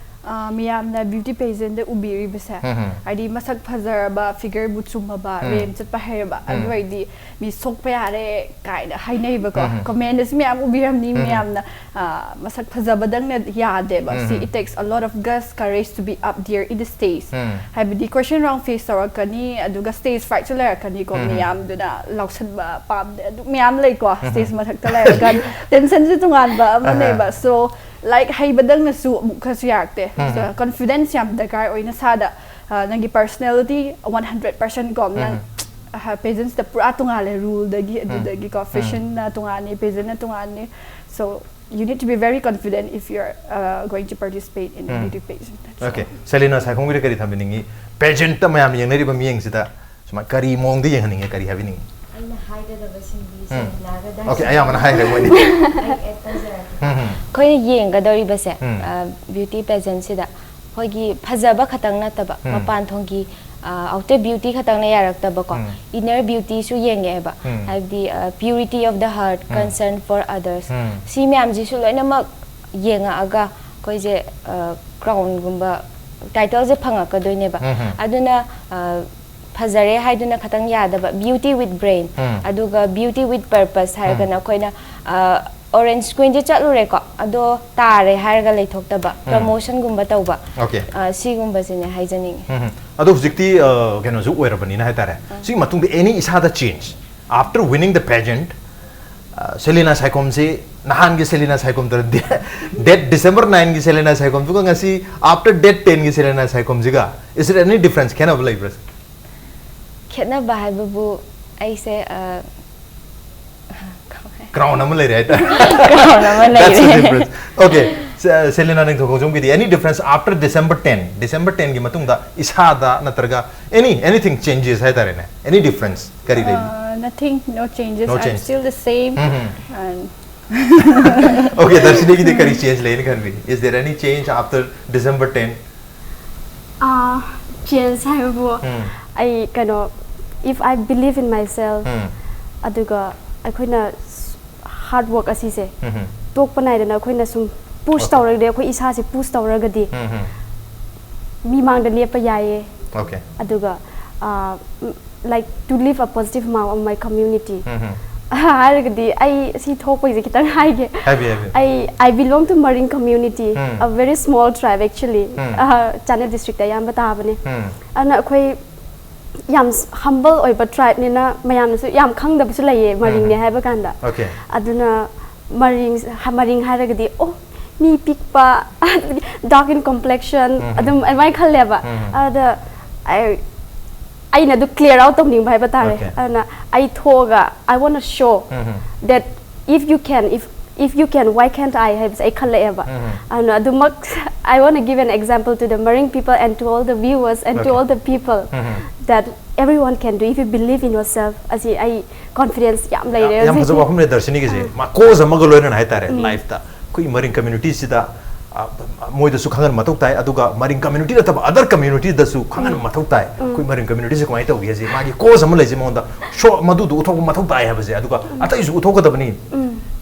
ꯑ, ꯃꯤꯌꯥꯝꯅ ꯕ꯭ꯌꯨꯇꯤ ꯄꯦꯖꯦꯟꯗ ꯎꯕꯤꯔꯤꯕꯁꯦ, ꯎꯝ, ꯎꯝ꯫ ꯍꯥꯏꯗꯤ ꯃꯁꯛ ꯐꯖꯔꯕ, ꯐꯤꯒꯔꯕꯨ ꯆꯨꯝꯃꯕ, ꯎꯝ꯫ ꯔꯦꯝ ꯆꯠꯄ ꯍꯩꯔꯕ, ꯎꯝ꯫ ꯑꯗꯨ ꯑꯣꯏꯔꯗꯤ ꯃꯤ ꯁꯣꯛꯄ ꯌꯥꯔꯦ ꯀꯥꯏꯅ ꯍꯥꯏꯅꯩꯕꯀꯣ꯫ ꯎꯝ꯫ ꯀꯃꯦꯟꯗꯁꯨ ꯃꯌꯥꯝ ꯎꯕꯤꯔꯝꯅꯤ꯫ ꯎꯝ꯫ ꯃꯌꯥꯝꯅ ꯑ, ꯃꯁꯛ ꯐꯖꯕꯗꯪꯅ ꯌꯥꯗꯦꯕ꯫ ꯁꯤ ꯎꯝ꯫ It takes a lot of guts, courage to be up there in the stage. ꯎꯝ꯫ ꯍꯥꯏꯕꯗꯤ ꯀ꯭ꯋꯦꯁꯟ ꯔꯥꯎꯟ ꯐꯦꯁ ꯇꯧꯔꯛꯀꯅꯤ, ꯑꯗꯨꯒ ꯁ꯭ꯇꯦꯖ ꯐ꯭ꯔꯥꯏꯠꯁꯨ ꯂꯩꯔꯛꯀꯅꯤꯀꯣ꯫ ꯎꯝ꯫ ꯃꯤꯌꯥꯝꯗꯨꯅ ꯂꯥꯎꯁꯟꯕ ꯄꯥꯝꯗꯦ, ꯑꯗꯨ ꯃꯌꯥꯝ ꯂꯩꯀꯣ꯫ ꯁ꯭ꯇꯦꯖ ꯃꯊꯛꯇ ꯂꯩꯔꯒ ꯇꯦꯟꯁꯟꯁꯨ ꯇꯣꯉꯥꯟꯕ ꯑꯃꯅꯦꯕ꯫ ꯑꯍꯥ꯫ ꯁꯣ ꯂꯥꯏꯛ ꯍꯩꯕꯗꯪꯅꯁꯨ ꯑꯃꯨꯛꯀꯁꯨ ꯌꯥꯔꯛꯇꯦ꯫ ꯎꯝ꯫ ꯀꯟꯐꯤꯗꯦꯟꯁ ꯌꯥꯝ ꯗꯔꯀꯥꯔ ꯑꯣꯏ ꯅꯁꯥꯗ꯫ ꯑ, ꯅꯪꯒꯤ ꯄꯔꯁꯅꯦꯂꯤꯇꯤ ꯋꯥꯟ ꯍꯟꯗ꯭ꯔꯦꯠ ꯄꯔꯁꯦꯟ ꯀꯣ ꯅꯪ ꯎꯝ꯫ ꯄꯦꯖꯦꯟꯁꯇ ꯄꯨꯔꯥ ꯇꯣꯉꯥꯜꯂꯦ ꯔꯨꯜꯗꯒꯤ꯫ ꯎꯝ꯫ ꯑꯗꯨꯗꯒꯤꯀꯣ ꯎꯝ꯫ ꯐꯦꯁꯟꯅ ꯇꯣꯉꯥꯜꯂꯤ, ꯄꯦꯖꯦꯟꯅ ꯇꯣꯉꯥꯜꯂꯤ꯫ So you need to be very confident if you're uh, going to participate in um. beauty pageant. Okay. Selina ꯁꯥꯏꯈꯣꯝꯒꯤꯗꯤ ꯀꯔꯤ ꯊꯝꯕꯤꯅꯤꯡꯉꯤ? ꯄꯦꯖꯦꯟꯇ ꯃꯌꯥꯝ ꯌꯦꯡꯅꯔꯤꯕ ꯃꯤꯌꯦꯡꯁꯤꯗ ꯁꯨꯃꯥꯏ ꯀꯔꯤ ꯃꯑꯣꯡꯗ ꯌꯦꯡꯍꯟꯅꯤꯡꯉꯤ, ꯀꯔꯤ ꯍꯥꯏꯕꯤꯅꯤꯡꯉꯤ? ꯑꯩꯅ ꯍꯥꯏꯒꯗꯕꯁꯤꯡꯗꯤ ꯎꯝ꯫ ꯁꯦꯂꯤꯅꯥꯒ ꯑꯣꯀꯦ, ꯑꯌꯥꯝꯕꯅ ꯍꯥꯏꯈ꯭ꯔꯦ ꯃꯣꯏꯗꯤ꯫ ꯑꯩ ꯑꯦꯗ ꯇꯧꯖꯔꯛꯀꯦ꯫ ꯎꯝ, ꯎꯝ꯫ ꯑꯩꯈꯣꯏꯅ ꯌꯦꯡꯒꯗꯧꯔꯤꯕꯁꯦ ꯎꯝ꯫ ꯕ꯭ꯌꯨꯇꯤ ꯄꯦꯖꯦꯟꯁꯤꯗ ꯑꯩꯈꯣꯏꯒꯤ ꯐꯖꯕ ꯈꯛꯇꯪ ꯅꯠꯇꯕ ꯎꯝ꯫ ꯃꯄꯥꯟ ꯊꯣꯡꯒꯤ ꯑꯥꯎꯇꯔ ꯕ꯭ꯌꯨꯇꯤ ꯈꯛꯇꯪꯅ ꯌꯥꯔꯛꯇꯕꯀꯣ꯫ ꯎꯝ꯫ ꯏꯟꯅꯔ ꯕ꯭ꯌꯨꯇꯤꯁꯨ ꯌꯦꯡꯉꯛꯑꯦꯕ꯫ ꯎꯝ꯫ ꯍꯥꯏꯕꯗꯤ purity of the heart, um. Concern for others. Um. ꯁꯤ ꯃꯌꯥꯝꯁꯤꯁꯨ ꯂꯣꯏꯅꯃꯛ ꯌꯦꯡꯉꯛꯑꯒ ꯑꯩꯈꯣꯏꯁꯦ ꯀ꯭ꯔꯥꯎꯟꯒꯨꯝꯕ ꯇꯥꯏꯇꯜꯁꯦ ꯐꯪꯉꯛꯀꯗꯣꯏꯅꯦꯕ꯫ ꯎꯝ, ꯎꯝ꯫ ꯑꯗꯨꯅ ꯑ, ꯐꯖꯔꯦ ꯍꯥꯏꯗꯨꯅ ꯈꯛꯇꯪ ꯌꯥꯗꯕ, ꯕ꯭ꯌꯨꯇꯤ ꯋꯤꯠ ꯕ꯭ꯔꯦꯟ꯫ ꯎꯝ꯫ ꯑꯗꯨꯒ ꯕ꯭ꯌꯨꯇꯤ ꯋꯤꯠ ꯄꯔꯄꯁ ꯍꯥꯏꯔꯒꯅ ꯑꯩꯈꯣꯏꯅ ꯑꯣꯔꯦꯟꯖ ꯀ꯭ꯋꯤꯟꯁꯦ ꯆꯠꯂꯨꯔꯦꯀꯣ, ꯑꯗꯣ ꯇꯥꯔꯦ ꯍꯥꯏꯔꯒ ꯂꯩꯊꯣꯛꯇꯕ, ꯄ꯭ꯔꯃꯣꯁꯟꯒꯨꯝꯕ ꯇꯧꯕ꯫ ꯑꯣꯀꯦ꯫ ꯑ, ꯁꯤꯒꯨꯝꯕꯁꯤꯅꯦ ꯍꯥꯏꯖꯅꯤꯡꯉꯤ꯫ ꯎꯝ, ꯎꯝ꯫ ꯑꯗꯣ ꯍꯧꯖꯤꯛꯇꯤ ꯑ, ꯀꯩꯅꯣꯁꯨ ꯑꯣꯏꯔꯕꯅꯤꯅ ꯍꯥꯏꯇꯥꯔꯦ, ꯁꯤꯒꯤ ꯃꯇꯨꯡꯗ ꯑꯦꯅꯤ ꯏꯁꯥꯗ change, after winning the pageant, ꯁꯦꯂꯤꯅꯥ ꯁꯥꯏꯈꯣꯝꯁꯤ ꯅꯍꯥꯟꯒꯤ ꯁꯦꯂꯤꯅꯥ ꯁꯥꯏꯈꯣꯝ ꯇꯧꯔ ꯗꯦꯠ ꯗꯤꯁꯦꯝꯕꯔ ꯅꯥꯏꯟꯒꯤ ꯁꯦꯂꯤꯅꯥ ꯁꯥꯏꯈꯣꯝꯗꯨꯒ ꯉꯁꯤ after date tenꯒꯤ ꯁꯦꯂꯤꯅꯥ ꯁꯥꯏꯈꯣꯝꯁꯤꯒ, is there any difference? ꯈꯦꯠꯅꯕ ꯂꯩꯕ꯭ꯔꯥ? ꯈꯦꯠꯅꯕ ꯍꯥꯏꯕꯕꯨ ꯑꯩꯁꯦ ꯑ, ꯀ꯭ꯔꯥꯎꯟ ꯑꯃ ꯂꯩꯔꯦ ꯍꯥꯏꯇꯥꯔꯦ꯫ ꯀ꯭ꯔꯥꯎꯟ ꯑꯃ That's the ꯂꯩꯔꯦ꯫ difference. Okay. Selena ꯅꯤꯡꯊꯧ ꯈꯣꯡꯖꯣꯝꯒꯤꯗꯤ any difference after December ten, December ten ꯒꯤ ꯃꯇꯨꯡꯗ ꯏꯁꯥꯗ ꯅꯠꯇ꯭ꯔꯒ any anything changes ꯍꯥꯏꯇꯥꯔꯦꯅꯦ? Any difference? ꯀꯔꯤ ꯂꯩ? Uh, nothing, no changes. No I'm change. Still the same. Mhm. And Okay, ꯗꯔꯁꯤꯅꯤꯒꯤꯗꯤ ꯀꯔꯤ change ꯂꯩꯅ ꯈꯟꯕꯤ? Is there any change after December ten? ꯑꯥ ꯆꯦꯟꯖ ꯍꯥꯏꯕꯕꯨ ꯎꯝ. ꯑꯩ ꯀꯩꯅꯣ, if I believe in myself, ꯎꯝ. ꯑꯗꯨꯒ ꯑꯩꯈꯣꯏꯅ ꯍꯥꯔꯗ ꯋꯥꯔꯛ ꯑꯁꯤꯁꯦ ꯎꯝ. ꯇꯣꯛꯄ ꯅꯥꯏꯗꯅ ꯑꯩꯈꯣꯏꯅ ꯁꯨꯝ ꯄꯨꯁ Okay. ꯇꯧꯔꯒꯗꯤ, ꯑꯩꯈꯣꯏ ꯏꯁꯥꯁꯦ ꯄꯨꯁ ꯇꯧꯔꯒꯗꯤ ꯎꯝ. ꯃꯤꯃꯥꯡꯗ ꯂꯦꯞꯄ ꯌꯥꯏꯌꯦ꯫ Okay. ꯑꯗꯨꯒ like to leave a positive mark on my community. ꯎꯝ. ꯍꯥꯏꯔꯒꯗꯤ ꯑꯩ ꯁꯤ ꯊꯣꯛꯄꯒꯤꯁꯦ ꯈꯤꯇꯪ ꯍꯥꯏꯒꯦ꯫ ꯍꯥꯏꯕꯤꯌꯨ, ꯍꯥꯏꯕꯤꯌꯨ. ꯑꯩ I belong to Marang community, um. a very small tribe actually. Um. Channel district ꯑꯌꯥꯝꯕ ꯇꯥꯕꯅꯦ꯫ ꯎꯝ. ꯑꯗꯨꯅ ꯑꯩꯈꯣꯏ ꯌꯥꯝ ꯍꯝꯕꯜ ꯑꯣꯏꯕ ꯇ꯭ꯔꯥꯏꯕꯅꯤꯅ ꯃꯌꯥꯝꯅꯁꯨ ꯌꯥꯝ ꯈꯪꯗꯕꯁꯨ ꯂꯩꯌꯦ ꯃꯔꯤꯡꯅꯦ ꯎꯝ. ꯍꯥꯏꯕ ꯀꯥꯟꯗ꯫ Okay. ꯑꯗꯨꯅ ꯃꯔꯤꯡ ꯃꯔꯤꯡ ꯍꯥꯏꯔꯒꯗꯤ ꯑꯣ ꯃꯤ ꯄꯤꯛꯄ, dark in complexion, ꯎꯝ. ꯑꯗꯨꯝ ꯑꯗꯨꯃꯥꯏꯅ ꯈꯜꯂꯦꯕ꯫ ꯎꯝ. ꯑꯗ ꯑꯩ ꯑꯩꯅ ꯑꯗꯨ clear out ꯇꯧꯅꯤꯡꯕ ꯍꯥꯏꯕ ꯇꯥꯔꯦ꯫ Okay. ꯑꯗꯨꯅ ꯑꯩ ꯊꯣꯛꯑꯒ I want to show um. that if you can, if if you can, why can't I ꯍꯥꯏꯕꯁꯦ ꯑꯩ ꯈꯜꯂꯛꯑꯦꯕ꯫ ꯎꯝ. ꯑꯗꯨꯅ ꯑꯗꯨꯃꯛ I want to give an example to the Marang people and to all the viewers and to Okay. all the people um. that everyone can do if you believe in yourself ꯑꯁꯤ ꯑꯩ confidence ꯌꯥꯝ ꯂꯩꯔꯦ ꯌꯥꯝ ꯐꯖꯕ ꯍꯧꯖꯤꯛꯇꯤ꯫ ꯋꯥꯐꯝꯅꯦ ꯗꯔꯁꯤꯅꯤꯒꯤꯁꯦ꯫ ꯃꯥ ꯀꯣꯖ ꯑꯃꯒ ꯂꯣꯏꯅꯅ ꯍꯥꯏꯇꯥꯔꯦ, ꯂꯥꯏꯐꯇ ꯑꯩꯈꯣꯏ ꯃꯔꯤꯡ ꯀꯝꯃ꯭ꯌꯨꯅꯤꯇꯤꯁꯤꯗ ꯃꯣꯏꯗꯁꯨ ꯈꯪꯍꯟꯕ ꯃꯊꯧ ꯇꯥꯏ, ꯑꯗꯨꯒ ꯃꯔꯤꯡ ꯀꯝꯃ꯭ꯌꯨꯅꯤꯇꯤ ꯅꯠꯇꯕ ꯑꯗꯔ ꯀꯝꯃ꯭ꯌꯨꯅꯤꯇꯤꯗꯁꯨ ꯈꯪꯍꯟꯕ ꯃꯊꯧ ꯇꯥꯏ꯫ ꯑꯩꯈꯣꯏ ꯃꯔꯤꯡ ꯀꯝꯃ꯭ꯌꯨꯅꯤꯇꯤꯁꯦ ꯀꯃꯥꯏꯅ ꯇꯧꯒꯦ ꯍꯥꯏꯁꯦ, ꯃꯥꯒꯤ ꯀꯣꯖ ꯑꯃ ꯂꯩꯁꯦ ꯃꯉꯣꯟꯗ ꯁꯣ ꯃꯗꯨꯗꯣ ꯎꯠꯊꯣꯛꯄ ꯃꯊꯧ ꯇꯥꯏ ꯍꯥꯏꯕꯁꯦ, ꯑꯗꯨꯒ ꯑꯇꯩꯁꯨ ꯎꯠꯊꯣꯛꯀꯗꯕꯅꯤ꯫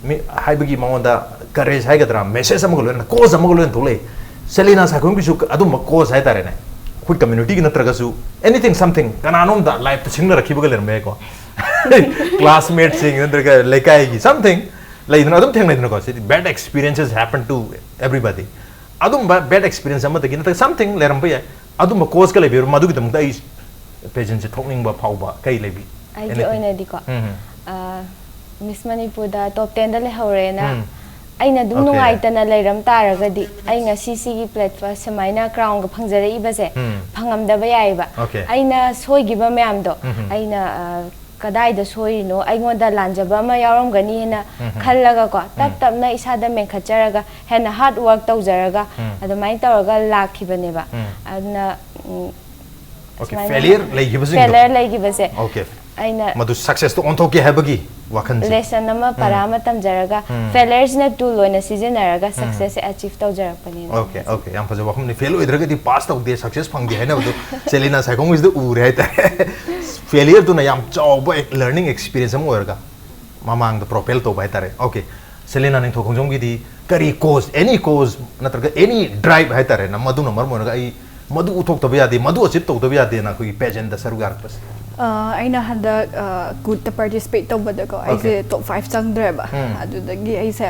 ꯃꯤ ꯍꯥꯏꯕꯒꯤ ꯃꯉꯣꯟꯗ ꯀꯔꯦꯖ ꯍꯥꯏꯒꯗ꯭ꯔꯥ, ꯃꯦꯁꯦꯖ ꯑꯃꯒ ꯂꯣꯏꯅꯅ, ꯀꯣꯖ ꯑꯃꯒ ꯂꯣꯏꯅ ꯊꯣꯛꯂꯛꯏ꯫ ꯁꯦꯂꯤꯅꯥ ꯁꯥꯏꯈꯣꯝꯒꯤꯁꯨ ꯑꯗꯨꯝꯕ ꯀꯣꯖ ꯍꯥꯏꯇꯥꯔꯦꯅꯦ, ꯑꯩꯈꯣꯏ ꯀꯝꯃ꯭ꯌꯨꯅꯤꯇꯤꯒꯤ ꯅꯠꯇ꯭ꯔꯒꯁꯨ anything something ꯀꯅꯥꯅꯣꯝꯗ ꯂꯥꯏꯐꯇ ꯁꯤꯡꯅꯔꯛꯈꯤꯕꯒ ꯂꯩꯔꯝꯕ ꯌꯥꯏꯀꯣ꯫ ꯀ꯭ꯂꯥꯁꯃꯦꯠꯁꯤꯡ ꯅꯠꯇ꯭ꯔꯒ ꯂꯩꯀꯥꯏꯒꯤ something ꯂꯩꯗꯅ, ꯑꯗꯨꯝ ꯊꯦꯡꯅꯩꯗꯅꯀꯣ꯫ ꯁꯤꯗꯤ bad experiences happen to everybody꯫ ꯑꯗꯨꯝꯕ bad experience ꯑꯃꯗꯒꯤ ꯅꯠꯇ꯭ꯔꯒ something ꯂꯩꯔꯝꯕ ꯌꯥꯏ꯫ ꯑꯗꯨꯝꯕ ꯀꯣꯖꯀ ꯂꯩꯕꯤꯕ꯭ꯔꯥ? ꯃꯗꯨꯒꯤꯗꯃꯛꯇ ꯑꯩ pageantꯁꯦ ꯊꯣꯛꯅꯤꯡꯕ ꯐꯥꯎꯕ ꯀꯩ ꯂꯩꯕꯤ? ꯑꯩꯒꯤ Anything? ꯑꯣꯏꯅꯗꯤꯀꯣ ꯎꯝ. ꯃꯤꯁ ꯃꯅꯤꯄꯨꯔꯗ ꯇꯣꯞ ꯇꯦꯟꯗ ꯂꯩꯍꯧꯔꯦꯅ ꯎꯝ. ꯑꯩꯅ ꯑꯗꯨꯝ Okay. ꯅꯨꯡꯉꯥꯏꯇꯅ ꯂꯩꯔꯝ ꯇꯥꯔꯒꯗꯤ ꯑꯩ ꯉꯁꯤ ꯁꯤꯒꯤ ꯄ꯭ꯂꯦꯠꯐꯣꯝ ꯁꯨꯃꯥꯏꯅ ꯀ꯭ꯔꯥꯎꯟꯒ ꯐꯪꯖꯔꯛꯏꯕꯁꯦ ꯎꯝ. ꯐꯪꯉꯝꯗꯕ ꯌꯥꯏꯑꯕ꯫ Okay. ꯑꯩꯅ ꯁꯣꯏꯈꯤꯕ ꯃꯌꯥꯝꯗꯣ ꯎꯝ. ꯑꯩꯅ ꯑ, ꯀꯗꯥꯏꯗ ꯁꯣꯏꯔꯤꯅꯣ, ꯑꯩꯉꯣꯟꯗ ꯂꯥꯟꯖꯕ ꯑꯃ ꯌꯥꯎꯔꯝꯒꯅꯤ ꯍꯥꯏꯅ ꯎꯝ꯫ ꯈꯜꯂꯒꯀꯣ, ꯇꯞ ꯎꯝ꯫ ꯇꯞꯅ ꯏꯁꯥꯗ ꯃꯦꯟꯈꯠꯆꯔꯒ, ꯍꯦꯟꯅ ꯍꯥꯔꯗ ꯋꯥꯔꯛ ꯇꯧꯖꯔꯒ, ꯎꯝ꯫ ꯑꯗꯨꯃꯥꯏꯅ ꯇꯧꯔꯒ ꯂꯥꯛꯈꯤꯕꯅꯦꯕ꯫ ꯎꯝ꯫ ꯑꯗꯨꯅ ꯎꯝ, Okay, ꯁꯨꯃꯥꯏꯅ failure ꯂꯩꯈꯤꯕꯁꯤꯡꯗꯣ꯫ Failure ꯂꯩꯈꯤꯕꯁꯦ Okay. ꯑꯩꯅ ꯃꯗꯨ successꯇ ꯑꯣꯟꯊꯣꯛꯀꯦ ꯍꯥꯏꯕꯒꯤ ꯋꯥꯈꯜꯁꯦ꯫ Lesson ꯑꯃ, ꯄꯔꯥ ꯎꯝ꯫ ꯑꯃ ꯇꯝꯖꯔꯒ, ꯎꯝ꯫ Failuresꯅ tool ꯑꯣꯏꯅ ꯁꯤꯖꯤꯟꯅꯔꯒ ꯎꯝ꯫ Successꯁꯦ achieve ꯇꯧꯖꯔꯛꯄꯅꯦꯅ Okay, ꯈꯟꯖꯩ꯫ Okay, ꯌꯥꯝ ꯐꯖꯕ ꯋꯥꯐꯝꯅꯤ꯫ Fail ꯑꯣꯏꯗ꯭ꯔꯒꯗꯤ pass ꯇꯧꯗꯦ, success ꯐꯪꯗꯦ ꯍꯥꯏꯅꯕꯗꯨ ꯁꯦꯂꯤꯅꯥ ꯁꯥꯏꯈꯣꯝꯒꯤꯁꯤꯗ ꯎꯔꯦ ꯍꯥꯏꯇꯥꯔꯦ꯫ Failureꯗꯨꯅ ꯌꯥꯝ ꯆꯥꯎꯕ learning experience ꯑꯃ ꯑꯣꯏꯔꯒ ꯃꯃꯥꯡꯗ propel ꯇꯧꯕ ꯍꯥꯏꯇꯥꯔꯦ꯫ Okay, ꯁꯦꯂꯤꯅꯥ ꯅꯤꯡꯊꯧ ꯈꯣꯡꯖꯣꯝꯒꯤꯗꯤ ꯀꯔꯤ cause, any cause ꯅꯠꯇ꯭ꯔꯒ any drive ꯍꯥꯏꯇꯥꯔꯦꯅ, ꯃꯗꯨꯅ ꯃꯔꯝ ꯑꯣꯏꯔꯒ ꯑꯩ ꯃꯗꯨ ꯎꯠꯊꯣꯛꯇꯕ ꯌꯥꯗꯦ, ꯃꯗꯨ achieve ꯇꯧꯗꯕ ꯌꯥꯗꯦꯅ ꯑꯩꯈꯣꯏꯒꯤ pageantꯇ ꯁꯔꯨꯛ ꯌꯥꯔꯛꯄꯁꯦ? ꯑ, ꯑꯩꯅ ꯍꯟꯗꯛ ꯀꯨꯠꯇ participate ꯇꯧꯕꯗꯀꯣ, ꯑꯩꯁꯦ Okay. Top five ꯆꯪꯗ꯭ꯔꯦꯕ꯫ ꯎꯝ꯫ ꯑꯗꯨꯗꯒꯤ ꯑꯩꯁꯦ,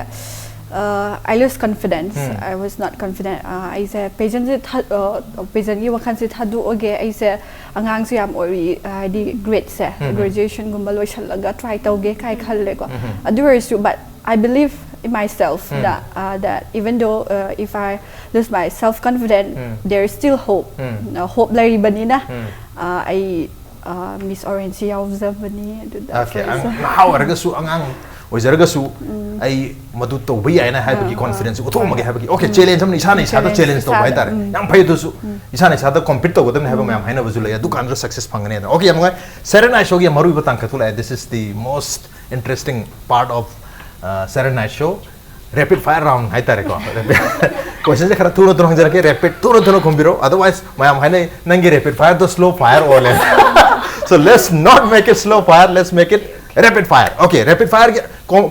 I lost confidence. Um. I was not confident. ꯑ, ꯑꯩꯁꯦ pageantꯁꯦ ꯊꯥ-, ꯑ, pageantꯀꯤ ꯋꯥꯈꯜꯁꯦ ꯊꯥꯗꯣꯛꯑꯒꯦ, ꯑꯩꯁꯦ ꯑꯉꯥꯡꯁꯨ ꯌꯥꯝ ꯑꯣꯏꯔꯤ, ꯍꯥꯏꯗꯤ gradeꯁꯦ, ꯎꯝ꯫ Graduationꯒꯨꯝꯕ ꯂꯣꯏꯁꯤꯜꯂꯒ try ꯇꯧꯒꯦ ꯀꯥꯏ ꯈꯜꯂꯦꯀꯣ꯫ ꯎꯝ꯫ ꯑꯗꯨ ꯑꯣꯏꯔꯁꯨ, but I believe in myself um. that, uh, that even though, uh, if I lose my self confidence, um. there is still hope. Um. Uh, hope ꯂꯩꯔꯤꯕꯅꯤꯅ, um. uh, ꯑꯩ uh, Miss Orangeꯁꯤ ꯌꯥꯎꯖꯕꯅꯤ꯫ ꯑꯗꯨꯗ Okay, first ꯑꯉꯥꯡ ꯅꯍꯥ ꯑꯣꯏꯔꯒꯁꯨ, ꯑꯉꯥꯡ ꯑꯣꯏꯖꯔꯒꯁꯨ ꯑꯩ ꯃꯗꯨ ꯇꯧꯕ ꯌꯥꯏꯅ ꯍꯥꯏꯕꯒꯤ ꯑꯥ, confidence ꯑꯥ, ꯎꯠꯊꯣꯛꯑꯝꯃꯒꯦ ꯑꯥ, ꯍꯥꯏꯕꯒꯤ꯫ Okay, ꯎꯝ, challenge ꯑꯃꯅ ꯏꯁꯥꯅ ꯏꯁꯥꯗ challenge challenge ꯇꯧꯕ ꯏꯁꯥꯗ, ꯍꯥꯏꯇꯥꯔꯦ꯫ ꯎꯝ꯫ ꯌꯥꯝ ꯐꯩ ꯑꯗꯨꯁꯨ꯫ ꯏꯁꯥꯅ ꯏꯁꯥꯗ compete ꯇꯧꯒꯗꯕꯅꯤ ꯍꯥꯏꯕ ꯃꯌꯥꯝ ꯍꯥꯏꯅꯕꯁꯨ ꯂꯩ꯫ ꯑꯗꯨ ꯀꯥꯟꯗ success ꯐꯪꯒꯅꯤ ꯍꯥꯏꯅ꯫ Okay, ꯌꯥꯝ ꯅꯨꯡꯉꯥꯏ꯫ ꯁꯦꯔꯦꯟ ꯑꯥꯏ ꯁꯣꯒꯤ ꯃꯔꯨꯑꯣꯏꯕ ꯇꯥꯡꯀꯛꯇꯨ ꯂꯥꯛꯑꯦ꯫ This is the most interesting part of, uh, ꯁꯦꯔꯦꯟ I show. Rapid fire round ꯍꯥꯏꯇꯥꯔꯦꯀꯣ꯫ Questionꯁꯦ ꯈꯔ ꯊꯨꯅ ꯊꯨꯅ ꯍꯪꯖꯔꯛꯀꯦ, rapid ꯊꯨꯅ ꯊꯨꯅ ꯈꯨꯝꯕꯤꯔꯣ, otherwise ꯃꯌꯥꯝ ꯍꯥꯏꯅꯩ ꯅꯪꯒꯤ rapid fireꯗꯣ slow fire ꯑꯣꯜꯂꯦ꯫ So let's not make it slow fire, let's make it rapid fire. Okay, rapid fireꯒꯤ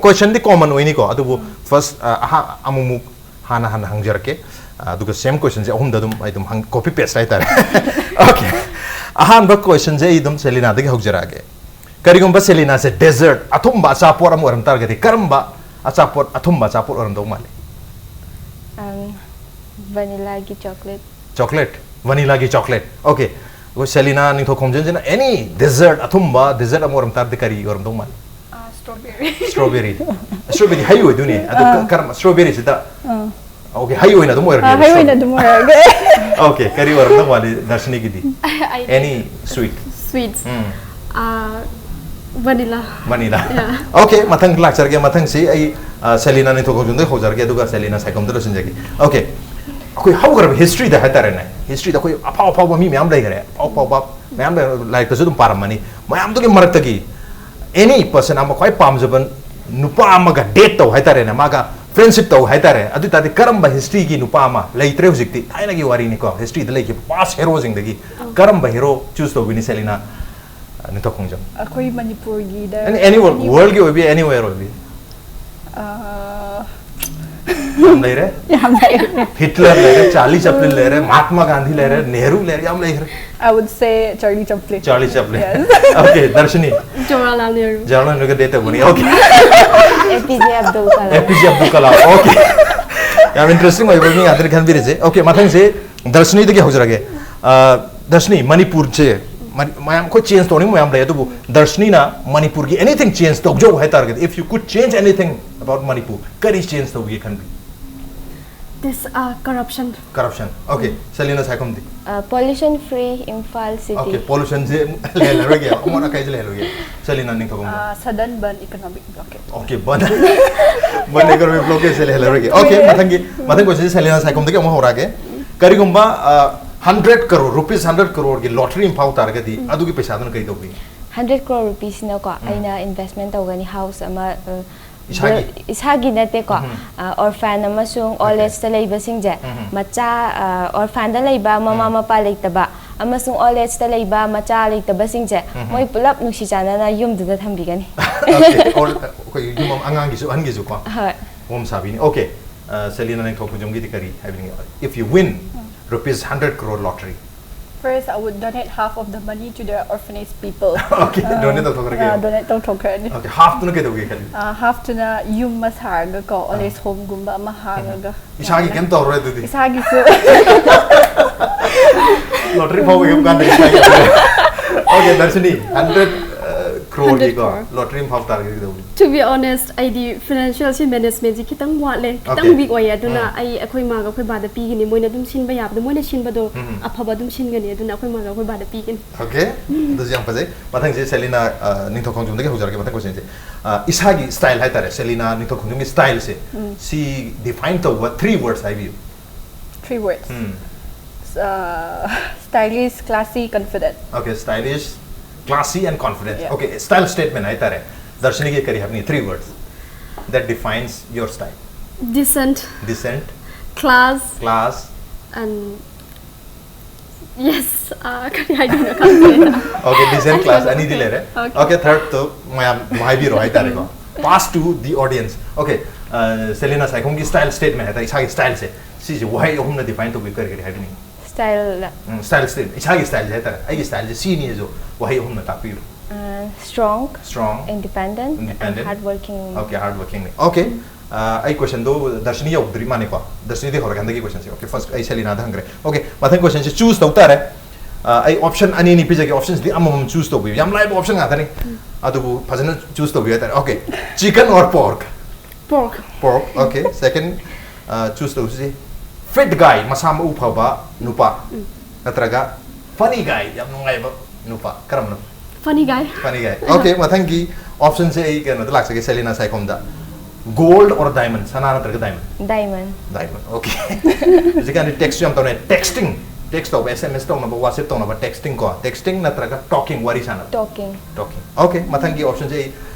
questionꯗꯤ common ꯑꯣꯏꯅꯤꯀꯣ, ꯑꯗꯨꯕꯨ first, ꯑ, ꯑꯍꯥ-, ꯑꯃꯨꯛꯃꯨꯛ ꯍꯥꯟꯅ ꯍꯥꯟꯅ ꯍꯪꯖꯔꯛꯀꯦ꯫ ꯑ, ꯑꯗꯨꯒ same questionꯁꯦ ꯑꯍꯨꯝꯗ ꯑꯗꯨꯝ ꯑꯩ ꯑꯗꯨꯝ ꯍꯪ-, copy paste ꯍꯥꯏꯇꯥꯔꯦ꯫ Okay, ꯑꯍꯥꯟꯕ questionꯁꯦ ꯑꯩ ꯑꯗꯨꯝ ꯁꯦꯂꯤꯅꯥꯗꯒꯤ ꯍꯧꯖꯔꯛꯑꯒꯦ꯫ ꯀꯔꯤꯒꯨꯝꯕ ꯁꯦꯂꯤꯅꯥꯁꯦ dessert, ꯑꯊꯨꯝꯕ ꯑꯆꯥꯄꯣꯠ ꯑꯃ ꯑꯣꯏꯔꯝ ꯇꯥꯔꯒꯗꯤ ꯀꯔꯝꯕ ꯑꯆꯥꯄꯣꯠ, ꯑꯊꯨꯝꯕ ꯑꯆꯥꯄꯣꯠ ꯑꯣꯏꯔꯝꯗꯧ ꯃꯥꯜꯂꯤ? ꯎꯝ, vanilla ꯒꯤ chocolate꯫ Chocolate, vanilla ꯒꯤ chocolate. Okay, ꯑꯩꯈꯣꯏ ꯁꯦꯂꯤꯅꯥ ꯅꯤꯡꯊꯧ ꯈꯣꯝꯖꯤꯟꯁꯤꯅ any dessert, ꯑꯊꯨꯝꯕ dessert ꯑꯃ ꯑꯣꯏꯔꯝ ꯇꯥꯔꯗꯤ ꯀꯔꯤ ꯑꯣꯏꯔꯝꯗꯧ ꯃꯥꯜꯂꯤ? Uh, strawberry. Strawberry. Strawberry ꯍꯩ ꯑꯣꯏꯗꯣꯏꯅꯦ꯫ ꯑꯗꯨ ꯀ-, ꯀꯔꯝꯕ strawberryꯁꯤꯗ? Okay, ꯍꯩ ꯑꯣꯏꯅ ꯑꯗꯨꯝ ꯑꯣꯏꯔꯒꯦ꯫ ꯍꯩ ꯑꯣꯏꯅ ꯑꯗꯨꯝ ꯑꯣꯏꯔꯒꯦ꯫ Okay, ꯀꯔꯤ ꯑꯣꯏꯔꯝꯗꯧ ꯃꯥꯜꯂꯤ ꯗꯔꯁꯤꯅꯤꯒꯤꯗꯤ? Any sweet? Sweets. ꯎꯝ꯫ Uh, Vanilla. ꯃꯅꯤꯗ꯫ Yeah. Okay, ꯃꯊꯪ ꯂꯥꯛꯆꯔꯒꯦ꯫ ꯃꯊꯪꯁꯤ ꯑꯩ, ꯑ, ꯁꯦꯂꯤꯅꯥ ꯅꯤꯡꯊꯧꯈꯣꯡꯖꯝꯗꯒꯤ ꯍꯧꯖꯔꯒꯦ, ꯑꯗꯨꯒ ꯁꯦꯂꯤꯅꯥ ꯁꯥꯏꯈꯣꯝꯗ ꯂꯣꯏꯁꯤꯟꯖꯒꯦ꯫ Okay, ꯑꯩꯈꯣꯏ ꯍꯧꯈ꯭ꯔꯕ historyꯗ ꯍꯥꯏꯇꯥꯔꯦꯅꯦ, historyꯗ ꯑꯩꯈꯣꯏ ꯑꯐꯥꯎ ꯑꯐꯥꯎꯕ ꯃꯤ ꯃꯌꯥꯝ ꯂꯩꯈ꯭ꯔꯦ, ꯑꯐꯥꯎ ꯑꯐꯥꯎꯕ ꯃꯌꯥꯝ ꯂꯩ, ꯂꯥꯏꯔꯤꯛꯇꯁꯨ ꯑꯗꯨꯝ ꯄꯥꯔꯝꯃꯅꯤ꯫ ꯃꯌꯥꯝꯗꯨꯒꯤ ꯃꯔꯛꯇꯒꯤ any person ꯑꯃ ꯈ꯭ꯋꯥꯏ ꯄꯥꯝꯖꯕ ꯅꯨꯄꯥ ꯑꯃꯒ date ꯇꯧ ꯍꯥꯏꯇꯥꯔꯦꯅꯦ, ꯃꯥꯒ friendship ꯇꯧ ꯍꯥꯏꯇꯥꯔꯦ, ꯑꯗꯨ ꯑꯣꯏ ꯇꯥꯔꯗꯤ ꯀꯔꯝꯕ historyꯒꯤ ꯅꯨꯄꯥ ꯑꯃ, ꯂꯩꯇ꯭ꯔꯦ ꯍꯧꯖꯤꯛꯇꯤ, ꯊꯥꯏꯅꯒꯤ ꯋꯥꯔꯤꯅꯤꯀꯣ, historyꯗ ꯂꯩꯈꯤꯕ past heroꯁꯤꯡꯗꯒꯤ ꯀꯔꯝꯕ hero choose ꯇꯧꯕꯤꯅꯤ ꯁꯦꯂꯤꯅꯥ, ꯑ, ꯅꯤꯡꯊꯧꯈꯣꯡꯖꯝ? ꯑꯩꯈꯣꯏ ꯃꯅꯤꯄꯨꯔꯒꯤꯗ Any, any world, worldꯒꯤ ꯑꯣꯏꯕ ꯌꯥꯏ, anywhere ꯑꯣꯏꯕ ꯌꯥꯏ꯫ ꯑꯥ, ꯌꯥꯝ ꯂꯩꯔꯦ꯫ ꯌꯥꯝ ꯂꯩꯔꯦ꯫ ꯍꯤꯠꯂꯔ ꯂꯩꯔꯦ, ꯆꯥꯔꯂꯤ ꯆꯥꯄ꯭ꯂꯤꯟ ꯂꯩꯔꯦ, ꯃꯍꯥꯠꯃꯥ ꯒꯥꯟꯙꯤ ꯂꯩꯔꯦ, ꯅꯦꯍꯔꯨ ꯂꯩꯔꯦ, ꯌꯥꯝ ꯂꯩꯈ꯭ꯔꯦ꯫ I would say Charlie Chaplin. Charlie Chaplin. Yes. Okay, ꯗꯔꯁꯤꯅꯤ꯫ Jawaharlal Nehru. ꯖꯋꯥꯍꯔꯂꯥꯜ ꯅꯦꯍꯔꯨꯒ date ꯇꯧꯕꯅꯤ꯫ Okay. A P J Abdul Kalam. A P J Abdul Kalam. Okay. ꯌꯥꯝ interesting ꯑꯣꯏꯕ ꯃꯤ ꯉꯥꯛꯇꯅꯤ ꯈꯟꯕꯤꯔꯤꯁꯦ꯫ Okay, ꯃꯊꯪꯁꯦ ꯗꯔꯁꯤꯅꯤꯗꯒꯤ ꯍꯧꯖꯔꯒꯦ꯫ ꯑ, ꯗꯔꯁꯤꯅꯤ, ꯃꯅꯤꯄꯨꯔꯁꯦ ꯃꯅꯤ-, ꯃꯌꯥꯝ ꯑꯩꯈꯣꯏ change ꯇꯧꯅꯤꯡꯕ ꯃꯌꯥꯝ ꯂꯩ, ꯑꯗꯨꯕꯨ ꯗꯔꯁꯤꯅꯤꯅ ꯃꯅꯤꯄꯨꯔꯒꯤ anything change ꯇꯧꯖꯧ ꯍꯥꯏꯇꯥꯔꯒꯗꯤ, if you could change anything about Manipur, ꯀꯔꯤ change ꯇꯧꯒꯦ ꯈꯟꯕꯤ? This uh, corruption. Corruption. Okay, Selina ꯁꯥꯏꯈꯣꯝꯗꯤ꯫ Pollution free Imphal city. Okay, pollutionꯁꯦ ꯂꯩꯍꯜꯂꯔꯣꯏꯒꯦ, ꯑꯃꯣꯠ ꯑꯀꯥꯏꯁꯦ ꯂꯩꯍꯜꯂꯔꯣꯏꯒꯦ꯫ ꯁꯦꯂꯤꯅꯥ ꯅꯤꯡꯊꯧꯈꯣꯡꯖꯝ꯫ ꯑꯥ, sudden ban economic blockade. Okay, ban, ban economic blockadeꯁꯦ ꯂꯩꯍꯜꯂꯔꯣꯏꯒꯦ꯫ Okay, ꯃꯊꯪꯒꯤ, ꯃꯊꯪ questionꯁꯦ ꯁꯦꯂꯤꯅꯥ ꯁꯥꯏꯈꯣꯝꯗꯒꯤ ꯑꯃꯨꯛ ꯍꯧꯔꯛꯑꯒꯦ꯫ ꯀꯔꯤꯒꯨꯝꯕ, ꯑ, hundred crore, rupees hundred croreꯒꯤ lottery ꯑꯃ ꯐꯥꯎ ꯇꯥꯔꯒꯗꯤ, ꯑꯗꯨꯒꯤ ꯄꯩꯁꯥꯗꯨꯅ ꯀꯔꯤ ꯇꯧꯕꯤ? ꯍꯟꯗ꯭ꯔꯦꯠ ꯀ꯭ꯔꯣꯔ ꯔꯨꯄꯤꯁꯤꯅꯀꯣ ꯑꯩꯅ investment ꯇꯧꯒꯅꯤ, house ꯑꯃ, ꯑ, ꯏꯁꯥꯒꯤ? ꯏꯁꯥꯒꯤ ꯅꯠꯇꯦꯀꯣ, ꯎꯝ. ꯑ, orphan ꯑꯃꯁꯨꯡ Okay. old ageꯇ ꯂꯩꯕꯁꯤꯡꯁꯦ, ꯎꯝ. ꯃꯆꯥ, ꯑ, orphanꯗ ꯂꯩꯕ ꯃꯃꯥ ꯎꯝ. ꯃꯄꯥ ꯂꯩꯇꯕ ꯑꯃꯁꯨꯡ old ageꯇ ꯂꯩꯕ ꯃꯆꯥ ꯂꯩꯇꯕꯁꯤꯡꯁꯦ, ꯎꯝ. ꯃꯣꯏ ꯄꯨꯂꯞ ꯅꯨꯡꯁꯤ ꯆꯥꯟꯅꯅ ꯌꯨꯝꯗꯨꯗ ꯊꯝꯕꯤꯒꯅꯤ꯫ Okay, or ꯑꯩꯈꯣꯏ ꯌꯨꯝ ꯑꯃ, ꯑꯉꯥꯡꯒꯤꯁꯨ ꯑꯍꯟꯒꯤꯁꯨꯀꯣ꯫ ꯍꯣꯏ꯫ Home ꯁꯥꯕꯤꯅꯤ꯫ Okay, ꯑ, ꯁꯦꯂꯤꯅꯥ ꯅꯤꯡꯊꯧꯈꯣꯡꯖꯝꯒꯤꯗꯤ ꯀꯔꯤ ꯍꯥꯏꯕꯤꯅꯤꯡꯉꯤ? If you win rupees hundred crore lottery. First, I would donate half of the money to the orphanage people. Okay, donate ꯇꯧꯊꯣꯛꯈ꯭ꯔꯒꯦ꯫ Ah, donate ꯇꯧꯊꯣꯛꯈ꯭ꯔꯅꯤ꯫ Okay, halfꯇꯨꯅ ꯀꯩꯗꯧꯒꯦ ꯈꯜꯂꯤ? ꯑꯥ, halfꯇꯨꯅ ꯌꯨꯝ ꯑꯃ ꯁꯥꯔꯒꯀꯣ, old age homeꯒꯨꯝꯕ ꯑꯃ ꯍꯥꯡꯉꯒ꯫ ꯏꯁꯥꯒꯤ ꯀꯩꯝ ꯇꯧꯔꯔꯣꯏ ꯑꯗꯨꯗꯤ꯫ ꯏꯁꯥꯒꯤꯁꯨ꯫ Lottery ꯐꯥꯎꯕ ꯌꯨꯝ ꯀꯥꯟꯗ ꯏꯁꯥꯒꯤ꯫ Okay, ꯗꯔꯁꯤꯅꯤ, hundred, ꯑ, crore ꯒꯤꯀꯣ crore. Lottery ꯑꯃ ꯐꯥꯎ ꯇꯥꯔꯒꯗꯤ ꯀꯩꯗꯧꯕꯅꯤ? To be honest, ꯑꯩꯗꯤ financial ꯁꯤ management ꯁꯤ ꯈꯤꯇꯪ ꯋꯥꯠꯂꯦ, ꯈꯤꯇꯪ Okay. weak ꯑꯣꯏꯌꯦ, ꯑꯗꯨꯅ ꯎꯝ. ꯑꯩ ꯑꯩꯈꯣꯏ ꯃꯥꯒ ꯑꯩꯈꯣꯏ ꯕꯥꯗ ꯄꯤꯒꯅꯤ, ꯃꯣꯏꯅ ꯑꯗꯨꯝ ꯁꯤꯟꯕ ꯌꯥꯕꯗꯣ ꯃꯣꯏꯅ ꯁꯤꯟꯕꯗꯣ ꯎꯝ. ꯑꯐꯕ ꯑꯗꯨꯝ ꯁꯤꯟꯒꯅꯤ, ꯑꯗꯨꯅ ꯑꯩꯈꯣꯏ ꯃꯥꯒ ꯑꯩꯈꯣꯏ ꯕꯥꯗ ꯄꯤꯒꯅꯤ꯫ Okay, ꯑꯗꯨꯁꯨ ꯌꯥꯝ ꯐꯖꯩ꯫ ꯃꯊꯪꯁꯦ ꯁꯦꯂꯤꯅꯥ, ꯑ, ꯅꯤꯡꯊꯧ ꯈꯣꯡꯖꯣꯝꯗꯒꯤ ꯍꯧꯖꯔꯛꯀꯦ꯫ ꯃꯊꯪ question ꯁꯦ, ꯑ, ꯏꯁꯥꯒꯤ style ꯍꯥꯏꯇꯥꯔꯦ, ꯁꯦꯂꯤꯅꯥ ꯅꯤꯡꯊꯧ ꯈꯣꯡꯖꯣꯝꯒꯤ style ꯁꯦ, ꯎꯝ. ꯁꯤ define ꯇꯧꯕ three words ꯍꯥꯏꯕꯤꯌꯨ꯫ Three words. Um. Uh, stylish, classy, confident. Okay, stylish, classy and confident. Yeah. Okay, style statement ꯍꯥꯏꯇꯥꯔꯦ꯫ ꯗꯔꯁꯤꯅꯤꯒꯤ ꯀꯔꯤ ꯍꯥꯏꯕꯅꯤ? Three words that defines your style. Decent, Decent, class, class, and yes, uh, ꯀꯔꯤ ꯍꯥꯏꯗꯣꯏꯅꯣ ꯈꯪꯗꯦ꯫ Okay, decent, class Okay. ꯑꯅꯤꯗꯤ ꯂꯩꯔꯦ꯫ Okay. Okay, third ꯇꯣ ꯃꯌꯥꯝ ꯑꯗꯨꯝ ꯍꯥꯏꯕꯤꯔꯣ ꯍꯥꯏꯇꯥꯔꯦꯀꯣ꯫ Pass to the audience. Okay, ꯑ, ꯁꯦꯂꯤꯅꯥ ꯁꯥꯏꯈꯣꯝꯒꯤ style statement ꯍꯥꯏꯇꯥꯔꯦ, ꯏꯁꯥꯒꯤ style ꯁꯦ, ꯁꯤꯁꯦ ꯋꯥꯍꯩ ꯑꯍꯨꯝꯅ define ꯇꯧꯕꯤꯌꯨ꯫ ꯀꯔꯤ ꯀꯔꯤ ꯍꯥꯏꯕꯤꯅꯤꯡꯉꯤ? Style. ꯎꯝ, style statement, ꯏꯁꯥꯒꯤ style ꯁꯦ ꯍꯥꯏꯇꯥꯔꯦ, ꯑꯩꯒꯤ style ꯁꯦ ꯁꯤꯅꯤ ꯍꯥꯏꯁꯨ ꯋꯥꯍꯩ ꯑꯍꯨꯝꯅ ꯇꯥꯛꯄꯤꯌꯨ꯫ Uh, strong, Strong, independent, Independent. and hardworking. Okay, hard working ꯅꯤ꯫ Okay, ꯑ, ꯑꯩ question ꯗꯣ ꯗꯔꯁꯤꯅꯤ ꯌꯧꯗ꯭ꯔꯤ ꯃꯥꯅꯦꯀꯣ? ꯗꯔꯁꯤꯅꯤꯗꯤ ꯍꯧꯔꯒꯦ ꯍꯟꯗꯛꯀꯤ question ꯁꯦ꯫ Okay, first ꯑꯩ ꯁꯦꯂꯤꯅꯥꯗ ꯍꯪꯈ꯭ꯔꯦ꯫ Okay, ꯃꯊꯪ question ꯁꯦ choose ꯇꯧ ꯇꯥꯔꯦ꯫ ꯑ, ꯑꯩ option ꯑꯅꯤꯅꯤ ꯄꯤꯖꯒꯦ, options ꯗꯤ ꯑꯃꯃꯝ choose ꯇꯧꯕꯤꯌꯨ꯫ ꯌꯥꯝ ꯂꯥꯏꯕ option ꯉꯥꯛꯇꯅꯤ, ꯑꯗꯨꯕꯨ ꯐꯖꯅ choose ꯇꯧꯕꯤꯌꯨ ꯍꯥꯏꯇꯥꯔꯦ꯫ Okay, chicken or pork? Pork. Pork. Okay, second, ꯑ, choose ꯇꯧꯁꯤ꯫ Fit guy, ꯃꯁꯥ ꯃꯎ ꯐꯕ ꯅꯨꯄꯥ, ꯅꯠꯇ꯭ꯔꯒ funny guy, ꯌꯥꯝ ꯅꯨꯡꯉꯥꯏꯕ ꯅꯨꯄꯥ? ꯀꯔꯝꯕꯅꯣ? Funny guy. Funny guy. Okay, ꯃꯊꯪꯒꯤ option ꯁꯦ ꯑꯩ ꯀꯩꯅꯣꯗ ꯂꯥꯛꯆꯒꯦ, ꯁꯦꯂꯤꯅꯥ ꯁꯥꯏꯈꯣꯝꯗ꯫ Gold or diamond? ꯁꯅꯥ ꯅꯠꯇ꯭ꯔꯒ diamond? Diamond. Diamond. Okay. ꯍꯧꯖꯤꯛꯀꯥꯟꯗꯤ text ꯁꯨ ꯌꯥꯝ ꯇꯧꯅꯩ꯫ Texting, text ꯇꯧꯕ, S M S ꯇꯧꯅꯕ, WhatsApp ꯇꯧꯅꯕ, texting ꯀꯣ, texting ꯅꯠꯇ꯭ꯔꯒ talking, ꯋꯥꯔꯤ ꯁꯥꯟꯅꯕ? Talking. Talking. Okay, ꯃꯊꯪꯒꯤ option ꯁꯦ ꯑꯩ,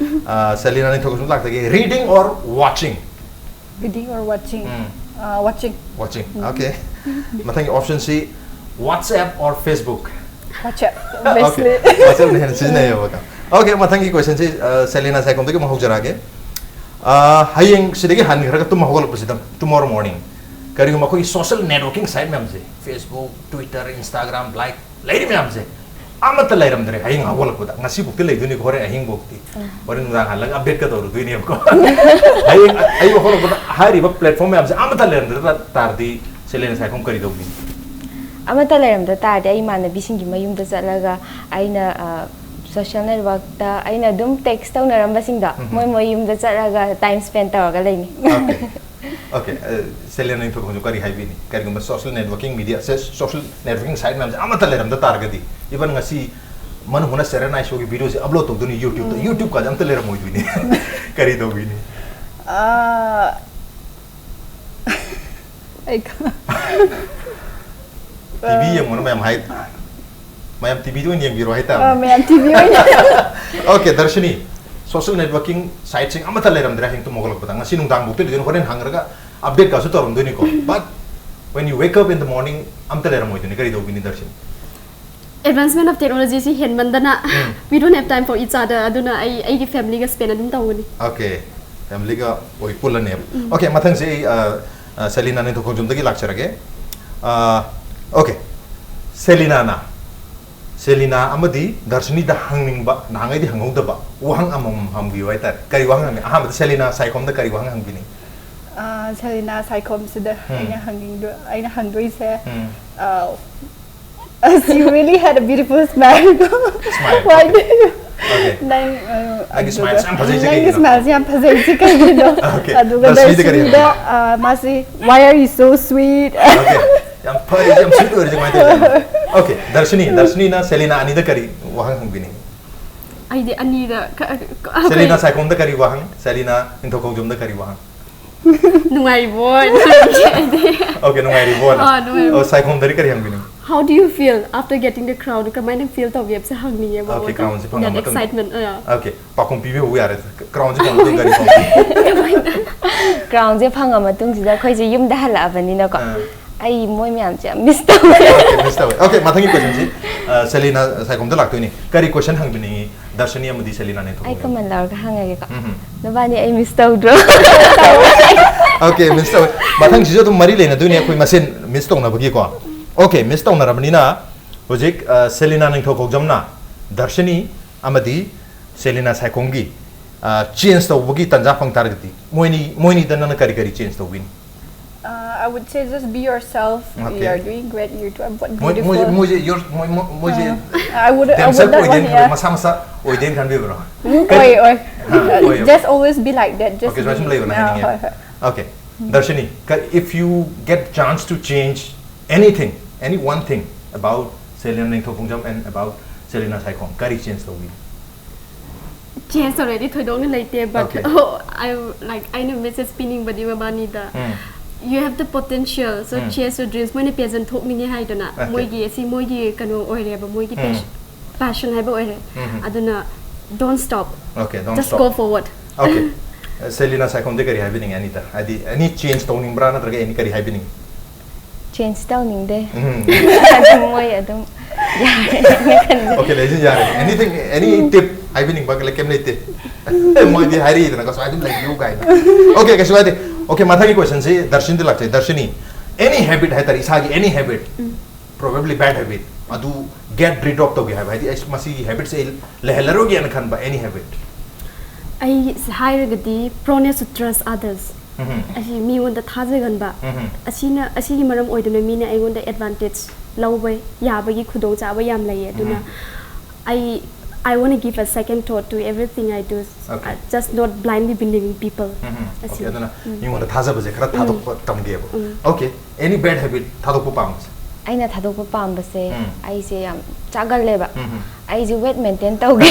ꯑ, ꯁꯦꯂꯤꯅꯥ ꯅꯤꯡꯊꯧ ꯈꯣꯡꯖꯣꯝ ꯂꯥꯛꯆꯒꯦ꯫ Reading or watching? Reading or watching? Mm. Uh, watching. Watching. Okay. ꯃꯊꯪꯒꯤ option ꯁꯤ WhatsApp or Facebook? WhatsApp. Okay. Obviously. WhatsApp ꯅ ꯍꯦꯟꯅ ꯁꯤꯖꯤꯟꯅꯩꯌꯦꯕꯀꯣ꯫ Okay, ꯃꯊꯪꯒꯤ question ꯁꯤ, ꯑ, ꯁꯦꯂꯤꯅꯥ ꯁꯥꯏꯈꯣꯝꯗꯒꯤ ꯑꯃꯨꯛ ꯍꯧꯖꯔꯛꯑꯒꯦ꯫ ꯑ, ꯍꯌꯦꯡ ꯁꯤꯗꯒꯤ ꯍꯟꯈ꯭ꯔꯒ ꯇꯨꯝ ꯍꯧꯒꯠꯂꯛꯄꯁꯤꯗ, tomorrow morning, ꯀꯔꯤꯒꯨꯝꯕ ꯑꯩꯈꯣꯏꯒꯤ social networking site ꯃꯌꯥꯝꯁꯦ, Facebook, Twitter, Instagram, like, ꯂꯩꯔꯤ ꯃꯌꯥꯝꯁꯦ ꯑꯃꯠꯇ ꯂꯩꯔꯝꯗ꯭ꯔꯦ꯫ ꯍꯌꯦꯡ ꯍꯧꯒꯠꯂꯛꯄꯗ, ꯉꯁꯤꯐꯥꯎꯗꯤ ꯂꯩꯗꯣꯏꯅꯤꯀꯣ, ꯍꯣꯔꯦꯟ ꯑꯍꯤꯡꯐꯥꯎꯗꯤ, ꯍꯣꯔꯦꯟ ꯅꯨꯡꯗꯥꯡ ꯍꯜꯂꯒ update ꯀ ꯇꯧꯔꯨꯗꯣꯏꯅꯦꯕꯀꯣ꯫ ꯍꯌꯦꯡ ꯑ-, ꯑꯌꯨꯛ ꯍꯧꯒꯠꯂꯛꯄꯗ ꯍꯥꯏꯔꯤꯕ platform ꯃꯌꯥꯝꯁꯦ ꯑꯃꯠꯇ ꯂꯩꯔꯝꯗ꯭ꯔ ꯇꯥꯔꯗꯤ ꯁꯦꯂꯤꯅꯥ ꯁꯥꯏꯈꯣꯝ ꯀꯔꯤ ꯇꯧꯕꯤꯅꯤ? ꯑꯃꯠꯇ ꯂꯩꯔꯝꯗ ꯇꯥꯔꯗꯤ ꯑꯩ ꯏꯃꯥꯟꯅꯕꯤꯁꯤꯡꯒꯤ ꯃꯌꯨꯝꯗ ꯆꯠꯂꯒ ꯑꯩꯅ ꯑ, Social networkꯇ ꯑꯩꯅ ꯑꯗꯨꯝ text ꯇꯧꯅꯔꯝꯕꯁꯤꯡꯗꯣ, ꯎꯝ. ꯃꯣꯏ ꯃꯣꯏ ꯌꯨꯝꯗ ꯆꯠꯂꯒ time spend ꯇꯧꯔꯒ ꯂꯩꯅꯤ. Okay. Okay, uh, ꯁꯦꯂꯤꯅꯥ ꯅꯤꯡꯊꯧꯈꯣꯡꯖꯝ ꯀꯔꯤ ꯍꯥꯏꯕꯤꯅꯤ? ꯀꯔꯤꯒꯨꯝꯕ social networking media, social networking site ꯃꯌꯥꯝꯁꯦ ꯑꯃꯠꯇ ꯂꯩꯔꯝꯗ ꯇꯥꯔꯒꯗꯤ, even ꯉꯁꯤ ꯃꯅꯨꯡ ꯍꯨꯠꯅ ꯁꯦꯔꯦꯅꯥꯏ ꯁꯣꯒꯤ videoꯁꯦ upload ꯇꯧꯗꯣꯏꯅꯤ YouTubeꯇ, YouTubeꯀꯥꯁꯦ ꯑꯝꯇ ꯂꯩꯔꯝꯃꯣꯏꯗꯣꯏꯅꯤ꯫ ꯀꯔꯤ ꯇꯧꯕꯤꯅꯤ? ꯑꯥ, ꯑꯩ ꯈ- TV ꯌꯦꯡꯉꯣꯅ ꯃꯌꯥꯝ ꯍꯥꯏ, ꯃꯌꯥꯝ TVꯗ ꯑꯣꯏꯅ ꯌꯦꯡꯕꯤꯔꯣ ꯍꯥꯏꯇꯥꯔꯦ꯫ ꯑꯥ, ꯃꯌꯥꯝ TV ꯑꯣꯏꯅ Okay, ꯗꯔꯁꯤꯅꯤ, social networking siteꯁꯤꯡ ꯑꯃꯠꯇ ꯂꯩꯔꯝꯗ꯭ꯔꯦ ꯍꯌꯦꯡ ꯇꯨꯝ ꯍꯧꯒꯠꯂꯛꯄꯗ꯫ ꯉꯁꯤ ꯅꯨꯡꯗꯥꯡꯐꯥꯎꯗꯤ ꯂꯩꯗꯣꯏꯅꯤ, ꯍꯣꯔꯦꯟ ꯍꯥꯡꯉꯒ updateꯀꯥꯁꯨ ꯇꯧꯔꯝꯗꯣꯏꯅꯤꯀꯣ꯫ But when you wake up in the morning, ꯑꯝꯇ ꯂꯩꯔꯝꯃꯣꯏꯗꯣꯏꯅꯤ, ꯀꯔꯤ ꯇꯧꯕꯤꯅꯤ ꯗꯔꯁꯤꯅꯤ? Advancement of technologyꯁꯤ ꯍꯦꯟꯃꯟꯗꯅ um. we don't have time for each other. ꯑꯗꯨꯅ ꯑꯩ ꯑꯩꯒꯤ familyꯒ spend ꯑꯗꯨꯝ ꯇꯧꯒꯅꯤ. Okay, familyꯒ ꯑꯣꯏ ꯄꯨꯜꯂꯅꯦꯕ꯫ Okay, ꯃꯊꯪꯁꯦ ꯑꯩ, ꯑ, ꯑ, ꯁꯦꯂꯤꯅꯥ ꯅꯤꯡꯊꯧꯈꯣꯡꯖꯝꯗꯒꯤ ꯂꯥꯛꯆꯔꯒꯦ꯫ ꯑ, okay, ꯁꯦꯂꯤꯅꯥꯅ, ꯁꯦꯂꯤꯅꯥ ꯑꯃꯗꯤ ꯗꯔꯁꯤꯅꯤꯗ ꯍꯪꯅꯤꯡꯕ, ꯅꯍꯥꯟꯉꯩꯗꯤ ꯍꯪꯍꯧꯗꯕ ꯋꯥꯍꯪ ꯑꯃꯃꯝ ꯍꯪꯕꯤꯌꯨ ꯍꯥꯏꯇꯥꯔꯦ꯫ ꯀꯔꯤ ꯋꯥꯍꯪ ꯍꯪꯅꯤ? ꯑꯍꯥꯟꯕꯗ ꯁꯦꯂꯤꯅꯥ ꯁꯥꯏꯈꯣꯝꯗ ꯀꯔꯤ ꯋꯥꯍꯪ ꯍꯪꯕꯤꯅꯤ? ꯑꯥ, ꯁꯦꯂꯤꯅꯥ ꯁꯥꯏꯈꯣꯝꯁꯤꯗ ꯎꯝ. ꯑꯩꯅ ꯍꯪꯅꯤꯡꯗꯣ ꯑꯩꯅ ꯍꯪꯗꯣꯏꯁꯦ ꯎꯝ. ꯑꯥ, as you really had a beautiful smile. Smile. Why do you Okay. ꯅꯪ ꯑꯥ, ꯅꯪꯒꯤ ꯑꯗꯨꯒ- smileꯁꯦ ꯌꯥꯝ ꯐꯖꯩꯁꯦ ꯅꯪꯒꯤ ꯀꯩꯒꯤꯅꯣ? Smileꯁꯦ ꯌꯥꯝ ꯐꯖꯩꯁꯦ ꯀꯩꯒꯤꯅꯣ? Okay. ꯑꯗꯨꯒ ꯗꯔꯁꯤꯅꯤꯗ ꯀꯔꯤ ꯗꯔꯁꯤꯅꯤꯗ ꯑꯥ, ꯃꯥꯁꯤ, "Why are you so sweet?" Okay, ꯌꯥꯝ ꯐꯔꯦ, ꯌꯥꯝ sweet ꯑꯣꯏꯔꯤꯁꯦ ꯀꯃꯥꯏꯅ ꯇꯧꯔꯤꯅꯣ? Okay, ꯗꯔꯁꯤꯅꯤ, ꯗꯔꯁꯤꯅꯤꯅ ꯁꯦꯂꯤꯅꯥ ꯑꯅꯤꯗ ꯀꯔꯤ ꯋꯥꯍꯪ ꯍꯪꯕꯤꯅꯤꯡꯉꯤ? ꯑꯩꯗꯤ ꯑꯅꯤꯗ ꯀ- ꯀ- ꯁꯦꯂꯤꯅꯥ ꯁꯥꯏꯈꯣꯝꯗ ꯀꯔꯤ ꯋꯥꯍꯪ? ꯁꯦꯂꯤꯅꯥ ꯅꯤꯡꯊꯧꯈꯣꯡꯖꯝꯗ ꯀꯔꯤ ꯋꯥꯍꯪ? ꯅꯨꯡꯉꯥꯏꯔꯤꯕꯣ? ꯍꯥꯏꯗꯤ Okay, ꯅꯨꯡꯉꯥꯏꯔꯤꯕꯣꯅ? ꯑꯥ, ꯅꯨꯡꯉꯥꯏꯔꯤ꯫ ꯑꯣ, ꯁꯥꯏꯈꯣꯝꯗꯗꯤ ꯀꯔꯤ ꯍꯪꯕꯤꯅꯤꯡꯉꯤ? How do you feel after getting the crown? ꯀꯃꯥꯏꯅ feel ꯇꯧꯒꯦ ꯍꯥꯏꯕꯁꯦ ꯍꯪꯅꯤꯡꯉꯦꯕ꯫ Okay, crownꯁꯦ ꯐꯪꯉ That ꯃꯇꯨꯡ. Excitement. ꯑꯥ. Okay, ꯄꯥꯎꯈꯨꯝ ꯄꯤꯕꯤꯍꯧꯕ ꯌꯥꯔꯦ꯫ Crownꯁꯦ ꯐꯪꯉ ꯃꯇꯨꯡ ꯀꯔꯤ ꯄꯥꯎꯈꯨꯝ? Crownꯁꯦ ꯐꯪꯉ ꯃꯇꯨꯡꯁꯤꯗ ꯑꯩꯈꯣꯏꯁꯦ ꯌꯨꯝꯗ ꯍꯜꯂꯛꯑꯕꯅꯤꯅꯀꯣ, ꯑꯥ. ꯑꯩ ꯃꯣꯏ ꯃꯌꯥꯝꯁꯦ ꯌꯥꯝ miss ꯇꯧꯋꯦ꯫ Okay, miss ꯇꯧꯋꯦ꯫ Okay, ꯃꯊꯪꯒꯤ questionꯁꯤ, ꯑ, ꯁꯦꯂꯤꯅꯥ ꯁꯥꯏꯈꯣꯝꯗ ꯂꯥꯛꯇꯣꯏꯅꯤ꯫ ꯀꯔꯤ question ꯍꯪꯕꯤꯅꯤꯡꯉꯤ ꯗꯔꯁꯤꯅꯤ ꯑꯃꯗꯤ ꯁꯦꯂꯤꯅꯥ ꯑꯩ ꯅꯤꯡꯊꯧꯈꯣꯡꯖꯝ? Common ꯂꯧꯔꯒ ꯍꯪꯉꯒꯦꯀꯣ꯫ ꯎꯝ. ꯅꯕꯥꯅꯤ ꯑꯩ miss ꯇꯧꯗ꯭ꯔꯣ? Okay, miss ꯇꯧꯋꯦ꯫ ꯃꯊꯪꯁꯤꯁꯨ ꯑꯗꯨꯝ ꯃꯔꯤ ꯂꯩꯅꯗꯣꯏꯅꯤ ꯑꯩꯈꯣꯏ ꯃꯁꯦꯟ miss ꯇꯧꯅꯕꯒꯤꯀꯣ꯫ Okay, miss ꯇꯧꯅꯔꯕꯅꯤꯅ ꯍꯧꯖꯤꯛ, ꯑ, ꯁꯦꯂꯤꯅꯥ ꯅꯤꯡꯊꯧꯈꯣꯡꯖꯝꯅ ꯗꯔꯁꯤꯅꯤ ꯑꯃꯗꯤ ꯁꯦꯂꯤꯅꯥ ꯁꯥꯏꯈꯣꯝꯒꯤ, ꯑ, change ꯇꯧꯕꯒꯤ ꯇꯥꯟꯖꯥ ꯐꯪ ꯇꯥꯔꯒꯗꯤ ꯃꯣꯏꯅꯤ, ꯃꯣꯏꯅꯤꯗ ꯅꯪꯅ ꯀꯔꯤ ꯀꯔꯤ change ꯇꯧꯕꯤꯅꯤ? Uh, I would say just be yourself. Okay. You're doing great. You're doing what ꯃꯣꯏ ꯃꯣꯏꯁꯦ beautiful. ꯃꯣꯏꯁꯦ your ꯃꯣꯏ ꯃꯣꯏ- ꯃꯣꯏꯁꯦ I would I would themselves not ꯑꯣꯏꯗꯦꯅ want ꯈꯟꯕ yeah. ꯃꯁꯥ ꯃꯁꯥ ꯑꯣꯏꯗꯦꯅ ꯈꯟꯕꯤꯕ꯭ꯔꯣ? ꯎꯝ, ꯑꯣꯏ ꯑꯣꯏ. ꯑꯣꯏ, ꯑꯣꯏ. Just always be like that. Just Okay, ꯁꯨꯃꯥꯏꯅ ꯁꯨꯝ be- ꯂꯩꯕꯅ yeah, ꯍꯥꯏꯅꯤꯡꯉꯦ꯫ ꯍꯣꯏ ꯍꯣꯏ. Okay. Darshini, if you get chance to change anything, any one thing about Selena ꯅꯤꯡꯊꯧ ꯈꯣꯡꯖꯝ and about Selena ꯁꯥꯏꯈꯣꯝ, ꯀꯔꯤ change ꯇꯧꯕꯤ? Change already ꯊꯣꯏꯗꯣꯛꯅ ꯂꯩꯇꯦ, but Okay. Oh, I like ꯑꯩꯅ message ꯄꯤꯅꯤꯡꯕꯗꯤ ꯃꯕꯥꯅꯤꯗ, um. You have the potential, so um. Chase your dreams. ꯃꯣꯏꯅ pageant ꯊꯣꯛꯅꯤꯡꯉꯦ ꯍꯥꯏꯗꯅ, Okay. ꯃꯣꯏꯒꯤ ꯑꯁꯤ ꯃꯣꯏꯒꯤ ꯀꯩꯅꯣ ꯑꯣꯏꯔꯦꯕ, ꯃꯣꯏꯒꯤ ꯎꯝ. passion, passion ꯍꯥꯏꯕ ꯑꯣꯏꯔꯦ. ꯎꯝ. ꯑꯗꯨꯅ don't stop. Okay, don't Just stop. Go forward. Okay. Selena ꯁꯥꯏꯈꯣꯝꯗꯤ ꯀꯔꯤ ꯍꯥꯏꯕꯤꯅꯤꯡꯉꯤ ꯑꯅꯤꯗ? ꯍꯥꯏꯗꯤ any change ꯇꯧꯅꯤꯡꯕ꯭ꯔꯥ ꯅꯠꯇ꯭ꯔꯒ any ꯀꯔꯤ ꯍꯥꯏꯕꯤꯅꯤꯡꯉꯤ? Change ꯇꯧꯅꯤꯡꯗꯦ꯫ ꯎꯝ. ꯑꯗꯨꯝ ꯃꯣꯏ ꯑꯗꯨꯝ ꯌꯥꯔꯦꯅ ꯈꯟꯖꯩ꯫ Okay, ꯂꯩꯁꯤ ꯌꯥꯔꯦ꯫ Anything, any tip ꯍꯥꯏꯕꯤꯅꯤꯡꯕ ꯀꯩꯝ ꯂꯩꯇꯦ? ꯃꯣꯏꯗꯤ ꯍꯥꯏꯔꯤꯗꯅꯀꯣ, ꯁꯨꯃꯥꯏꯅ ꯑꯗꯨꯝ ꯂꯩꯕꯤꯌꯨ ꯀꯥꯏꯅ꯫ Okay, ꯀꯩꯁꯨ ꯀꯥꯏꯗꯦ꯫ Okay, ꯃꯊꯪꯒꯤ question ꯁꯤ ꯗꯔꯁꯤꯟꯗ ꯂꯥꯛꯆꯩ꯫ ꯗꯔꯁꯤꯅꯤ, any habit ꯍꯥꯏꯇꯥꯔꯦ, ꯏꯁꯥꯒꯤ any habit, probably bad habit, ꯑꯗꯨ get rid of ꯇꯧꯒꯦ ꯍꯥꯏꯕ, ꯍꯥꯏꯗꯤ ꯑꯩ ꯃꯁꯤꯒꯤ habit ꯁꯦ ꯑꯩ ꯂꯩꯍꯜꯂꯔꯣꯏꯒꯦꯅ ꯈꯟꯕ any habit? ꯑꯩ ꯍꯥꯏꯔꯒꯗꯤ proneness to trust others. ꯎꯝ. ꯑꯁꯤ ꯃꯤꯉꯣꯟꯗ ꯊꯥꯖꯒꯟꯕ꯫ ꯎꯝ. ꯑꯁꯤꯅ, ꯑꯁꯤꯒꯤ ꯃꯔꯝ ꯑꯣꯏꯗꯨꯅ ꯃꯤꯅ ꯑꯩꯉꯣꯟꯗ advantage ꯂꯧꯕ ꯌꯥꯕꯒꯤ ꯈꯨꯗꯣꯡꯆꯥꯕ ꯌꯥꯝ ꯂꯩꯌꯦ꯫ ꯑꯗꯨꯅ ꯎꯝ. ꯑꯩ I want to give a second thought to everything I do. Okay. Uh, just not blindly believing people. ꯎꯝ. ꯑꯁꯤ꯫ Okay, ꯑꯗꯨꯅ ꯎꯝ꯫ ꯃꯤꯉꯣꯟꯗ ꯊꯥꯖꯕꯁꯦ ꯈꯔ ꯊꯥꯗꯣꯛꯄ ꯇꯝꯒꯦꯕ꯫ ꯎꯝ. Okay, any bad habit ꯊꯥꯗꯣꯛꯄ ꯄꯥꯝꯕꯁꯦ? ꯑꯩꯅ ꯊꯥꯗꯣꯛꯄ ꯄꯥꯝꯕꯁꯦ ꯎꯝ. ꯑꯩꯁꯦ ꯌꯥꯝ ꯆꯥꯒꯜꯂꯦꯕ꯫ ꯎꯝ. ꯑꯩꯁꯦ weight maintain ꯇꯧꯒꯦ꯫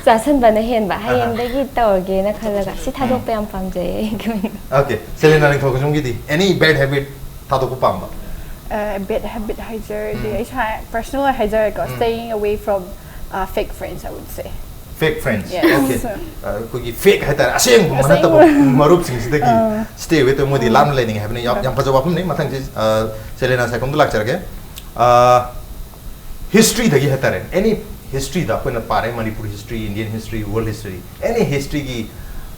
ꯆꯥꯁꯟꯕꯅ ꯍꯦꯟꯕ꯫ ꯑꯍꯥ. ꯍꯌꯦꯡꯗꯒꯤ ꯇꯧꯔꯒꯦꯅ ꯈꯜꯂꯒ ꯁꯤ ꯊꯥꯗꯣꯛꯄ ꯌꯥꯝ ꯄꯥꯝꯖꯩꯌꯦ ꯑꯩꯒꯤ ꯑꯣꯏꯅ꯫ Okay, ꯁꯦꯂꯤꯅꯥ ꯅꯤꯡꯊꯧ ꯈꯣꯡꯖꯣꯝꯒꯤꯗꯤ any bad habit ꯊꯥꯗꯣꯛꯄ ꯄꯥꯝꯕ? Uh, bad habit ꯍꯥꯏꯖꯔꯗꯤ ꯎꯝ. ꯑꯩ ꯏꯁꯥ personal ꯍꯥꯏꯖꯔꯒꯦꯀꯣ, um. Staying away from uh, fake friends, I would say. Fake friends. Yes. Okay. ꯑ, ꯑꯩꯈꯣꯏꯒꯤ fake ꯍꯥꯏꯇꯥꯔꯦ, ꯑꯁꯦꯡꯕ ꯑꯁꯦꯡꯕ. ꯅꯠꯇꯕ ꯃꯔꯨꯞꯁꯤꯡꯁꯤꯗꯒꯤ ꯑꯥ. stay away ꯇꯧ, ꯃꯣꯏꯗꯤ ꯂꯥꯞꯅ ꯂꯩꯅꯤꯡꯉꯦ ꯍꯥꯏꯕꯅꯤ꯫ ꯌꯥꯝ, ꯌꯥꯝ ꯐꯖꯕ ꯋꯥꯐꯝꯅꯤ꯫ ꯃꯊꯪꯁꯤ ꯑ, ꯁꯦꯂꯤꯅꯥ ꯁꯥꯏꯈꯣꯝꯗ ꯂꯥꯛꯆꯔꯒꯦ꯫ ꯑ, history ꯗꯒꯤ ꯍꯥꯏꯇꯥꯔꯦ, any history ꯗ ꯑꯩꯈꯣꯏꯅ ꯄꯥꯔꯦ, Manipur history, Indian history, world history, any history ꯒꯤ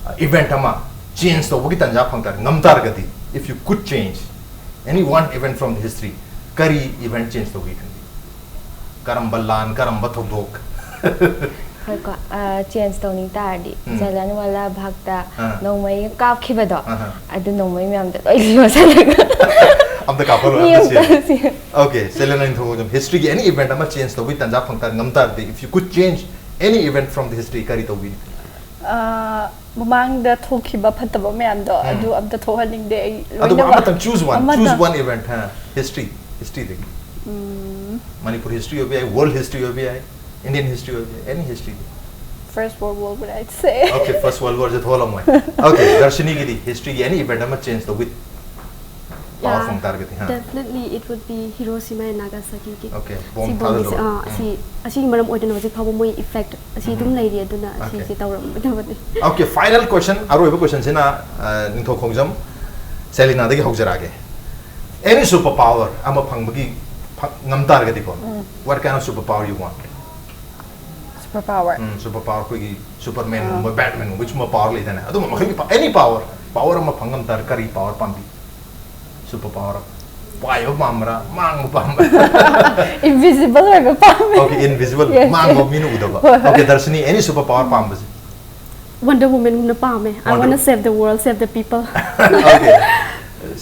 ꯑ, event ꯑꯃ change ꯇꯧꯕꯒꯤ ꯇꯥꯟꯖꯥ ꯐꯪ ꯇꯥꯔꯦ, ꯉꯝ ꯇꯥꯔꯒꯗꯤ, if you could change any one event from the history, ꯀꯔꯤ event change ꯇꯧꯒꯦ ꯈꯟꯕꯤ? ꯀꯔꯝꯕ ꯂꯥꯟ, ꯀꯔꯝꯕ ꯊꯧꯗꯣꯛ? ꯍꯣꯏꯀꯣ, ꯆꯦꯟꯖ ꯇꯧꯅꯤꯡ ꯇꯥꯔꯗꯤ ꯎꯝ꯫ ꯖꯂꯤꯌꯥꯟꯋꯥꯂꯥ ꯕꯥꯒꯇ ꯑꯥ꯫ ꯅꯣꯡꯃꯩ ꯀꯥꯞꯈꯤꯕꯗꯣ ꯑꯥꯍꯥ꯫ ꯑꯗꯨ ꯅꯣꯡꯃꯩ ꯃꯌꯥꯝꯗꯣ ꯂꯣꯏ ꯂꯣꯠꯁꯜꯂꯒ ꯑꯝꯇ ꯀꯥꯞꯄꯜꯂꯣ, ꯃꯤ ꯑꯝꯇ ꯑꯝꯇ ꯆꯦꯜꯂꯣ꯫ ꯁꯤ Okay, ꯁꯦꯂꯦꯅꯥ ꯅꯤꯡꯊꯧꯈꯣꯡꯖꯝ, ꯍꯤꯁꯇ꯭ꯔꯤꯒꯤ ꯑꯦꯅꯤ ꯏꯚꯦꯟꯠ ꯑꯃ ꯆꯦꯟꯖ ꯇꯧꯕꯒꯤ ꯇꯥꯟꯖꯥ ꯐꯪ ꯇꯥꯔꯗꯤ, ꯉꯝ ꯇꯥꯔꯗꯤ, if you could change any event from the history, ꯀꯔꯤ ꯇꯧꯕꯤꯅꯤ? ꯑꯥ, ꯃꯃꯥꯡꯗ ꯊꯣꯛꯈꯤꯕ ꯐꯠꯇꯕ ꯃꯌꯥꯝꯗꯣ ꯎꯝ꯫ ꯑꯗꯨ ꯑꯝꯇ ꯊꯣꯛꯍꯟꯅꯤꯡꯗꯦ ꯑꯩ ꯑꯗꯨꯕꯨ ꯂꯣꯏꯅꯃꯛ꯫ ꯑꯃꯇꯪ, choose one, ꯑꯃꯇꯪ꯫ Choose one event, ꯍꯥ, ꯍꯤꯁꯇ꯭ꯔꯤ, ꯍꯤꯁꯇ꯭ꯔꯤꯗꯒꯤ꯫ ꯎꯝ, ꯃꯅꯤꯄꯨꯔ ꯍꯤꯁꯇ꯭ꯔꯤ ꯑꯣꯏꯕ ꯌꯥꯏ, ꯋꯥꯔꯜ ꯍꯤꯁꯇ꯭ꯔꯤ ꯑꯣꯏꯕ ꯌꯥꯏ, ꯏꯟꯗꯤꯌꯟ ꯍꯤꯁꯇ꯭ꯔꯤ ꯑꯣꯏꯕ ꯌꯥꯏ, ꯑꯦꯅꯤ ꯍꯤꯁꯇ꯭ꯔꯤꯗꯒꯤ꯫ First World War would I say. Okay, First World War say ꯊꯣꯛꯍꯜꯂꯝꯃꯣꯏ꯫ Okay, ꯗꯔꯁꯤꯅꯤꯒꯤꯗꯤ ꯍꯤꯁꯇ꯭ꯔꯤꯒꯤ any event ꯑꯃ ꯆꯦꯟꯖ ꯇꯧꯕ ꯄꯥꯋꯔ Yeah, ꯐꯪ ꯇꯥꯔꯒꯗꯤ, ꯍꯥ? Definitely it would be Hiroshima and Nagasaki ꯒꯤ꯫ Okay, ꯁꯤ ꯕꯣꯝ ꯕꯣꯝꯁꯦ, ꯊꯥꯗꯕ꯫ ꯑꯥ, ꯎꯝ꯫ ꯁꯤ, ꯑꯁꯤꯒꯤ ꯃꯔꯝ ꯑꯣꯏꯗꯅ ꯍꯧꯖꯤꯛ ꯐꯥꯎꯕ ꯃꯣꯏ ꯏꯐꯦꯛ ꯑꯁꯤ ꯑꯗꯨꯝ ꯎꯝ꯫ ꯂꯩꯔꯤ, ꯑꯗꯨꯅ Okay. ꯑꯁꯤꯁꯦ ꯇꯧꯔꯝꯒꯗꯕꯅꯤ꯫ Okay, final question, ꯑꯔꯣꯏꯕ question ꯁꯤꯅ, ꯑ, ꯅꯤꯡꯊꯧ ꯈꯣꯡꯖꯝ ꯁꯦꯂꯤꯅꯥꯗꯒꯤ ꯍꯧꯖꯔꯛꯑꯒꯦ꯫ Any super power ꯑꯃ ꯐꯪꯕꯒꯤ, ꯐ-, ꯉꯝ ꯇꯥꯔꯒꯗꯤꯀꯣ, ꯎꯝ꯫ what kind of super power you want? Super power. Um, super power, ꯑꯩꯈꯣꯏꯒꯤ ꯁꯨꯄꯔꯃꯦꯟꯒꯨꯝꯕ, ꯑꯥ꯫ ꯕꯦꯠꯃꯦꯟꯒꯨꯝꯕ, ꯁꯨꯝꯕ ꯄꯥꯋꯔ ꯂꯩꯗꯅ, ꯑꯗꯨꯝꯕ ꯃꯈꯜꯒꯤ ꯄꯥ-, any power, ꯄꯥꯋꯔ ꯑꯃ ꯐꯪ ꯉꯝ ꯇꯥꯔꯗꯤ ꯀꯔꯤ ꯄꯥꯋꯔ ꯄꯥꯝꯕꯤ? ꯁꯨꯄꯔ ꯄꯥꯋꯔ ꯑꯃ꯫ ꯄꯥꯏꯕ ꯄꯥꯝꯕ꯭ꯔꯥ? ꯃꯥꯡꯕ ꯄꯥꯝꯕ꯭ꯔꯥ? Invisible ꯑꯣꯏꯕ ꯄꯥꯝꯃꯦ꯫ Okay, invisible, Yes. ꯃꯥꯡꯕ ꯃꯤꯅ ꯎꯗꯕ꯫ ꯍꯣꯏ, ꯍꯣꯏ꯫ Okay, ꯗꯔꯁꯤꯅꯤ, any super power ꯄꯥꯝꯕꯁꯦ? Wonder Woman ꯒꯨꯝꯅ ꯄꯥꯝꯃꯦ꯫ I Wonder wanna save the world, save the people. Okay.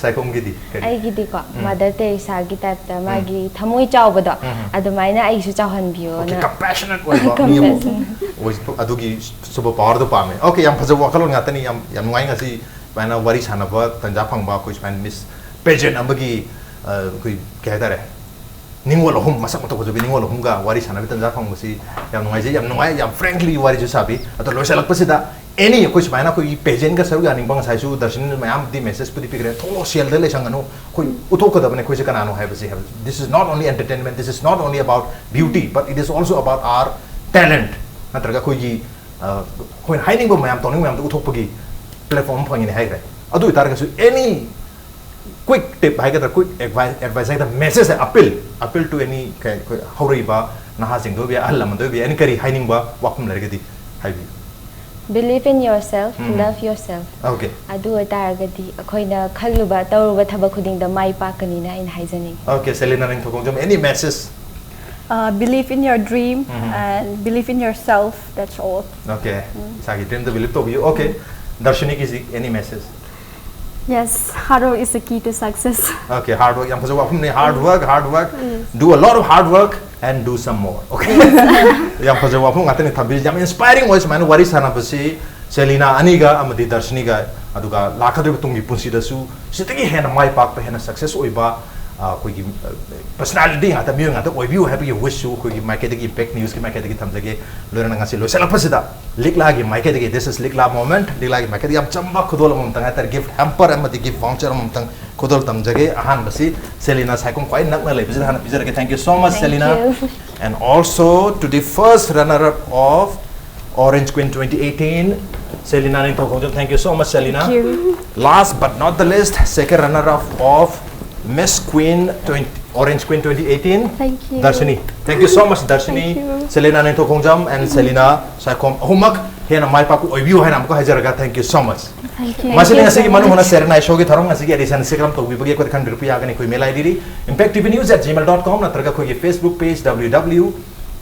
ꯁꯥꯏꯈꯣꯝꯒꯤꯗꯤ ꯀꯔꯤ? ꯑꯩꯒꯤꯗꯤꯀꯣ, ꯎꯝ꯫ ꯃꯥꯗꯔ ꯇꯦꯔꯦꯁꯥꯒꯤ ꯇꯥꯏꯞꯇ ꯃꯥꯒꯤ ꯊꯃꯣꯏ ꯆꯥꯎꯕꯗꯣ ꯎꯝ꯫ ꯑꯗꯨꯃꯥꯏꯅ ꯑꯩꯒꯤꯁꯨ Okay, ꯆꯥꯎꯍꯟꯕꯤꯌꯣꯅ꯫ compassionate ꯑꯣꯏꯕ ꯃꯤ ꯑꯃ Compassion. ꯑꯣꯏ-, ꯑꯗꯨꯒꯤ ꯁꯨꯄꯔ ꯄꯥꯋꯔꯗꯣ ꯄꯥꯝꯃꯦ꯫ Okay, ꯌꯥꯝ ꯐꯖꯕ ꯋꯥꯈꯜꯂꯣꯟ ꯉꯥꯛꯇꯅꯤ꯫ ꯌꯥꯝ, ꯌꯥꯝ ꯅꯨꯡꯉꯥꯏ ꯉꯁꯤ ꯁꯨꯃꯥꯏꯅ ꯋꯥꯔꯤ ꯁꯥꯟꯅꯕ ꯇꯥꯟꯖꯥ ꯐꯪꯕ꯫ ꯑꯩꯈꯣꯏ ꯁꯨꯃꯥꯏꯅ ꯃꯤꯁ ꯄꯦꯖꯦꯟ ꯑꯃꯒꯤ, ꯑ, ꯑꯩꯈꯣꯏ ꯀꯩ ꯍꯥꯏꯇꯥꯔꯦ, ꯅꯤꯉꯣꯜ ꯑꯍꯨꯝ, ꯃꯁꯛ ꯃꯇꯧ ꯐꯖꯕꯤ ꯅꯤꯉꯣꯜ ꯑꯍꯨꯝꯒ ꯋꯥꯔꯤ ꯁꯥꯟꯅꯕꯒꯤ ꯇꯥꯟꯖꯥ ꯐꯪꯕꯁꯤ ꯌꯥꯝ ꯅꯨꯡꯉꯥꯏꯖꯩ꯫ ꯌꯥꯝ ꯅꯨꯡꯉꯥꯏ, ꯌꯥꯝ frankly ꯋꯥꯔꯤꯁꯨ ꯁꯥꯕꯤ꯫ ꯑꯗꯣ ꯂꯣꯏꯁꯤꯜꯂꯛꯄꯁꯤꯗ, any ꯑꯩꯈꯣꯏ ꯁꯨꯃꯥꯏꯅ ꯑꯩꯈꯣꯏꯒꯤ ꯄꯦꯖꯦꯟꯒ ꯁꯔꯨꯛ ꯌꯥꯅꯤꯡꯕ, ꯉꯁꯥꯏꯁꯨ ꯗꯔꯁꯤꯅꯤꯅ ꯃꯌꯥꯝꯗꯤ ꯃꯦꯁꯦꯖꯄꯨꯗꯤ ꯄꯤꯈ꯭ꯔꯦ, ꯊꯣꯛꯂꯛꯑꯣ, ꯁꯦꯜꯗ ꯂꯩꯁꯪꯒꯅꯨ, ꯑꯩꯈꯣꯏ ꯎꯠꯊꯣꯛꯀꯗꯕꯅꯤ ꯑꯩꯈꯣꯏꯁꯦ ꯀꯅꯥꯅꯣ ꯍꯥꯏꯕꯁꯦ ꯍꯥꯏꯕ꯫ This is not only entertainment, this is not only about beauty, but it is also about our talent. ꯅꯠꯇ꯭ꯔꯒ ꯑꯩꯈꯣꯏꯒꯤ, ꯑ, ꯑꯩꯈꯣꯏꯅ ꯍꯥꯏꯅꯤꯡꯕ ꯃꯌꯥꯝ, ꯇꯧꯅꯤꯡꯕ ꯃꯌꯥꯝꯗꯣ ꯎꯠꯊꯣꯛꯄꯒꯤ platform ꯑꯃ ꯐꯪꯉꯤꯅꯦ ꯍꯥꯏꯈ꯭ꯔꯦ꯫ ꯑꯗꯨ ꯑꯣꯏꯇꯥꯔꯒꯁꯨ, any quick tip ꯍꯥꯏꯒꯗ꯭ꯔꯥ, quick advice, advice ꯍꯥꯏꯒꯗ꯭ꯔꯥ, message, appeal, appeal to any ꯀꯩ-, ꯑꯩꯈꯣꯏ ꯍꯧꯔꯛꯏꯕ ꯅꯍꯥꯁꯤꯡꯗ ꯑꯣꯏꯕ ꯌꯥꯏ, ꯑꯍꯜ ꯂꯃꯟꯗ ꯑꯣꯏꯕ ꯌꯥꯏ, any ꯀꯔꯤ ꯍꯥꯏꯅꯤꯡꯕ ꯋꯥꯐꯝ ꯂꯩꯔꯒꯗꯤ ꯍꯥꯏꯕꯤꯌꯨ꯫ Believe in yourself, um. love yourself. Okay. ꯑꯗꯨ ꯑꯣꯏꯇꯥꯔꯒꯗꯤ ꯑꯩꯈꯣꯏꯅ ꯈꯜꯂꯨꯕ ꯇꯧꯔꯨꯕ ꯊꯕꯛ ꯈꯨꯗꯤꯡꯗ ꯃꯥꯏ ꯄꯥꯛꯀꯅꯤꯅ ꯑꯩꯅ ꯍꯥꯏꯖꯅꯤꯡꯉꯤ꯫ Okay, ꯁꯦꯂꯤꯅꯥ ꯅꯤꯡꯊꯧꯈꯣꯡꯖꯝ, any message? Uh, believe in your dream and believe in yourself. That's all. Okay. ꯏꯁꯥꯒꯤ dreamꯗ believe ꯇꯧꯕꯤꯌꯨ. Okay. ꯗꯔꯁꯤꯅꯤꯒꯤꯁꯤ any message? Yes, hard work is the key to success. Okay, hard work. ꯌꯥꯝ ꯐꯖꯕ ꯋꯥꯐꯝꯅꯤ. Hard work, hard work. Do a lot of hard work and do some more. Okay. ꯌꯥꯝ ꯐꯖꯕ ꯋꯥꯐꯝ ꯉꯥꯛꯇꯅꯤ ꯊꯝꯕꯤꯔꯤꯁꯤ. ꯌꯥꯝ inspiring ꯑꯣꯏ ꯁꯨꯃꯥꯏꯅ ꯋꯥꯔꯤ ꯁꯥꯟꯅꯕꯁꯤ ꯁꯦꯂꯤꯅꯥ ꯑꯅꯤꯒ ꯑꯃꯗꯤ ꯗꯔꯁꯤꯅꯤꯒ, ꯑꯗꯨꯒ ꯂꯥꯛꯀꯗꯧꯔꯤꯕ ꯇꯨꯡꯒꯤ ꯄꯨꯟꯁꯤꯗꯁꯨ ꯁꯤꯗꯒꯤ ꯍꯦꯟꯅ ꯃꯥꯏ ꯄꯥꯛꯄ, ꯍꯦꯟꯅ success ꯑꯣꯏꯕ, ꯑ, ꯑꯩꯈꯣꯏꯒꯤ personality ꯉꯥꯛꯇ, ꯃꯤꯑꯣꯏ ꯉꯥꯛꯇ ꯑꯣꯏꯕꯤꯌꯨ ꯍꯥꯏꯕꯒꯤ wishꯁꯨ ꯑꯩꯈꯣꯏꯒꯤ ꯃꯥꯏꯀꯩꯗꯒꯤ, Impact Newsꯀꯤ ꯃꯥꯏꯀꯩꯗꯒꯤ ꯊꯝꯖꯒꯦ꯫ ꯂꯣꯏꯅꯅ ꯉꯁꯤ ꯂꯣꯏꯁꯤꯜꯂꯛꯄꯁꯤꯗ ꯂꯤꯛꯂꯥꯒꯤ ꯃꯥꯏꯀꯩꯗꯒꯤ, this is ꯂꯤꯛꯂꯥ moment, ꯂꯤꯛꯂꯥꯒꯤ ꯃꯥꯏꯀꯩꯗꯒꯤ ꯌꯥꯝ ꯆꯝꯕ ꯈꯨꯗꯣꯜ ꯑꯃꯃꯝꯇꯪ ꯍꯥꯏꯇꯥꯔꯦ, gift hamper ꯑꯃꯗꯤ gift voucher ꯑꯃꯃꯝꯇꯪ ꯈꯨꯗꯣꯜ ꯇꯝꯖꯒꯦ꯫ ꯑꯍꯥꯟꯕꯁꯤ ꯁꯦꯂꯤꯅꯥ ꯁꯥꯏꯈꯣꯝ ꯈ꯭ꯋꯥꯏ ꯅꯛꯅ ꯂꯩꯕꯁꯤꯗ ꯍꯥꯟꯅ ꯄꯤꯖꯔꯒꯦ꯫ Thank you so much, Thank Selina. you. And also to the first runner up of Orange Queen twenty eighteen, Selina Ningthoukhongjam. Thank you so much, Selina. Thank you. Last but not the least, second runner up of Miss Queen twenty, Orange Queen twenty eighteen, Thank you. Darshini. Thank you so much, Darshini. Thank you. Selina Ningthoukhongjam and Selina Saikhom ꯑꯍꯨꯝꯃꯛ ꯍꯦꯟꯅ ꯃꯥꯏ ꯄꯥꯛꯄ ꯑꯣꯏꯕꯤꯌꯨ ꯍꯥꯏꯅ ꯑꯃꯨꯛꯀ ꯍꯥꯏꯖꯔꯒ, thank you so much. Thank you. ꯃꯁꯤꯅ you ꯉꯁꯤꯒꯤ so ꯃꯅꯨꯡ ꯍꯨꯠꯅ much. ꯁꯦꯔꯦꯅꯥꯏ ꯁꯣꯒꯤ ꯊꯧꯔꯝ ꯉꯁꯤꯒꯤ edition ꯁꯤ ꯀꯔꯝ ꯇꯧꯕꯤꯕꯒꯦ ꯑꯩꯈꯣꯏꯗ ꯈꯟꯕꯤꯔꯛꯄ ꯌꯥꯒꯅꯤ꯫ ꯑꯩꯈꯣꯏ mail IDꯗꯤ impact T V news at gmail dot com ꯅꯠꯇ꯭ꯔꯒ ꯑꯩꯈꯣꯏꯒꯤ Facebook page W W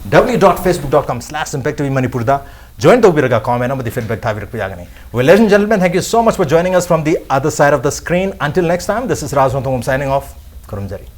W dot facebook dot com slash impact T V Manipurꯗ join ꯇꯧꯕꯤꯔꯒ comment ꯑꯃꯗꯤ feedback ꯊꯥꯕꯤꯔꯛꯄ ꯌꯥꯒꯅꯤ꯫ Well, ladies and gentlemen, thank you so much for joining us from the other side of the screen. Until next time, this is Raj Thongthom signing off. ꯈꯨꯔꯨꯝꯖꯔꯤ꯫